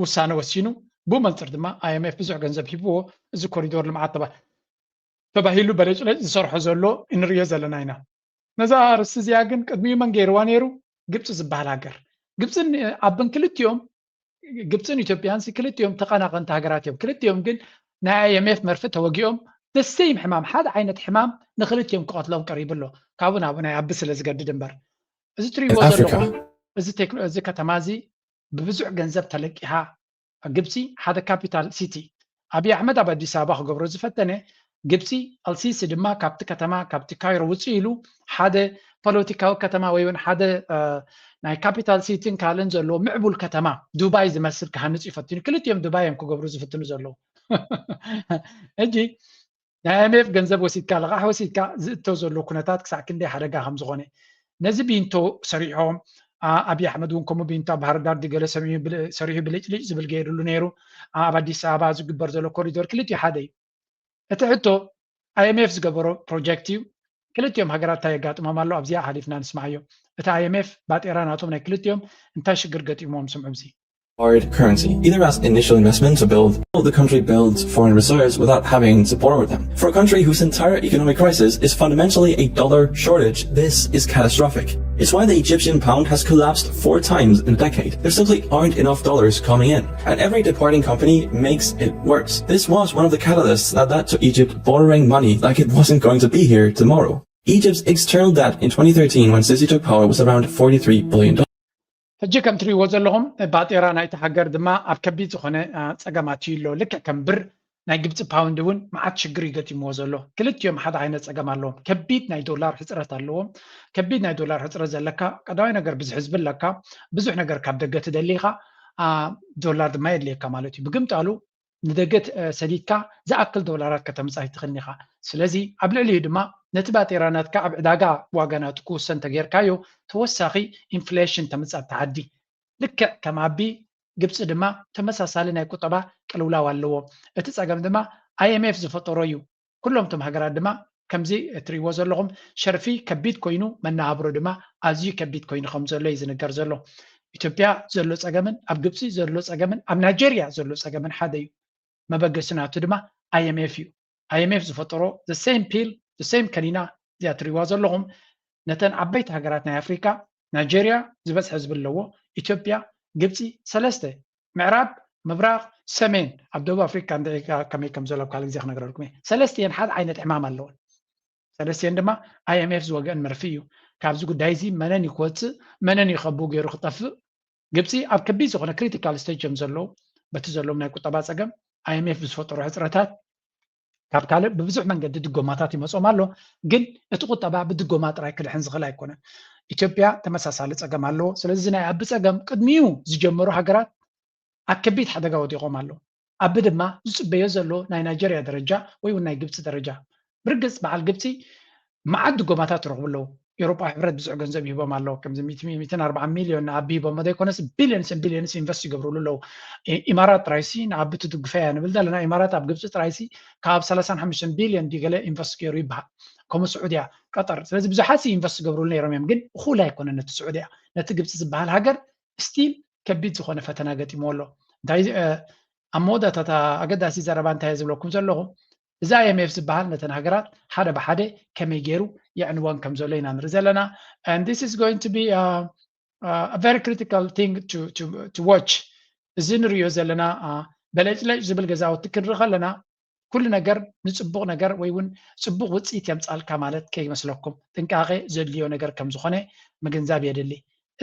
ውሳነ ወሲኑ። ብኡ መንፅር ድማ ኣይኤምኤፍ ብዙሕ ገንዘብ ሂብዎ እዚ ኮሪዶር ልምዓት ተባሂሉ በለጭለጭ ዝሰርሖ ዘሎ እንሪኦ ዘለና ኢና። ነዛ ኣርእስቲ እዚኣ ግን ቅድሚኡ መን ገይርዋ ነይሩ? ግብፂ ዝበሃል ሃገር። ግብፅን ዓብን ክልቲኦም ግብፅን ኢትዮጵያን ክልቲኦም ተቐናቐንቲ ሃገራት እዮም። ክልቲኦም ግን ናይ ኣይኤምኤፍ መርፍእ ተወጊኦም ደሰይም ሕማም ሓደ ዓይነት ሕማም ንክልቲኦም ክቐትሎም ቀሪቡ ኣሎ። ካብኡ ናብኡ ናይ ኣቢ ስለ ዝገድድ እምበር እዚ ትሪእዎ ዘለኹም እዚ ከተማ እዚ ብብዙሕ ገንዘብ ተለቂሓ ግብፂ ሓደ ካፒታል ሲቲ ኣብይ ኣሕመድ ኣብ ኣዲስ ኣበባ ክገብሮ ዝፈተነ ግብፂ ኣልሲሲ ድማ ካብቲ ከተማ ካብቲ ካይሮ ውፅእ ኢሉ ሓደ ፖለቲካዊ ከተማ ወይ እውን ሓደ ናይ ካፒታል ሲቲን ካልእን ዘለዎ ምዕቡል ከተማ ዱባይ ዝመስል ክሃንፅ እዩ ፈትኑ። ክልቲኦም ዱባይ እዮም ክገብሩ ዝፍትኑ ዘለዉ። ሕጂ ናይ ኣይኤምኤፍ ገንዘብ ወሲድካ ልቓሕ ወሲድካ ዝእቶ ዘሎ ኩነታት ክሳዕ ክንደይ ሓደጋ ከም ዝኾነ ነዚ ቢንቶ ሰሪሖም ኣብይ ኣሕመድ እውን ከምኡ ቢንቶ ኣብ ባህርዳር ድገለ ሰሪሑ ብልጭልጭ ዝብል ገይሩሉ ነይሩ። ኣብ ኣዲስ ኣበባ ዝግበር ዘሎ ኮሪዶር ክልቲኡ ሓደ እዩ። እቲ ሕቶ ኣይኤምኤፍ ዝገበሮ ፕሮጀክት እዩ። ክልቲኦም ሃገራት እንታይ የጋጥሞም ኣሎ ኣብዚኣ ሓሊፍና ንስማዓዮ። እቲ ኣይኤምኤፍ ባጤራ ናቶም ናይ ክልቲኦም እንታይ ሽግር ገጢሞም ስምዑ እዚ። Hard currency, either as initial investment to build, the country builds foreign reserves without having to borrow them. For a country whose entire economic crisis is fundamentally a dollar shortage, this is catastrophic. It's why the Egyptian pound has collapsed four times in a decade. There simply aren't enough dollars coming in, and every departing company makes it worse. This was one of the catalysts that led to Egypt borrowing money like it wasn't going to be here tomorrow. Egypt's external debt in twenty thirteen, when Sisi took power, was around forty-three billion dollars. ሕጂ ከም ትሪእዎ ዘለኹም ባጤራ ናይቲ ሃገር ድማ ኣብ ከቢድ ዝኾነ ፀገም ኣትዩ ኣሎ። ልክዕ ከም ብር ናይ ግብፂ ፓውንድ እውን መዓት ሽግር ይገጢምዎ ዘሎ። ክልቲኦም ሓደ ዓይነት ፀገም ኣለዎም። ከቢድ ናይ ዶላር ሕፅረት ኣለዎም። ከቢድ ናይ ዶላር ሕፅረት ዘለካ ቀዳማይ ነገር ብዙሕ ህዝቢ ኣለካ፣ ብዙሕ ነገር ካብ ደገ ትደሊ ኢኻ፣ ዶላር ድማ የድልየካ ማለት እዩ። ብግምጣሉ ንደገ ሰዲድካ ዝኣክል ዶላራት ከተምፅእ ኣይትኽእልን ኢኻ። ስለዚ ኣብ ልዕሊኡ ድማ ነቲ ባጤራ ናትካ ኣብ ዕዳጋ ዋጋ ናቱ ክውሰን ተጌርካዮ ተወሳኺ ኢንፍሌሽን ተምፅእ ኣብቲ ዓዲ። ልክዕ ከም ኣቢ ግብፂ ድማ ተመሳሳሊ ናይ ቁጠባ ቅልውላው ኣለዎ። እቲ ፀገም ድማ ኣይኤምኤፍ ዝፈጠሮ እዩ። ኩሎም እቶም ሃገራት ድማ ከምዚ እትሪእዎ ዘለኹም ሸርፊ ከቢድ ኮይኑ መነባብሮ ድማ ኣዝዩ ከቢድ ኮይኑ ከም ዘሎ እዩ ዝንገር ዘሎ። ኢትዮጵያ ዘሎ ፀገምን ኣብ ግብፂ ዘሎ ፀገምን ኣብ ናይጀርያ ዘሎ ፀገምን ሓደ እዩ። መበገሲ ናቱ ድማ ኣይኤምኤፍ እዩ። ኣይኤምኤፍ ዝፈጠሮ the same pill the same ከኒና እዚኣ እትሪእዋ ዘለኹም ነተን ዓበይቲ ሃገራት ናይ ኣፍሪካ ናይጀርያ ዝበዝሐ ህዝቢ ኣለዎ፣ ኢትዮጵያ፣ ግብፂ ሰለስተ ምዕራብ፣ ምብራቕ፣ ሰሜን ኣብ ደቡብ ኣፍሪካ እንድዒ ከመይ ከም ዘሎ ካልእ ግዜ ክነግረልኩም እየ። ሰለስቲኤን ሓደ ዓይነት ሕማም ኣለወን። ሰለስቲኤን ድማ ኣይኤምኤፍ ዝወገአን መርፍእ እዩ። ካብዚ ጉዳይ እዚ መነን እዩ ክወፅእ መነን እዩ ከብኡ ገይሩ ክጠፍእ። ግብፂ ኣብ ከቢድ ዝኾነ ክሪቲካል ስቴጅ እዮም ዘለዉ። በቲ ዘለዎም ናይ ቁጠባ ፀገም ኣይኤምኤፍ ብዝፈጠሮ ሕፅረታት ካብ ካልእ ብብዙሕ መንገዲ ድጎማታት ይመፅኦም ኣሎ። ግን እቲ ቁጠባ ብድጎማ ጥራይ ክድሕን ዝኽእል ኣይኮነን። ኢትዮጵያ ተመሳሳሊ ፀገም ኣለዎ። ስለዚ ናይ ኣቢ ፀገም ቅድሚኡ ዝጀመሩ ሃገራት ኣብ ከቢድ ሓደጋ ወዲቖም ኣለዉ። ኣቢ ድማ ዝፅበዮ ዘሎ ናይ ናይጀርያ ደረጃ ወይ እውን ናይ ግብፂ ደረጃ። ብርግፅ በዓል ግብፂ መዓት ድጎማታት ይረኽቡ ኣለዉ። ኤውሮጳ ሕብረት ብዙሕ ገንዘብ ይህቦም ኣለዉ። ከምዚ ሚእትን ኣርባዓን ሚልዮን ንኣቢ ሂቦሞ ዘይኮነስ ቢልዮንስን ቢልዮንስ ኢንቨስት ይገብርሉ ኣለዉ። ኢማራት ጥራይሲ ንኣቢ ትድግፈ እያ ንብል ዘለና። ኢማራት ኣብ ግብፂ ጥራይሲ ካብ ሰላሳን ሓሙሽተን ቢልዮን ድዩ ገለ ኢንቨስት ገይሩ ይበሃል። ከምኡ ስዑድያ፣ ቀጠር። ስለዚ ብዙሓት ኢንቨስት ዝገብርሉ ነይሮም እዮም፣ ግን እኹል ኣይኮነን ነቲ ስዑድያ። ነቲ ግብፂ ዝበሃል ሃገር ስቲል ከቢድ ዝኾነ ፈተና ገጢምዎ ኣሎ። እንታይ ኣብ መወዳእታ ኣገዳሲ ዘረባ እንታይ ዝብለኩም ዘለኹ እዚ ኣይኤምኤፍ ዝበሃል ነተን ሃገራት ሓደ ብሓደ ከመይ ገይሩ የዕንወን ከም ዘሎ ኢና ንርኢ ዘለና። And this is going to be a, a very critical thing to, to, to watch. እዚ ንሪኦ ዘለና በለጭለጭ ዝብል ገዛውቲ ክንርኢ ከለና ኩሉ ነገር ንፅቡቕ ነገር ወይ እውን ፅቡቕ ውፅኢት የምፃልካ ማለት ከይመስለኩም ጥንቃቄ ዘድልዮ ነገር ከም ዝኾነ ምግንዛብ የድሊ።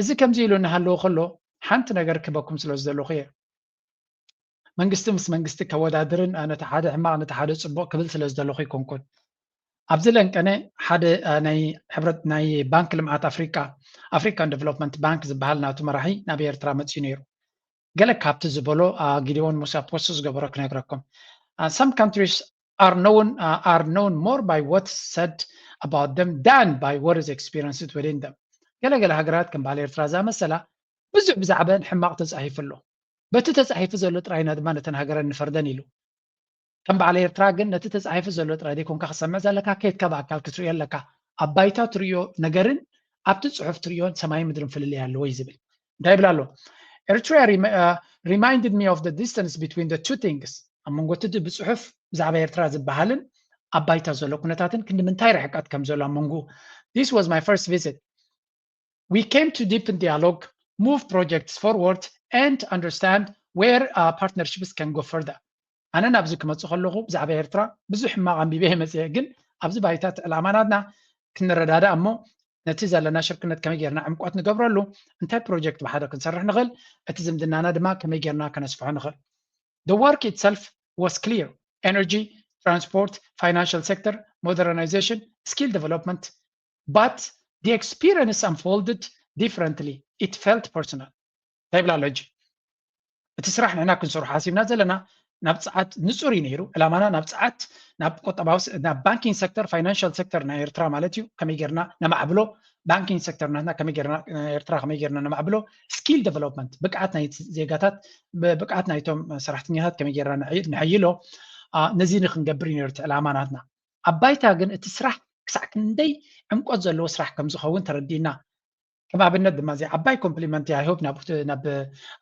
እዚ ከምዚ ኢሉ እናሃለወ ከሎ ሓንቲ ነገር ክበኩም ስለ ዝደለኹ እየ። መንግስቲ ምስ መንግስቲ ከወዳድርን ነቲ ሓደ ሕማቕ ነቲ ሓደ ፅቡቕ ክብል ስለ ዝደለኹ ኣይኮንኩን። ኣብዚ ለንቀነ ሓደ ናይ ሕብረት ናይ ባንክ ልምዓት ኣፍሪቃ ኣፍሪካን ዴቨሎፕመንት ባንክ ዝበሃል ናቱ መራሒ ናብ ኤርትራ መፅዩ ነይሩ። ገለ ካብቲ ዝበሎ ጊዲዮን ሙሳ ፖስት ዝገበሮ ክነግረኩም። Some countries are known are known more by what said about them than by what is experienced within them. ገለ ገለ ሃገራት ከም በዓል ኤርትራ ዝኣመሰላ ብዙሕ ብዛዕባን ሕማቕ ተጻሒፉ ኣሎ። በቲ ተጻሒፉ ዘሎ ጥራይ ኢና ድማ ነተን ሃገረን ንፈርደን ኢሉ። ከም በዓል ኤርትራ ግን ነቲ ተጻሒፉ ዘሎ ጥራይ ዘይኮንካ ክሰምዕ ዘለካ፣ ከይድካ ብኣካል ክትሪኦ ኣለካ። ኣብ ባይታ ትሪኦ ነገርን ኣብቲ ጽሑፍ ትሪኦን ሰማይ ምድርን ፍልልይ ኣለዎ እዩ ዝብል። እንታይ ይብል ኣሎ? Eritrea remi- uh, reminded me of the distance between the two things. ኣብ መንጎ እቲ ብጽሑፍ ብዛዕባ ኤርትራ ዝበሃልን ኣብ ባይታ ዘሎ ኩነታትን ክንዲ ምንታይ ርሕቀት ከም ዘሎ ኣብ መንጎ። This was my first visit. We came to deepen dialogue, move projects forward, and understand where uh, partnerships can go further. ኣነ ናብዚ ክመጽእ ከለኹ ብዛዕባ ኤርትራ ብዙሕ ሕማቕ ኣንቢበ እየ መጽየ፣ ግን ኣብዚ ባይታ እቲ ዕላማ ናትና ክንረዳዳእ እሞ ነቲ ዘለና ሽርክነት ከመይ ጌርና ዕምቆት ንገብረሉ፣ እንታይ ፕሮጀክት ብሓደ ክንሰርሕ ንኽእል፣ እቲ ዝምድናና ድማ ከመይ ጌርና ከነስፍሖ ንኽእል። The work itself was clear: energy, transport, financial sector, modernization, skill development. But the experience unfolded differently. It felt personal. እንታይ ይብል ኣሎ ሕጂ? እቲ ስራሕ ንሕና ክንሰርሖ ሓሲብና ዘለና ናብ ጸዓት ንጹር እዩ ነይሩ። ዕላማና ናብ ጸዓት፣ ናብ ቁጠባዊ ስ- ናብ ባንኪንግ ሴክተር፣ ፋይናንሻል ሴክተር ናይ ኤርትራ ማለት እዩ፣ ከመይ ጌርና ነማዕብሎ፣ ባንኪንግ ሴክተር ናትና ከመይ ጌርና፣ ኤርትራ ከመይ ጌርና ነማዕብሎ፣ ስኪል ዴቨሎፕመንት፣ ብቅዓት ናይ ዜጋታት፣ ብ- ብቅዓት ናይቶም ሰራሕተኛታት ከመይ ጌርና ንሐይ- ንሐይሎ፣ አ፣ ነዚ ንክንገብር እዩ ነይሩ እቲ ዕላማ ናትና። ኣብ ባይታ ግን እቲ ስራሕ ክሳዕ ክንደይ ዕምቆት ዘለዎ ስራሕ ከም ዝኸውን ተረዲእና። ከም ኣብነት ድማ እዚ ዓባይ ኮምፕሊመንት I hope ናብ ናብ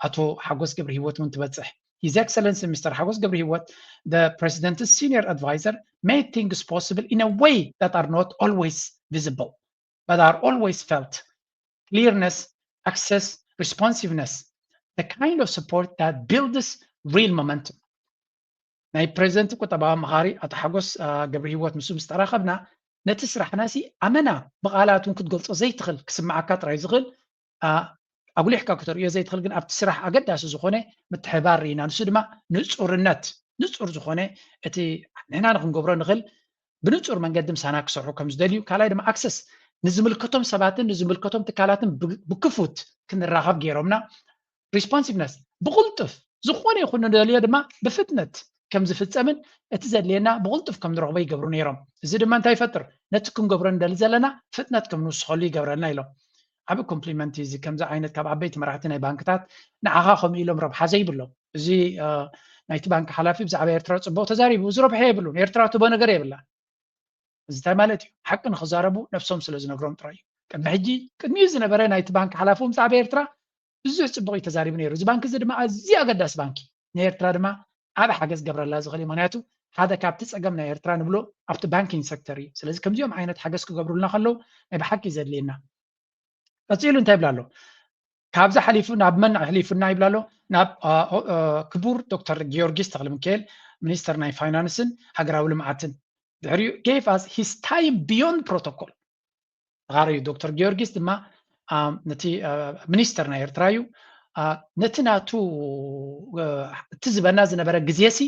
ኣቶ ሓጎስ ገብረ ህይወት እውን ትበጽሕ። His Excellency ሚስተር ሓጎስ ገብረ ህይወት, the President's senior advisor, made things possible in a way that are not always visible but are always felt: clearness, access, responsiveness, the kind of support that builds real momentum. ናይ ፕሬዚደንት ቁጠባዊ ኣማኻሪ ኣቶ ሓጎስ፣ አ፣ ገብረ ህይወት ምስ ምስ ተራኸብና፣ ነቲ ስራሕና ሲ ኣመና ብቓላት እውን ክትገልጾ ዘይትኽእል፣ ክስምዓካ ጥራይ ዝኽእል፣ አ፣ ኣጉሊሕካ ክተርእዮ ዘይትኽእል፣ ግን ኣብቲ ስራሕ ኣገዳሲ ዝኾነ ምትሕባር ርኢና። ንሱ ድማ ንጹርነት፣ ንጹር ዝኾነ እቲ ንሕና ንክንገብሮ ንኽእል ብንጹር መንገዲ ምሳና ክሰርሑ ከም ዝደልዩ፣ ካልኣይ ድማ ኣክሰስ ንዝምልከቶም ሰባትን ንዝምልከቶም ትካላትን ብ- ብክፉት ክንራኸብ ገይሮምና። ሪስፖንሲቭነስ፣ ብቕልጡፍ ዝኾነ ይኹን ንደልዮ ድማ ብፍጥነት ከም ዝፍጸምን እቲ ዘድልየና ብቕልጡፍ ከም ንረኽቦ ይገብሩ ነይሮም። እዚ ድማ እንታይ ይፈጥር? ነቲ ክንገብሮ ንደሊ ዘለና ፍጥነት ከም ንውስኸሉ ይገብረልና ኢሎም። ዓቢ ኮምፕሊመንት እዩ እዚ። ከምዚ ዓይነት ካብ ዓበይቲ መራሕቲ ናይ ባንክታት ንዓኻ ከምኡ ኢሎም ረብሓ ዘይብሎም። እዚ፣ አ፣ ናይቲ ባንክ ሓላፊ ብዛዕባ ኤርትራ ጽቡቕ ተዛሪቡ፣ እዚ ረብሓ የብሉን። ኤርትራ ትቦ ነገር የብላ። እዚ እንታይ ማለት እዩ? ሓቂ ንኽዛረቡ ነብሶም ስለ ዝነግሮም ጥራይ እዩ። ቅድሚ ሕጂ፣ ቅድሚኡ ዝነበረ ናይቲ ባንክ ሓላፊ እውን ብዛዕባ ኤርትራ ብዙሕ ጽቡቕ እዩ ተዛሪቡ ነይሩ። እዚ ባንክ እዚ ድማ ኣዝዩ ኣገዳሲ ባንክ እዩ። ንኤርትራ ድማ ዓቢ ሓገዝ ክገብረላ ዝኽእል እዩ። ምኽንያቱ ሓደ ካብቲ ጸገም ናይ ኤርትራ ንብሎ ኣብቲ ባንኪንግ ሴክተር እዩ። ስለዚ ከምዚኦም ዓይነት ሓገዝ ክገብሩልና ከለዉ ናይ ብሓቂ ዘድልየና። ቀጺሉ እንታይ ይብል ኣሎ? ካብዚ ሓሊፉ ናብ መን ኣሕሊፉና ይብል ኣሎ? ናብ፣ አ፣ ኦ፣ አ፣ ክቡር ዶክተር ጊዮርጊስ ተኽለሚካኤል፣ ሚኒስተር ናይ ፋይናንስን ሃገራዊ ልምዓትን። ድሕሪኡ gave us his time beyond protocol። ተኻረዩ ዶክተር ጊዮርጊስ ድማ፣ አ፣ ነቲ፣ አ፣ ሚኒስተር ናይ ኤርትራ እዩ። አ፣ ነቲ ናቱ፣ አ፣ እቲ ዝበና ዝነበረ ግዜሲ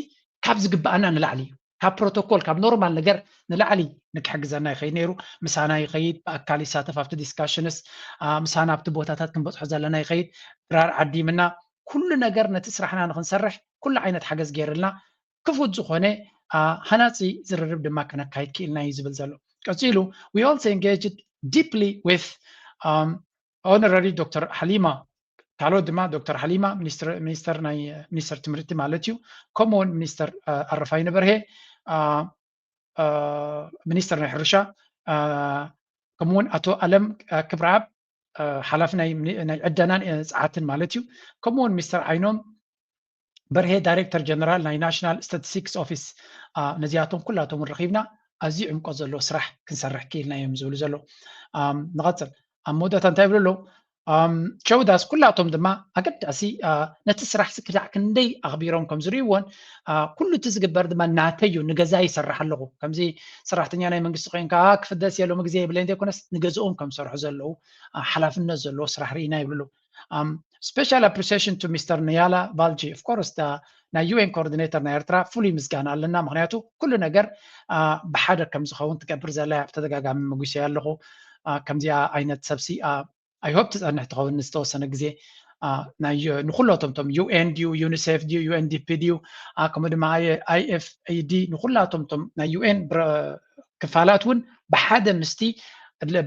ካብ ዝግብኣና ንላዕሊ እዩ። ካብ ፕሮቶኮል፣ ካብ ኖርማል ነገር ንላዕሊ ንክሕግዘና ይኸይድ ነይሩ። ምሳና ይኸይድ፣ ብኣካል ይሳተፍ ኣብቲ ዲስካሽንስ፣ አ፣ ምሳና ኣብቲ ቦታታት ክንበጽሖ ዘለና ይኸይድ። ድራር ዓዲምና፣ ኩሉ ነገር ነቲ ስራሕና ንክንሰርሕ ኩሉ ዓይነት ሓገዝ ገይርልና፣ ክፉት ዝኾነ፣ አ፣ ሃናጺ ዝርርብ ድማ ከነካይድ ክኢልና እዩ ዝብል ዘሎ። ቀጺሉ፣ we also engaged deeply with, um, ኦነራሪ ዶክተር ሓሊማ፣ ካልኦት ድማ ዶክተር ሓሊማ፣ ሚኒስትር፣ ሚኒስተር ናይ፣ ሚኒስተር ትምህርቲ ማለት እዩ፣ ከምኡ እውን ሚኒስተር፣ አ፣ ኣረፋይነ በርሄ፣ አ፣ አ፣ ሚኒስተር ናይ ሕርሻ፣ አ፣ ከምኡ እውን ኣቶ ኣለም፣ አ፣ ክብረኣብ፣ አ፣ ሓላፊ ናይ ሚኒ-፣ ናይ ዕደናን፣ አ፣ ጸዓትን ማለት እዩ፣ ከምኡ እውን ሚስተር ዓይኖም በርሄ፣ ዳይሬክተር ጀነራል ናይ ናሽናል ስታቲስቲክስ ኦፊስ፣ አ፣ ነዚኣቶም ኩላቶም እውን ረኺብና ኣዝዩ ዕምቆት ዘለዎ ስራሕ ክንሰርሕ ክኢልና እዮም ዝብሉ ዘለዉ። ኣም፣ ንቐጽል። ኣብ መወዳእታ እንታይ ይብሉ ኣለዉ? ኣም፣ ቸውዳስ ኩላቶም ድማ ኣገዳሲ፣ አ፣ ነቲ ስራሕ ሲ ክሳዕ ክንደይ ኣኽቢሮም ከም ዝርእይዎን፣ አ፣ ኩሉ እቲ ዝግበር ድማ ናተይ እዩ፣ ንገዛ ይሰርሕ ኣለኹ። ከምዚ ሰራሕተኛ ናይ መንግስቲ ኮይንካ፣ አ፣ ክፍደስ እየ ሎሚ ግዜ የብለይን ዘይኮነስ፣ ንገዝኦም ከም ዝሰርሑ ዘለዉ፣ አ፣ ሓላፍነት ዘለዎ ስራሕ ርኢና ይብሉ ኣለዉ። ኣም፣ special appreciation to ሚስተር ንያላ ቫልጂ፣ of course፣ ዳ-፣ ናይ ዩ ኤን ኮኦርዲኔተር ናይ ኤርትራ ፍሉይ ምስጋና ኣለና። ምኽንያቱ ኩሉ ነገር፣ አ፣ ብሓደ ከም ዝኸውን ትገብር ዘላ እያ፣ ብተደጋጋሚ መጒሰያ ኣለኹ። አ፣ ከምዚኣ ዓይነት ሰብሲ፣ አ፣ I hope ትጸንሕ ትኸውን ንዝተወሰነ ግዜ። አ፣ ናይ ዩ-፣ ንኹሎቶም ቶም ዩ ኤን ድዩ፣ ዩኒሴፍ ድዩ፣ ዩ ኤን ዲ ፒ ድዩ፣ አ፣ ከምኡ ድማ ኣይ-፣ ኣይ ኤፍ ኢ ዲ፣ ንኹላቶም ቶም ናይ ዩ ኤን ብረ-፣ ክፋላት እውን ብሓደ ምስቲ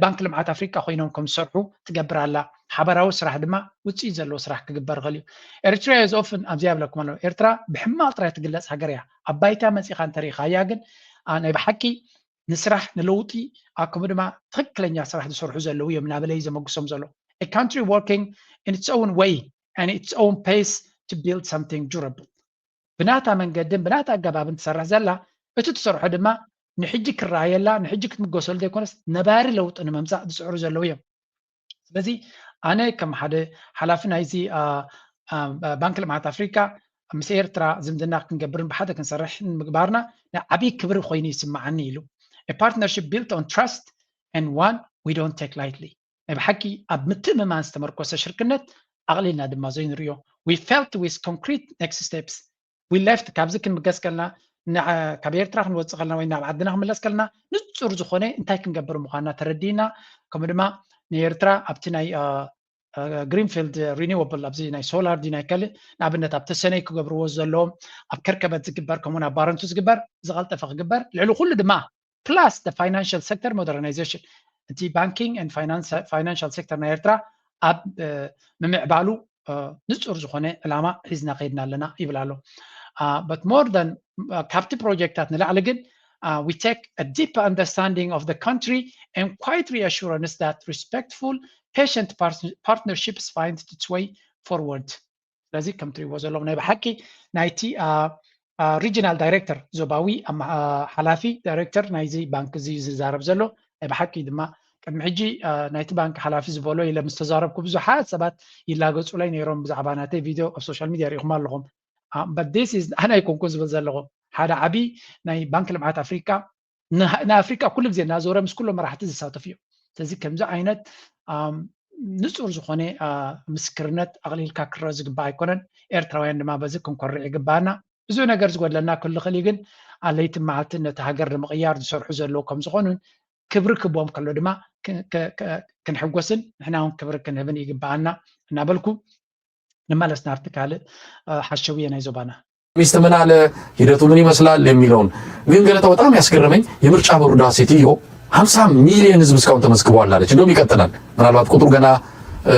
ባንክ ልምዓት ኣፍሪቃ ኮይኖም ከም ዝሰርሑ ትገብር ኣላ። ሓበራዊ ስራሕ ድማ ውፅኢት ዘለዎ ስራሕ ክግበር ይኽእል እዩ። ኤርትራ is often ኣብዚ ያብለኩም ኣለዉ። ኤርትራ ብሕማቕ ጥራይ ትግለፅ ሃገር እያ። ኣብ ባይታ መፂኻ እንተሪኢኻያ ግን ናይ ብሓቂ ንስራሕ ንለውጢ ከምኡ ድማ ትኽክለኛ ስራሕ ዝሰርሑ ዘለዉ እዮም እናበለ እዩ ዘመጉሶም ዘሎ። A country working in its own way and its own pace to build something durable ብናታ መንገድን ብናታ ኣገባብን ትሰርሕ ዘላ እቲ ትሰርሖ ድማ ንሕጂ ክረኣየላ ንሕጂ ክትምገሰሉ ዘይኮነስ ነባሪ ለውጢ ንምምፃእ ዝፅዕሩ ዘለዉ እዮም። ስለዚ ኣነ ከም ሓደ ሓላፊ ናይዚ ባንክ ልምዓት ኣፍሪካ ምስ ኤርትራ ዝምድና ክንገብርን ብሓደ ክንሰርሕ ምግባርና ናይ ዓብዪ ክብሪ ኮይኑ ይስምዓኒ ኢሉ። A partnership built on trust and one we don't take lightly። ናይ ብሓቂ ኣብ ምትእምማን ዝተመርኮሰ ሽርክነት ኣቕሊልና ድማ ዘይንሪኦ። We felt with concrete next steps we left ካብዚ ክንምገስ ከለና ካብ ኤርትራ ክንወፅእ ከለና ወይ ናብ ዓድና ክንምለስ ከለና ንፁር ዝኾነ እንታይ ክንገብር ምዃንና ተረዲእና ከምኡ ድማ ንኤርትራ ኣብቲ ናይ greenfield renewable ኣብዚ ናይ ሶላር ድዩ ናይ ካልእ ንኣብነት ኣብ ተሰነይ ክገብርዎ ዘለዎም ኣብ ከርከበት ዝግበር ከምኡውን ኣብ ባረንቱ ዝግበር ዝቐልጠፈ ክግበር ልዕሊ ኩሉ ድማ plus financial sector modernization እቲ banking and financial sector ናይ ኤርትራ ኣብ ምምዕባሉ ንፁር ዝኾነ ዕላማ ሒዝና ከይድና ኣለና ይብል ኣሎ። But more than ካብቲ ፕሮጀክታት ንላዕሊ ግን we take a deep understanding of the country and quite reassurance that respectful patient partnerships find its way forward ስለዚ ከም ትሪእዎ ዘለኹም ናይ ብሓቂ ናይቲ regional director ዞባዊ ሓላፊ director ናይዚ ባንክ እዚ ዝዛረብ ዘሎ ናይ ብሓቂ ድማ ቅድሚ ሕጂ ናይቲ ባንክ ሓላፊ ዝበሎ ኢለ ምስ ተዛረብኩ ብዙሓት ሰባት ይላገፁለይ ነይሮም ብዛዕባ ናተይ ቪድዮ ኣብ social media ሪኢኹም ኣለኹም። But this is ኣነ ኣይኮንኩን ዝብል ዘለኹ ሓደ ዓብዪ ናይ ባንክ ልምዓት ኣፍሪቃ ንኣፍሪቃ ኩሉ ግዜ እናዞረ ምስ ኩሎም መራሕቲ ዝሳተፍ እዩ። ስለዚ ከምዚ ዓይነት ንፁር ዝኾነ ምስክርነት ኣቕሊልካ ክረአ ዝግባእ ኣይኮነን። ኤርትራውያን ድማ በዚ ክንኮርዕ ይግባኣና። ብዙሕ ነገር ዝጎድለና ክህሉ ይኽእል እዩ፣ ግን ኣለይትን መዓልትን ነቲ ሃገር ንምቕያር ዝሰርሑ ዘለዉ ከም ዝኾኑን ክብሪ ክቦም ከሎ ድማ ክንሕጎስን ንሕና እውን ክብሪ ክንህብን ይግባኣና እናበልኩ ንመለስ ናብቲ ካልእ ሓሸውየ ናይ ዞባና። ሚስት ምን አለ፣ ሂደቱ ምን ይመስላል የሚለውን ግን ገለታ በጣም ያስገረመኝ የምርጫ ቦርድ ሴትዮ ሀምሳ ሚሊዮን ህዝብ እስካሁን ተመዝግቧል አለች። እንደውም ይቀጥላል። ምናልባት ቁጥሩ ገና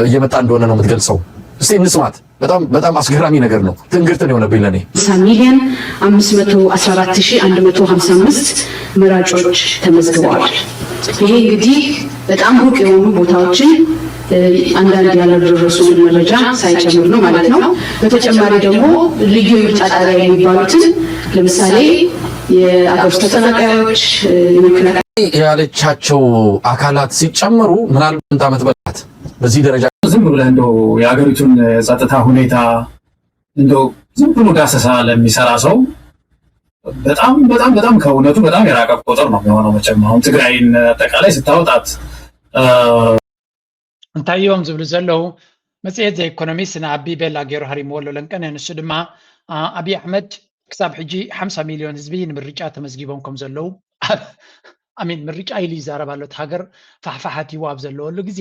እየመጣ እንደሆነ ነው የምትገልጸው። እስቲ እንስማት። በጣም በጣም አስገራሚ ነገር ነው። ትንግርት ነው የሆነብኝ ለኔ። ሀምሳ ሚሊዮን አምስት መቶ አስራ አራት ሺህ አንድ መቶ ሀምሳ አምስት መራጮች ተመዝግበዋል። ይሄ እንግዲህ በጣም ሩቅ የሆኑ ቦታዎችን አንዳንድ ያልደረሱንን መረጃ ሳይጨምር ነው ማለት ነው። በተጨማሪ ደግሞ ልዩ የምርጫ ጣቢያ የሚባሉትን ለምሳሌ የአገር ውስጥ ተፈናቃዮች፣ የመከላከያ ያለቻቸው አካላት ሲጨመሩ ምናልባት ስንት ዓመት በላት በዚህ ደረጃ ዝም ብለህ እንደው የሀገሪቱን የጸጥታ ሁኔታ እንደው ዝም ብሎ ዳሰሳ ለሚሰራ ሰው በጣም በጣም በጣም ከእውነቱ በጣም የራቀ ቁጥር ነው የሚሆነው። መቼም አሁን ትግራይን አጠቃላይ ስታወጣት እንታይ እዮም ዝብሉ ዘለዉ መጽሔት ዘኢኮኖሚስት ንኣቢ ቤላ ገይሩ ሃሪምዎ ኣሎ ለንቀነ። ንሱ ድማ ኣቢ ኣሕመድ ክሳብ ሕጂ ሓምሳ ሚልዮን ህዝቢ ንምርጫ ተመዝጊቦም ከም ዘለዉ ኣሚን ምርጫ ኢሉ ይዛረብ ኣሎ። እቲ ሃገር ፋሕፋሕ ኣትይዎ ኣብ ዘለወሉ ግዜ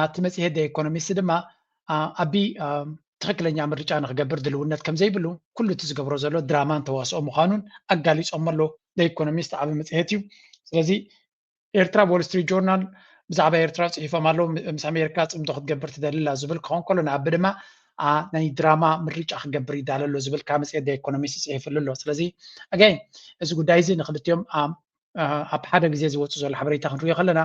እቲ መጽሔት ዘኢኮኖሚስት ድማ ኣቢ ትኽክለኛ ምርጫ ንክገብር ድልውነት ከም ዘይብሉ ኩሉ እቲ ዝገብሮ ዘሎ ድራማን ተዋስኦ ምዃኑን ኣጋሊጾሞ ኣሎ። ዘኢኮኖሚስት ዓቢ መጽሔት እዩ። ስለዚ ኤርትራ ዎል ስትሪት ጆርናል ብዛዕባ ኤርትራ ጽሒፎም ኣለዉ። ምስ ኣሜሪካ ጽምዶ ክትገብር ትደሊ ኣላ ዝብል ክኸውን ከሎ ንኣቢ ድማ ናይ ድራማ ምርጫ ክገብር ይዳለ ኣሎ ዝብል ካብ መጽሔት ዘኢኮኖሚስት ጽሒፍሉ ኣሎ። ስለዚ ኣጋይን እዚ ጉዳይ እዚ ንክልቲኦም ኣብ ሓደ ግዜ ዝወፁ ዘሎ ሓበሬታ ክንሪኦ ከለና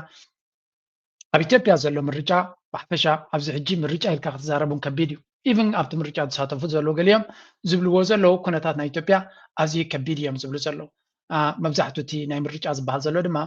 ኣብ ኢትዮጵያ ዘሎ ምርጫ ብሓፈሻ ኣብዚ ሕጂ ምርጫ ኢልካ ክትዛረብ እውን ከቢድ እዩ። ኢቭን ኣብቲ ምርጫ ዝሳተፉ ዘለዉ ገሊኦም ዝብልዎ ዘለዉ ኩነታት ናይ ኢትዮጵያ ኣዝዩ ከቢድ እዮም ዝብሉ ዘለዉ። መብዛሕትኡ እቲ ናይ ምርጫ ዝበሃል ዘሎ ድማ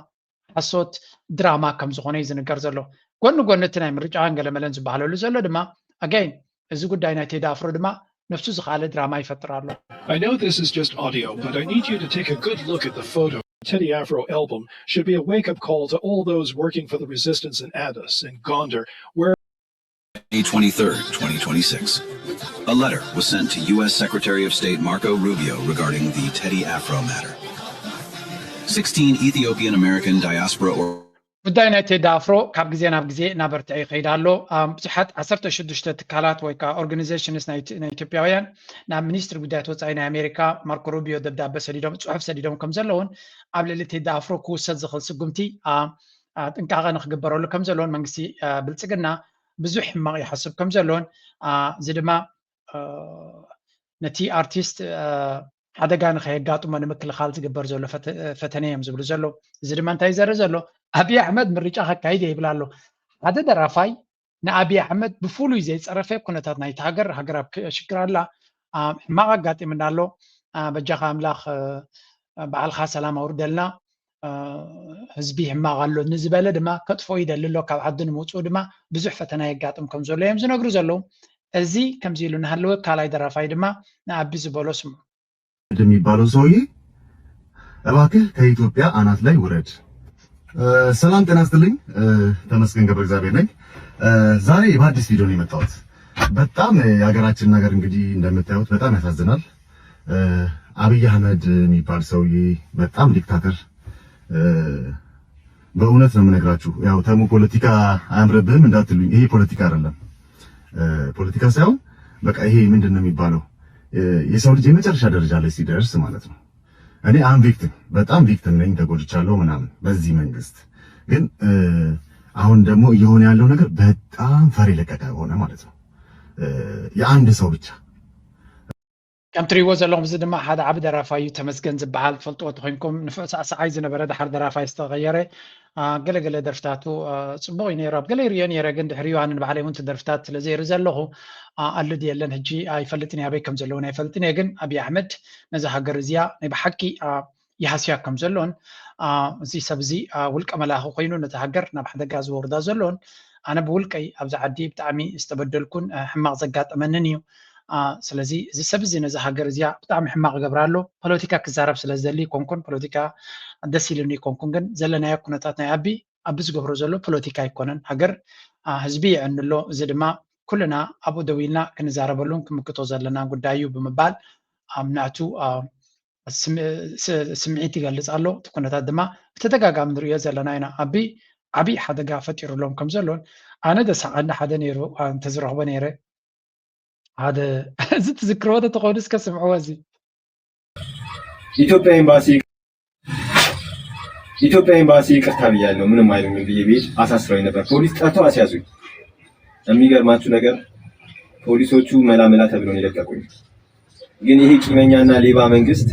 ሓሶት ድራማ ከም ዝኾነ እዩ ዝንገር ዘሎ። ጎኒ ጎኒ እቲ ናይ ምርጫ ገለመለን ዝበሃለሉ ዘሎ ድማ ኣጋይን እዚ ጉዳይ ናይ ቴዲ ኣፍሮ ድማ ነፍሱ ዝኸኣለ ድራማ ይፈጥር ኣሎ። I know this is just audio, but I need you to take a good look at the photo. Teddy Afro album should be a wake-up call to all those working for the resistance in Addis and Gondar, where May twenty-third, twenty twenty-six. A letter was sent to U S Secretary of State Marco Rubio regarding the Teddy Afro matter. Sixteen Ethiopian American diaspora or ጉዳይ ናይ ቴዲ ኣፍሮ ካብ ግዜ ናብ ግዜ እናበርትዐ ይኸይድ ኣሎ። ብዙሓት ዓሰርተ ሽዱሽተ ትካላት ወይ ከዓ ኦርጋኒዜሽንስ ናይ ኢትዮጵያውያን ናብ ሚኒስትሪ ጉዳያት ወፃኢ ናይ ኣሜሪካ ማርኮ ሩቢዮ ደብዳበ ሰዲዶም ፅሑፍ ሰዲዶም ከም ዘለውን ኣብ ልዕሊ ቴዲ ኣፍሮ ክውሰድ ዝኽእል ስጉምቲ ጥንቃቐ ንክግበረሉ ከም ዘለዎን መንግስቲ ብልፅግና ብዙሕ ሕማቕ ይሓስብ ከም ዘለዎን እዚ ድማ ነቲ ኣርቲስት ሓደጋ ንከየጋጥሞ ንምክልኻል ዝግበር ዘሎ ፈተነ እዮም ዝብሉ ዘለዉ። እዚ ድማ እንታይ ይዘርእ ዘሎ? ኣብይ ኣሕመድ ምርጫ ከካይድ ይብል ኣሎ። ሓደ ደራፋይ ንኣብይ ኣሕመድ ብፍሉይ ዘይፀረፈ ኩነታት ናይቲ ሃገር፣ ሃገር ኣብ ሽግር ኣላ፣ ሕማቕ ኣጋጢምና ኣሎ፣ በጃኻ ኣምላኽ ባዕልኻ ሰላም ኣውርደልና፣ ህዝቢ ሕማቕ ኣሎ ንዝበለ ድማ ከጥፍኦ ይደሊ ኣሎ። ካብ ዓዲ ንምውፅኡ ድማ ብዙሕ ፈተና የጋጥም ከም ዘሎ እዮም ዝነግሩ ዘለዉ። እዚ ከምዚ ኢሉ እናሃለወ ካልኣይ ደራፋይ ድማ ንኣቢ ዝበሎ ስምዑ። የሚባለው ሰውዬ እባክህ ከኢትዮጵያ አናት ላይ ውረድ። ሰላም ጤና ይስጥልኝ። ተመስገን ገብረ እግዚአብሔር ነኝ። ዛሬ በአዲስ ቪዲዮ ነው የመጣሁት። በጣም የሀገራችን ነገር እንግዲህ እንደምታዩት በጣም ያሳዝናል። አብይ አህመድ የሚባል ሰውዬ በጣም ዲክታተር፣ በእውነት ነው የምነግራችሁ። ያው ተሙ ፖለቲካ አያምርብህም እንዳትሉኝ፣ ይሄ ፖለቲካ አይደለም። ፖለቲካ ሳይሆን በቃ ይሄ ምንድን ነው የሚባለው? የሰው ልጅ የመጨረሻ ደረጃ ላይ ሲደርስ ማለት ነው። እኔ አም ቪክቲም፣ በጣም ቪክቲም ነኝ፣ ተጎድቻለሁ ምናምን በዚህ መንግስት። ግን አሁን ደግሞ እየሆነ ያለው ነገር በጣም ፈር የለቀቀ ሆነ ማለት ነው። የአንድ ሰው ብቻ ከም ትሪእዎ ዘለኹም እዚ ድማ ሓደ ዓቢ ደራፋይ እዩ፣ ተመስገን ዝበሃል። ትፈልጥዎ ተኾይንኩም፣ ንፉዕ ሳዕሳዓይ ዝነበረ፣ ድሓር ደራፋይ ዝተቐየረ፣ ገለገለ ደርፍታቱ ጽቡቕ እዩ ነይሩ። ኣብ ገለ ይርእዮ ነይረ፣ ግን ድሕሪኡ ኣነ ንባዕለይ እውን እቲ ደርፍታት ስለ ዘይርኢ ዘለኹ ኣሉ ድየለን ሕጂ ኣይፈልጥን፣ ኣበይ ከም ዘለውን ኣይፈልጥን እየ። ግን ኣብይ ኣሕመድ ነዛ ሃገር እዚኣ ናይ ብሓቂ ይሃስያ ከም ዘሎን፣ እዚ ሰብ እዚ ውልቀ መላኺ ኮይኑ ነቲ ሃገር ናብ ሓደጋ ዝወርዳ ዘሎን፣ ኣነ ብውልቀይ ኣብዚ ዓዲ ብጣዕሚ ዝተበደልኩን ሕማቕ ዘጋጠመንን እዩ። ስለዚ እዚ ሰብ እዚ ነዚ ሃገር እዚኣ ብጣዕሚ ሕማቕ ይገብራ ኣሎ። ፖለቲካ ክዛረብ ስለ ዝደሊ ይኮንኩን፣ ፖለቲካ ደስ ኢሉኒ ይኮንኩን፣ ግን ዘለናዮ ኩነታት ናይ ኣቢ ኣቢ ዝገብሮ ዘሎ ፖለቲካ ኣይኮነን። ሃገር ህዝቢ የዕንሎ። እዚ ድማ ኩልና ኣብኡ ደው ኢልና ክንዛረበሉን ክምክቶ ዘለና ጉዳይ እዩ ብምባል ኣብ ናቱ ስምዒት ይገልፅ ኣሎ። እቲ ኩነታት ድማ ብተደጋጋሚ ንሪኦ ዘለና ኢና። ኣቢ ዓብዪ ሓደጋ ፈጢሩሎም ከም ዘሎን ኣነ ደሳቐኒ ሓደ ነይሩ እንተዝረኽቦ ነይረ ሓደ እዚ ትዝክርዎ ተተኾይኑ እስከ ስምዕዎ እዚ ኢትዮጵያ ኤምባሲ ኢትዮጵያ ኤምባሲ ይቅርታ ብያለሁ ምንም አይሉኝም ብዬ ብሄድ አሳስረውኝ ነበር። ፖሊስ ጠርተው አስያዙኝ። የሚገርማችሁ ነገር ፖሊሶቹ መላ መላ ተብሎ ነው የለቀቁኝ። ግን ይሄ ቂመኛና ሌባ መንግስት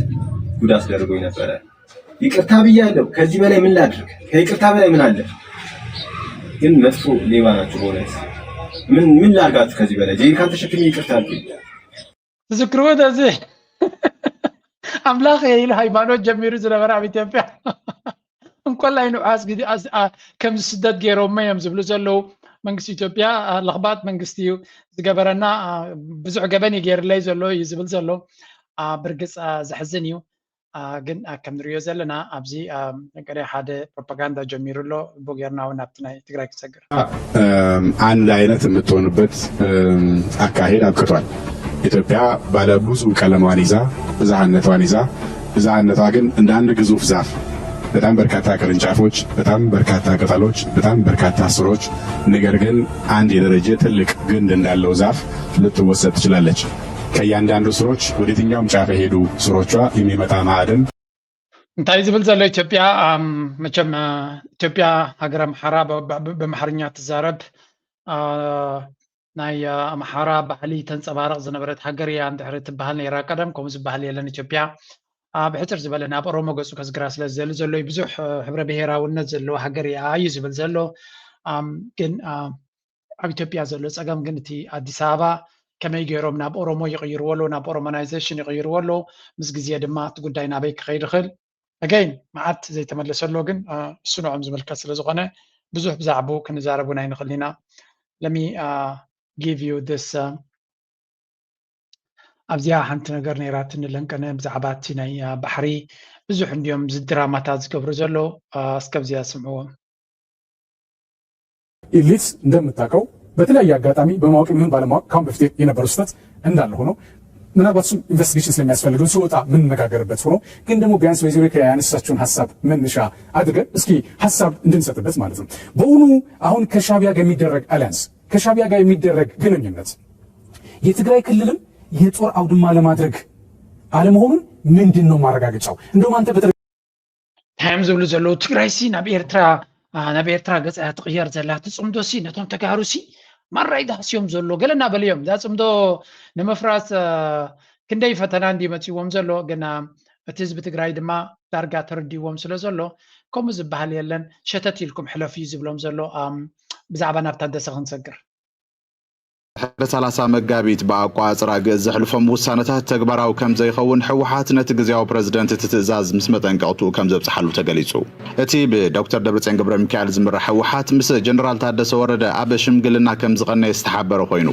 ጉድ አስደርጎኝ ነበረ። ይቅርታ ብያለሁ። ከዚህ በላይ ምን ላድርግ? ከይቅርታ በላይ ምን አለ? ግን መጥፎ ሌባ ናችሁ በእውነት። ምን ምን ላርጋችሁ ከዚህ በላይ? ጀሪካን ተሸክሜ ይቅርታ አልኩኝ። ትዝክርዎ እዚ ኣምላኽ ኢሉ ሃይማኖት ጀሚሩ ዝነበረ ኣብ ኢትዮጵያ እንኮላይ ንዑ ኣስጊዲ ከም ዝስደድ ገይሮሞ እዮም ዝብሉ ዘለዉ። መንግስቲ ኢትዮጵያ ለኽባጥ መንግስቲ እዩ ዝገበረና፣ ብዙሕ ገበን እዩ ገይርለይ ዘሎ እዩ ዝብል ዘሎ። ብርግፅ ዘሕዝን እዩ። ግን ከም ንሪኦ ዘለና ኣብዚ መቀለ ሓደ ፕሮፓጋንዳ ጀሚሩ ኣሎ። ብኡ ጌርና እውን ናብቲ ናይ ትግራይ ክንሰግር። አንድ አይነት የምትሆንበት አካሄድ አብቅቷል። ኢትዮጵያ ባለ ብዙ ቀለሟን ይዛ ብዝሃነቷን ይዛ ብዝሃነቷ ግን እንደ አንድ ግዙፍ ዛፍ በጣም በርካታ ቅርንጫፎች፣ በጣም በርካታ ቅጠሎች፣ በጣም በርካታ ስሮች፣ ነገር ግን አንድ የደረጀ ትልቅ ግንድ እንዳለው ዛፍ ልትወሰድ ትችላለች። ከእያንዳንዱ ስሮች ወደ የትኛውም ጫፍ የሄዱ ስሮቿ የሚመጣ ማዕድን እንታይ ዝብል ዘሎ ኢትዮጵያ መቸም ኢትዮጵያ ሃገር ኣምሓራ ብኣምሓርኛ ትዛረብ ናይ ኣምሓራ ባህሊ ተንፀባረቕ ዝነበረት ሃገር እያ እንድሕሪ ትበሃል ነይራ። ቀደም ከምኡ ዝበሃል የለን። ኢትዮጵያ ብሕፅር ዝበለ ናብ ኦሮሞ ገፁ ከዝግራ ስለ ዝደሊ ዘሎ ብዙሕ ሕብረ ብሄራውነት ዘለዎ ሃገር እያ እዩ ዝብል ዘሎ። ግን ኣብ ኢትዮጵያ ዘሎ ፀገም ግን እቲ ኣዲስ ኣበባ ከመይ ገይሮም ናብ ኦሮሞ ይቕይርዎ ኣለዉ፣ ናብ ኦሮሞናይዜሽን ይቕይርዎ ኣለዉ። ምስ ግዜ ድማ እቲ ጉዳይ ናበይ ክኸይድ ይኽእል። ኣገይን መዓት ዘይተመለሰ ኣሎ፣ ግን እሱ ንዖም ዝምልከት ስለ ዝኾነ ብዙሕ ብዛዕባኡ ክንዛረብ እውን ኣይንኽእል ኢና። Let me give you this ኣብዚኣ ሓንቲ ነገር ነይራትኒ ለንቀነ ብዛዕባ እቲ ናይ ባሕሪ ብዙሕ እንዲዮም ዝድራማታት ዝገብሩ ዘሎ እስከ ኣብዚኣ ስምዕዎም። ኢሊት እንደምታውቀው በተለያየ አጋጣሚ በማወቅ የሚሆን ባለማወቅ ካሁን በፊት የነበረው ስህተት እንዳለ ሆኖ ምናልባት እሱም ኢንቨስቲጌሽን ስለሚያስፈልገው ሲወጣ የምንነጋገርበት ሆኖ ግን ደግሞ ቢያንስ ወይዘሮ ያነሳችውን ሀሳብ መነሻ አድርገን እስኪ ሀሳብ እንድንሰጥበት ማለት ነው። በእውኑ አሁን ከሻቢያ ጋር የሚደረግ አሊያንስ ከሻቢያ ጋር የሚደረግ ግንኙነት የትግራይ ክልልን የጦር አውድማ ለማድረግ አለመሆኑን ምንድን ነው ማረጋገጫው? እንደውም አንተ በተደጋጋሚ እንታይ እዮም ዝብሉ ዘለዉ? ትግራይሲ ናብ ኤርትራ ናብ ኤርትራ ገጻ ትቕየር ዘላ ትጽምዶ ሲ ነቶም ተጋሩ ሲ ማራይ ዳህስዮም ዘሎ ገለ እናበልዮም እዛ ጽምዶ ንምፍራስ ክንደይ ፈተና እንዲ መጺዎም ዘሎ ግን እቲ ህዝቢ ትግራይ ድማ ዳርጋ ተረዲዎም ስለ ዘሎ ከምኡ ዝበሃል የለን ሸተት ኢልኩም ሕለፍ እዩ ዝብሎም ዘሎ። ብዛዕባ ናብ ታደሰ ክንሰግር ድሕሪ ሰላሳ መጋቢት ብኣቋጽራ ግእዝ ዘሕልፎም ውሳነታት ተግባራዊ ከም ዘይኸውን ህወሓት ነቲ ግዝያዊ ፕረዚደንት እቲ ትእዛዝ ምስ መጠንቀቕትኡ ከም ዘብጽሓሉ ተገሊጹ። እቲ ብዶክተር ደብረጽዮን ገብረ ሚካኤል ዝምራሕ ህወሓት ምስ ጀነራል ታደሰ ወረደ ኣብ ሽምግልና ከም ዝቐነየ ዝተሓበረ ኮይኑ፣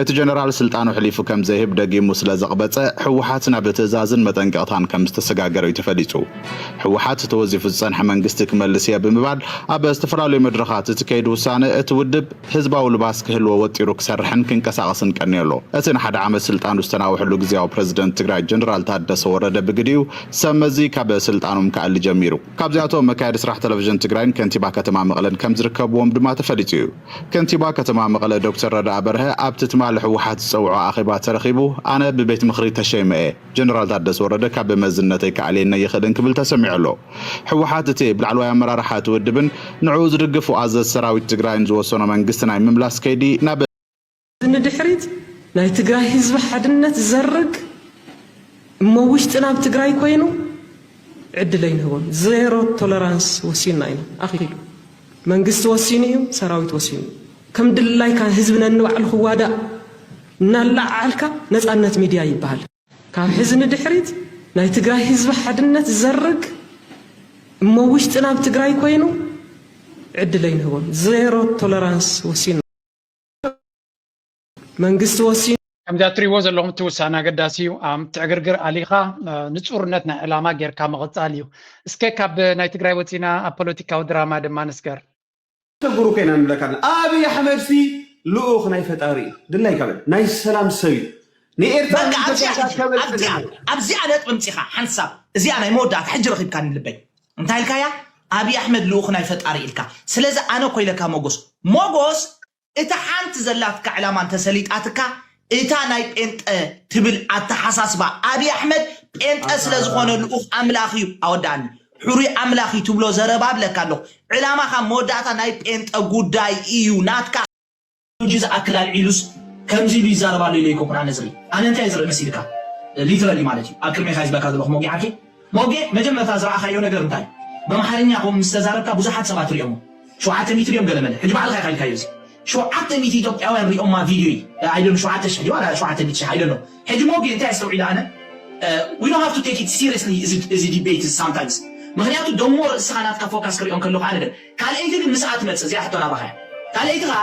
እቲ ጀነራል ስልጣኑ ሕሊፉ ከም ዘይህብ ደጊሙ ስለ ዘቕበጸ ህወሓት ናብ ትእዛዝን መጠንቀቕታን ከም ዝተሰጋገረ እዩ ተፈሊጹ። ህወሓት ተወዚፉ ዝጸንሐ መንግስቲ ክመልስ እየ ብምባል ኣብ ዝተፈላለዩ መድረኻት እቲ ከይዲ ውሳነ እቲ ውድብ ህዝባዊ ልባስ ክህልዎ ወጢሩ ክሰርሕን ክንቀሳቐስን ቀንዮ ኣሎ። እቲ ንሓደ ዓመት ስልጣኑ ዝተናውሐሉ ግዝያዊ ፕረዚደንት ትግራይ ጀነራል ታደሰ ወረደ ብግዲኡ ሰብ መዚ ካብ ስልጣኖም ክኣሊ ጀሚሩ። ካብዚኣቶም መካየዲ ስራሕ ቴሌቪዥን ትግራይን ከንቲባ ከተማ መቐለን ከም ዝርከብዎም ድማ ተፈሊጡ እዩ። ከንቲባ ከተማ መቐለ ዶክተር ረዳኣ በርሀ ኣብቲ ትማሊ ህወሓት ዝፀውዖ ኣኼባ ተረኺቡ ኣነ ብቤት ምኽሪ ተሸይመ እየ። ጀነራል ታደሰ ወረደ ካብ መዝነተይ ክኣልየኒ ኣይኽእልን ክብል ተሰሚዑ ኣሎ። ህወሓት እቲ ብላዕለዋይ ኣመራርሓ እቲ ውድብን ንዕኡ ዝድግፉ ኣዘዝቲ ሰራዊት ትግራይን ዝወሰኖ መንግስቲ ናይ ምምላስ ከይዲ ናብ ንድሕሪት ናይ ትግራይ ህዝቢ ሓድነት ዘርግ እሞ ውሽጥና ኣብ ትግራይ ኮይኑ ዕድል ኣይንህቦን። ዜሮ ቶለራንስ ወሲንና ኢና። ኣኺሉ መንግስቲ ወሲኑ እዩ፣ ሰራዊት ወሲኑ እዩ። ከም ድላይካ ህዝቢ ነንባዕሉ ክዋዳእ እናላዓዓልካ ነፃነት ሚድያ ይበሃል። ካብ ሕዚ ንድሕሪት ናይ ትግራይ ህዝቢ ሓድነት ዘርግ እሞ ውሽጥና ኣብ ትግራይ ኮይኑ ዕድል ኣይንህቦን። ዜሮ ቶለራንስ ወሲኑ መንግስቲ ወሲኑ ከምዚ እትሪእዎ ዘለኹም እቲ ውሳነ ኣገዳሲ እዩ። ትዕግርግር ኣሊኻ ንፁርነት ናይ ዕላማ ጌርካ ምቕፃል እዩ። እስከ ካብ ናይ ትግራይ ወፂና ኣብ ፖለቲካዊ ድራማ ድማ ንስገር። ተጉሩ ኮይና ንብለካ ኣለና ኣብይ ኣሕመድ ሲ ልኡኽ ናይ ፈጣሪ እዩ ድላይ ካበል ናይ ሰላም ሰብ እዩ ንኤርትራ ኣብዚኣ ነጥቢ ምፂኻ ሓንሳብ እዚኣ ናይ መወዳእታ ሕጂ ረኺብካኒ ልበይ እንታይ ኢልካያ ኣብይ ኣሕመድ ልኡኽ ናይ ፈጣሪ ኢልካ ስለዚ ኣነ ኮይለካ ሞጎስ ሞጎስ እታ ሓንቲ ዘላትካ ዕላማ እንተሰሊጣትካ እታ ናይ ጴንጠ ትብል ኣተሓሳስባ ኣብይ ኣሕመድ ጴንጠ ስለዝኾነ ልኡኽ ኣምላኽ እዩ ኣወዳኣኒ ሕሩይ ኣምላኽ እዩ ትብሎ ዘረባ እብለካ ኣለኹ ዕላማኻ መወዳእታ ናይ ጴንጠ ጉዳይ እዩ ናትካ ሕጂ ዝኣክል ኣልዒሉስ ከምዚ ኢሉ ይዛረብ ኣሎ ኢለ ኣይኮንኩን ኣነ ዝርኢ ኣነ እንታይ ዝርኢ መሲልካ literally ማለት እዩ ኣብ ቅድሜኻ ዝብለካ ዘለኹ ሞጊ ዓርከይ ሞጌ መጀመርታ ዝረኣኻዮ ነገር እንታይ ብኣምሓርኛ ከም ምስ ተዛረብካ ብዙሓት ሰባት ሪኦሞ ሸውዓተ ሚእቲ ድዮም ገለመለ ሕጂ ባዕልኻ ኢኻ ኢልካዮ እዚ ሸውዓተ ሚእቲ ኢትዮጵያውያን ሪኦማ ቪድዮ እዩ I don't know ሸውዓተ ሽሕ ድዩ ዋላ ሸውዓተ ሚእቲ ሽሕ I don't know ሕጂ ሞጌ እንታይ ኣስተውዒለ ኣነ we don't have to take it seriously እዚ debate sometimes ምኽንያቱ ደሞ ርእስኻ ናትካ focus ክሪኦ እንከለኹ ኣነ ግን ካልኣይቲ ግን ምስኣ ትመጽእ እዚኣ ሕቶ ናባኻ እያ ካልኣይቲ ኸዓ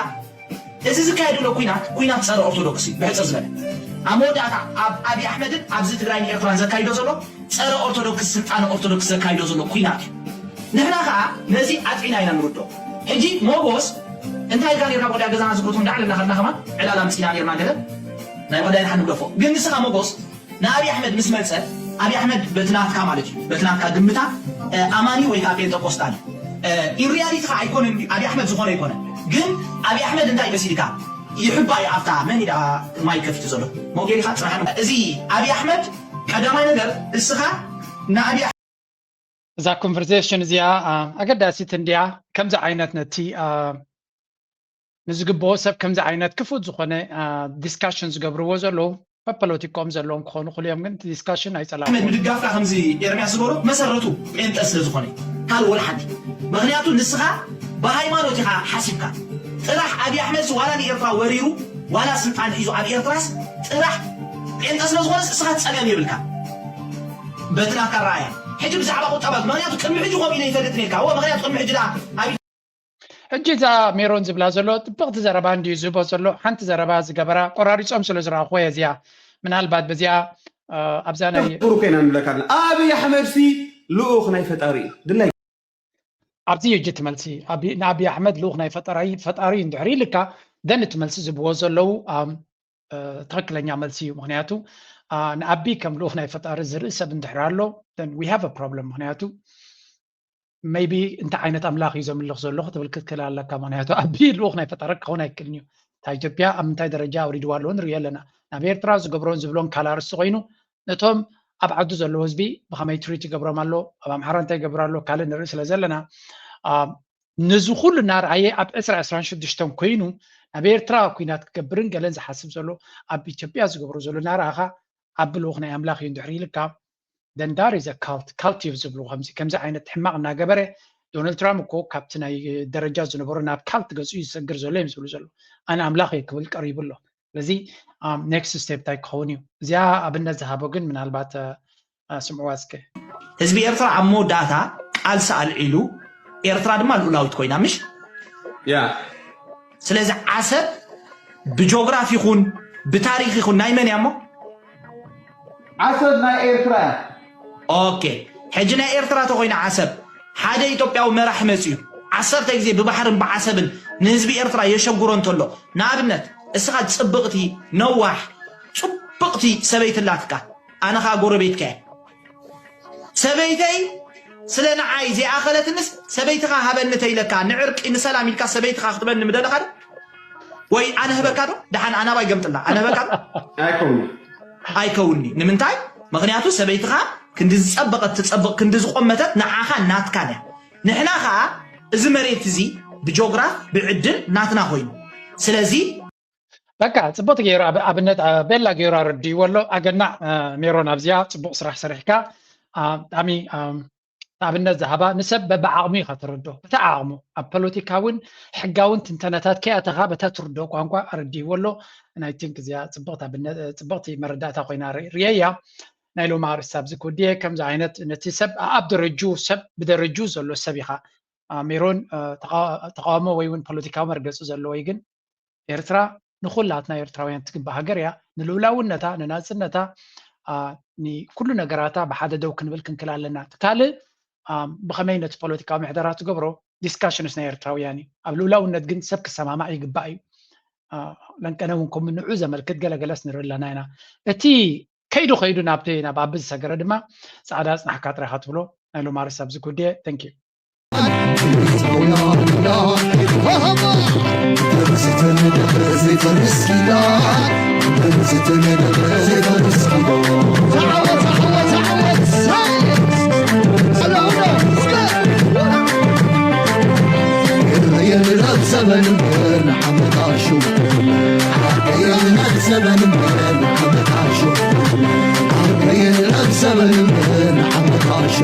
እዚ ዝካየድ ዘሎ ኩናት ኩናት ጸረ ኦርቶዶክስ እዩ ብሕጽር ዝበለ ኣብ መወዳእታ ኣብ ኣብይ ኣሕመድን ኣብዚ ትግራይን ኤርትራን ዘካይዶ ዘሎ ጸረ ኦርቶዶክስ ስልጣነ ኦርቶዶክስ ዘካይዶ ዘሎ ኩናት እዩ ንሕና ኸዓ ነዚ ኣጥዒና ኢና ንርዶ ሕጂ ሞጎስ እንታይ ኢልካ ኔርና ብቆልያ ገዛና ዝግሩት እንዳዕለልና ከድና ከማን ዕላል ኣምፂና ኔርና ገለ ናይ ቆልያ ኢና ንግደፎ ግን ንስኻ ሞጎስ ንኣብይ ኣሕመድ ምስ መፀ ኣብይ ኣሕመድ በቲ ናትካ ማለት እዩ በቲ ናትካ ግምታ ኣማኒ ወይ ከዓ ጴንጠቆስጣል in reality ከዓ ኣይኮነን ኣብይ ኣሕመድ ዝኾነ ኣይኮነን ግን ኣብይ ኣሕመድ እንታይ መሲልካ ይሕባ እዩ ኣብታ መን ኢዳ ማይ ከፊቱ ዘሎ ሞጌል ኢኻ ፅራሕ እዚ ኣብይ ኣሕመድ ቀዳማይ ነገር እስኻ ንኣብይ እዛ conversation እዚኣ ኣገዳሲት እንድያ ከምዚ ዓይነት ነቲ ንዝግብኦ ሰብ ከምዚ ዓይነት ክፉት ዝኾነ discussion ዝገብርዎ ዘለዉ በፖለቲኮም ዘለዎም ክኾኑ ክሉ እዮም ግን discussion ኣይፀላእኩ ኣሕመድ ምድጋፍካ ከምዚ ኤርምያስ ዝበሎ መሰረቱ ጴንጠ ስለ ዝኾነ ካልእ ወላ ሓንቲ ምክንያቱ ንስኻ ብሃይማኖት ኢኻ ሓሲብካ ጥራሕ ኣብይ ኣሕመድስ ዋላ ንኤርትራ ወሪሩ ዋላ ስልጣን ሒዙ ኣብ ኤርትራስ ጥራሕ ጴንጠ ስለ ዝኾነስ እስኻ ፀገም የብልካ በቲ ናትካ ኣረኣእያ ሕጂ ብዛዕባ ቁጠባ ምክንያቱ ቅድሚ ሕጂ ከምኡ ኢለ ይፈልጥ ነርካ እወ ምክንያቱ ቅድሚ ሕጂ ደኣ ኣብ ሕጂ እዛ ሜሮን ዝብላ ዘሎ ጥብቕቲ ዘረባ እንድዩ ዝህቦ ዘሎ ሓንቲ ዘረባ ዝገበራ ቆራሪፆም ስለ ዝረኣኹ እየ እዚኣ ምናልባት በዚኣ ኣብዛ ናይ ሩ ኮይና ንብለካ ኣለና ኣብይ ኣሕመድ ሲ ልኡኽ ናይ ፈጣሪ እዩ ድላይ ኣብዚ እዩ እጅ ትመልሲ ንኣብይ ኣሕመድ ልኡኽ ናይ ፈጣሪ ፈጣሪ እንድሕር ኢልካ ደን እቲ መልሲ ዝብዎ ዘለዉ ትኽክለኛ መልሲ እዩ ምክንያቱ ንኣቢ ከም ልኡኽ ናይ ፈጣሪ ዝርኢ ሰብ እንድሕር ኣሎ we have problem ምክንያቱ maybe እንታይ ዓይነት ኣምላኽ እዩ ዘምልኽ ዘሎ ክትብል ክትክእል ኣለካ ምክንያቱ ኣቢ ልኡኽ ናይ ፈጣሪ ክኸውን ኣይክእልን እዩ እታ ኢትዮጵያ ኣብ ምንታይ ደረጃ ኣውሪድዋ ኣለዎ ንርኢ ኣለና ናብ ኤርትራ ዝገብሮን ዝብሎን ካልእ ኣርስቲ ኮይኑ ነቶም ኣብ ዓዱ ዘለዉ ህዝቢ ብኸመይ ትሪት ይገብሮም ኣሎ ኣብ ኣምሓራ እንታይ ይገብሩ ኣሎ ካልእ ንርኢ ስለ ዘለና ነዚ ኩሉ እናረኣየ ኣብ ዕስራ ዕስራን ሽዱሽተን ኮይኑ ናብ ኤርትራ ኩናት ክገብርን ገለን ዝሓስብ ዘሎ ኣብ ኢትዮጵያ ዝገብሮ ዘሎ እናረኣኻ ኣብ ልኡኽ ናይ ኣምላኽ እዩ እንድሕር ኢልካ then that is a cult cult እዩ ዝብሉ ከምዚ ከምዚ ዓይነት ሕማቕ እናገበረ ዶናልድ ትራምፕ እኮ ካብቲ ናይ ደረጃ ዝነበሮ ናብ ካልት ገጹ ይሰግር ዘሎ እዮም ዝብሉ ዘሎ ኣነ ኣምላኽ እየ ክብል ቀሪቡ ኣሎ ስለዚ next step እንታይ ክኸውን እዩ እዚኣ ኣብነት ዝሃቦ ግን ምናልባት ስምዕዋ እስከ ህዝቢ ኤርትራ ኣብ መወዳእታ ቃልሲ ኣልዒሉ ኤርትራ ድማ ልኡላዊት ኮይና ምሽ ያ ስለዚ ዓሰብ ብጆግራፊ ይኹን ብታሪክ ይኹን ናይ መን እያ እሞ ዓሰብ ናይ ኤርትራ እያ ኦኬ ሕጂ ናይ ኤርትራ ተኮይና ዓሰብ ሓደ ኢትዮጵያዊ መራሕ መፅዩ ዓሰርተ ግዜ ብባሕርን ብዓሰብን ንህዝቢ ኤርትራ የሸጉሮ እንተሎ ንኣብነት እስኻ ፅብቕቲ ነዋሕ ፅብቕቲ ሰበይቲ ኣላትካ ኣነ ኸዓ ጎረቤትካ እየ ሰበይተይ ስለ ንዓይ ዘይኣኸለትንስ ሰበይትኻ ሃበኒ ተይለካ ንዕርቂ ንሰላም ኢልካ ሰበይትኻ ክትበኒ ምደለኻ ዶ ወይ ኣነ ህበካ ዶ ደሓን ኣናባይ ገምጥላ ኣነ ህበካ ዶ ኣይከውን ኣይከውኒ ንምንታይ ምክንያቱ ሰበይትኻ ክንዲ ዝፀበቀት ትፀብቅ ክንዲ ዝቆመተት ንዓኻ ናትካን እያ ንሕና ከዓ እዚ መሬት እዚ ብጆግራፍ ብዕድል ናትና ኮይኑ ስለዚ በቃ ፅቡቅ ገይሩ ኣብነት ቤላ ገይሩ ኣረድይዎ ኣሎ ኣገናዕ ሜሮን ኣብዚኣ ፅቡቅ ስራሕ ሰሪሕካ ብጣዕሚ ኣብነት ዝሃባ ንሰብ በብዓቕሙ ኢኻ ተረዶ በቲ ዓቕሙ ኣብ ፖለቲካውን ሕጋውን ትንተነታት ከይኣተኻ በታ ትርዶ ቋንቋ ኣረድይዎ ኣሎ ናይ ቲንክ እዚኣ ፅብቕቲ መረዳእታ ኮይና ርእየያ ናይ ሎማ ኣርእስቲ ኣብዚ ክውድየ ከምዚ ዓይነት ነቲ ሰብ ኣብ ደረጁ ሰብ ብደረጁ ዘሎ ሰብ ኢኻ ሜሮን ተቃውሞ ወይ እውን ፖለቲካዊ መርገፂ ዘለዎ እዩ ግን ኤርትራ ንኩላትና ኤርትራውያን ትግባእ ሃገር እያ ንልኡላውነታ ንናፅነታ ንኩሉ ነገራታ ብሓደ ደው ክንብል ክንክል ኣለና እቲ ካልእ ብከመይ ነቲ ፖለቲካዊ ምሕደራ ትገብሮ discussions ናይ ኤርትራውያን እዩ ኣብ ልኡላውነት ግን ሰብ ክሰማማዕ ይግባእ እዩ ለንቀነ እውን ከም ንዑ ዘመልክት ገለገለስ ንርኢ ኣለና ኢና እቲ ከይዱ ከይዱ ናብቲ ናብ ኣቢ ዝሰገረ ድማ ፃዕዳ ኣፅናሕካ ጥራይካ ትብሎ ናይ ሎማርስ ኣብዚ ጉድየ thank you ዘበን እምበር ንዓመታሹ ዓርከየ ንናት ዘበን እምበር ንዓመታሹ ዓርከየ ንናት ዘበን እምበር ንዓመታሹ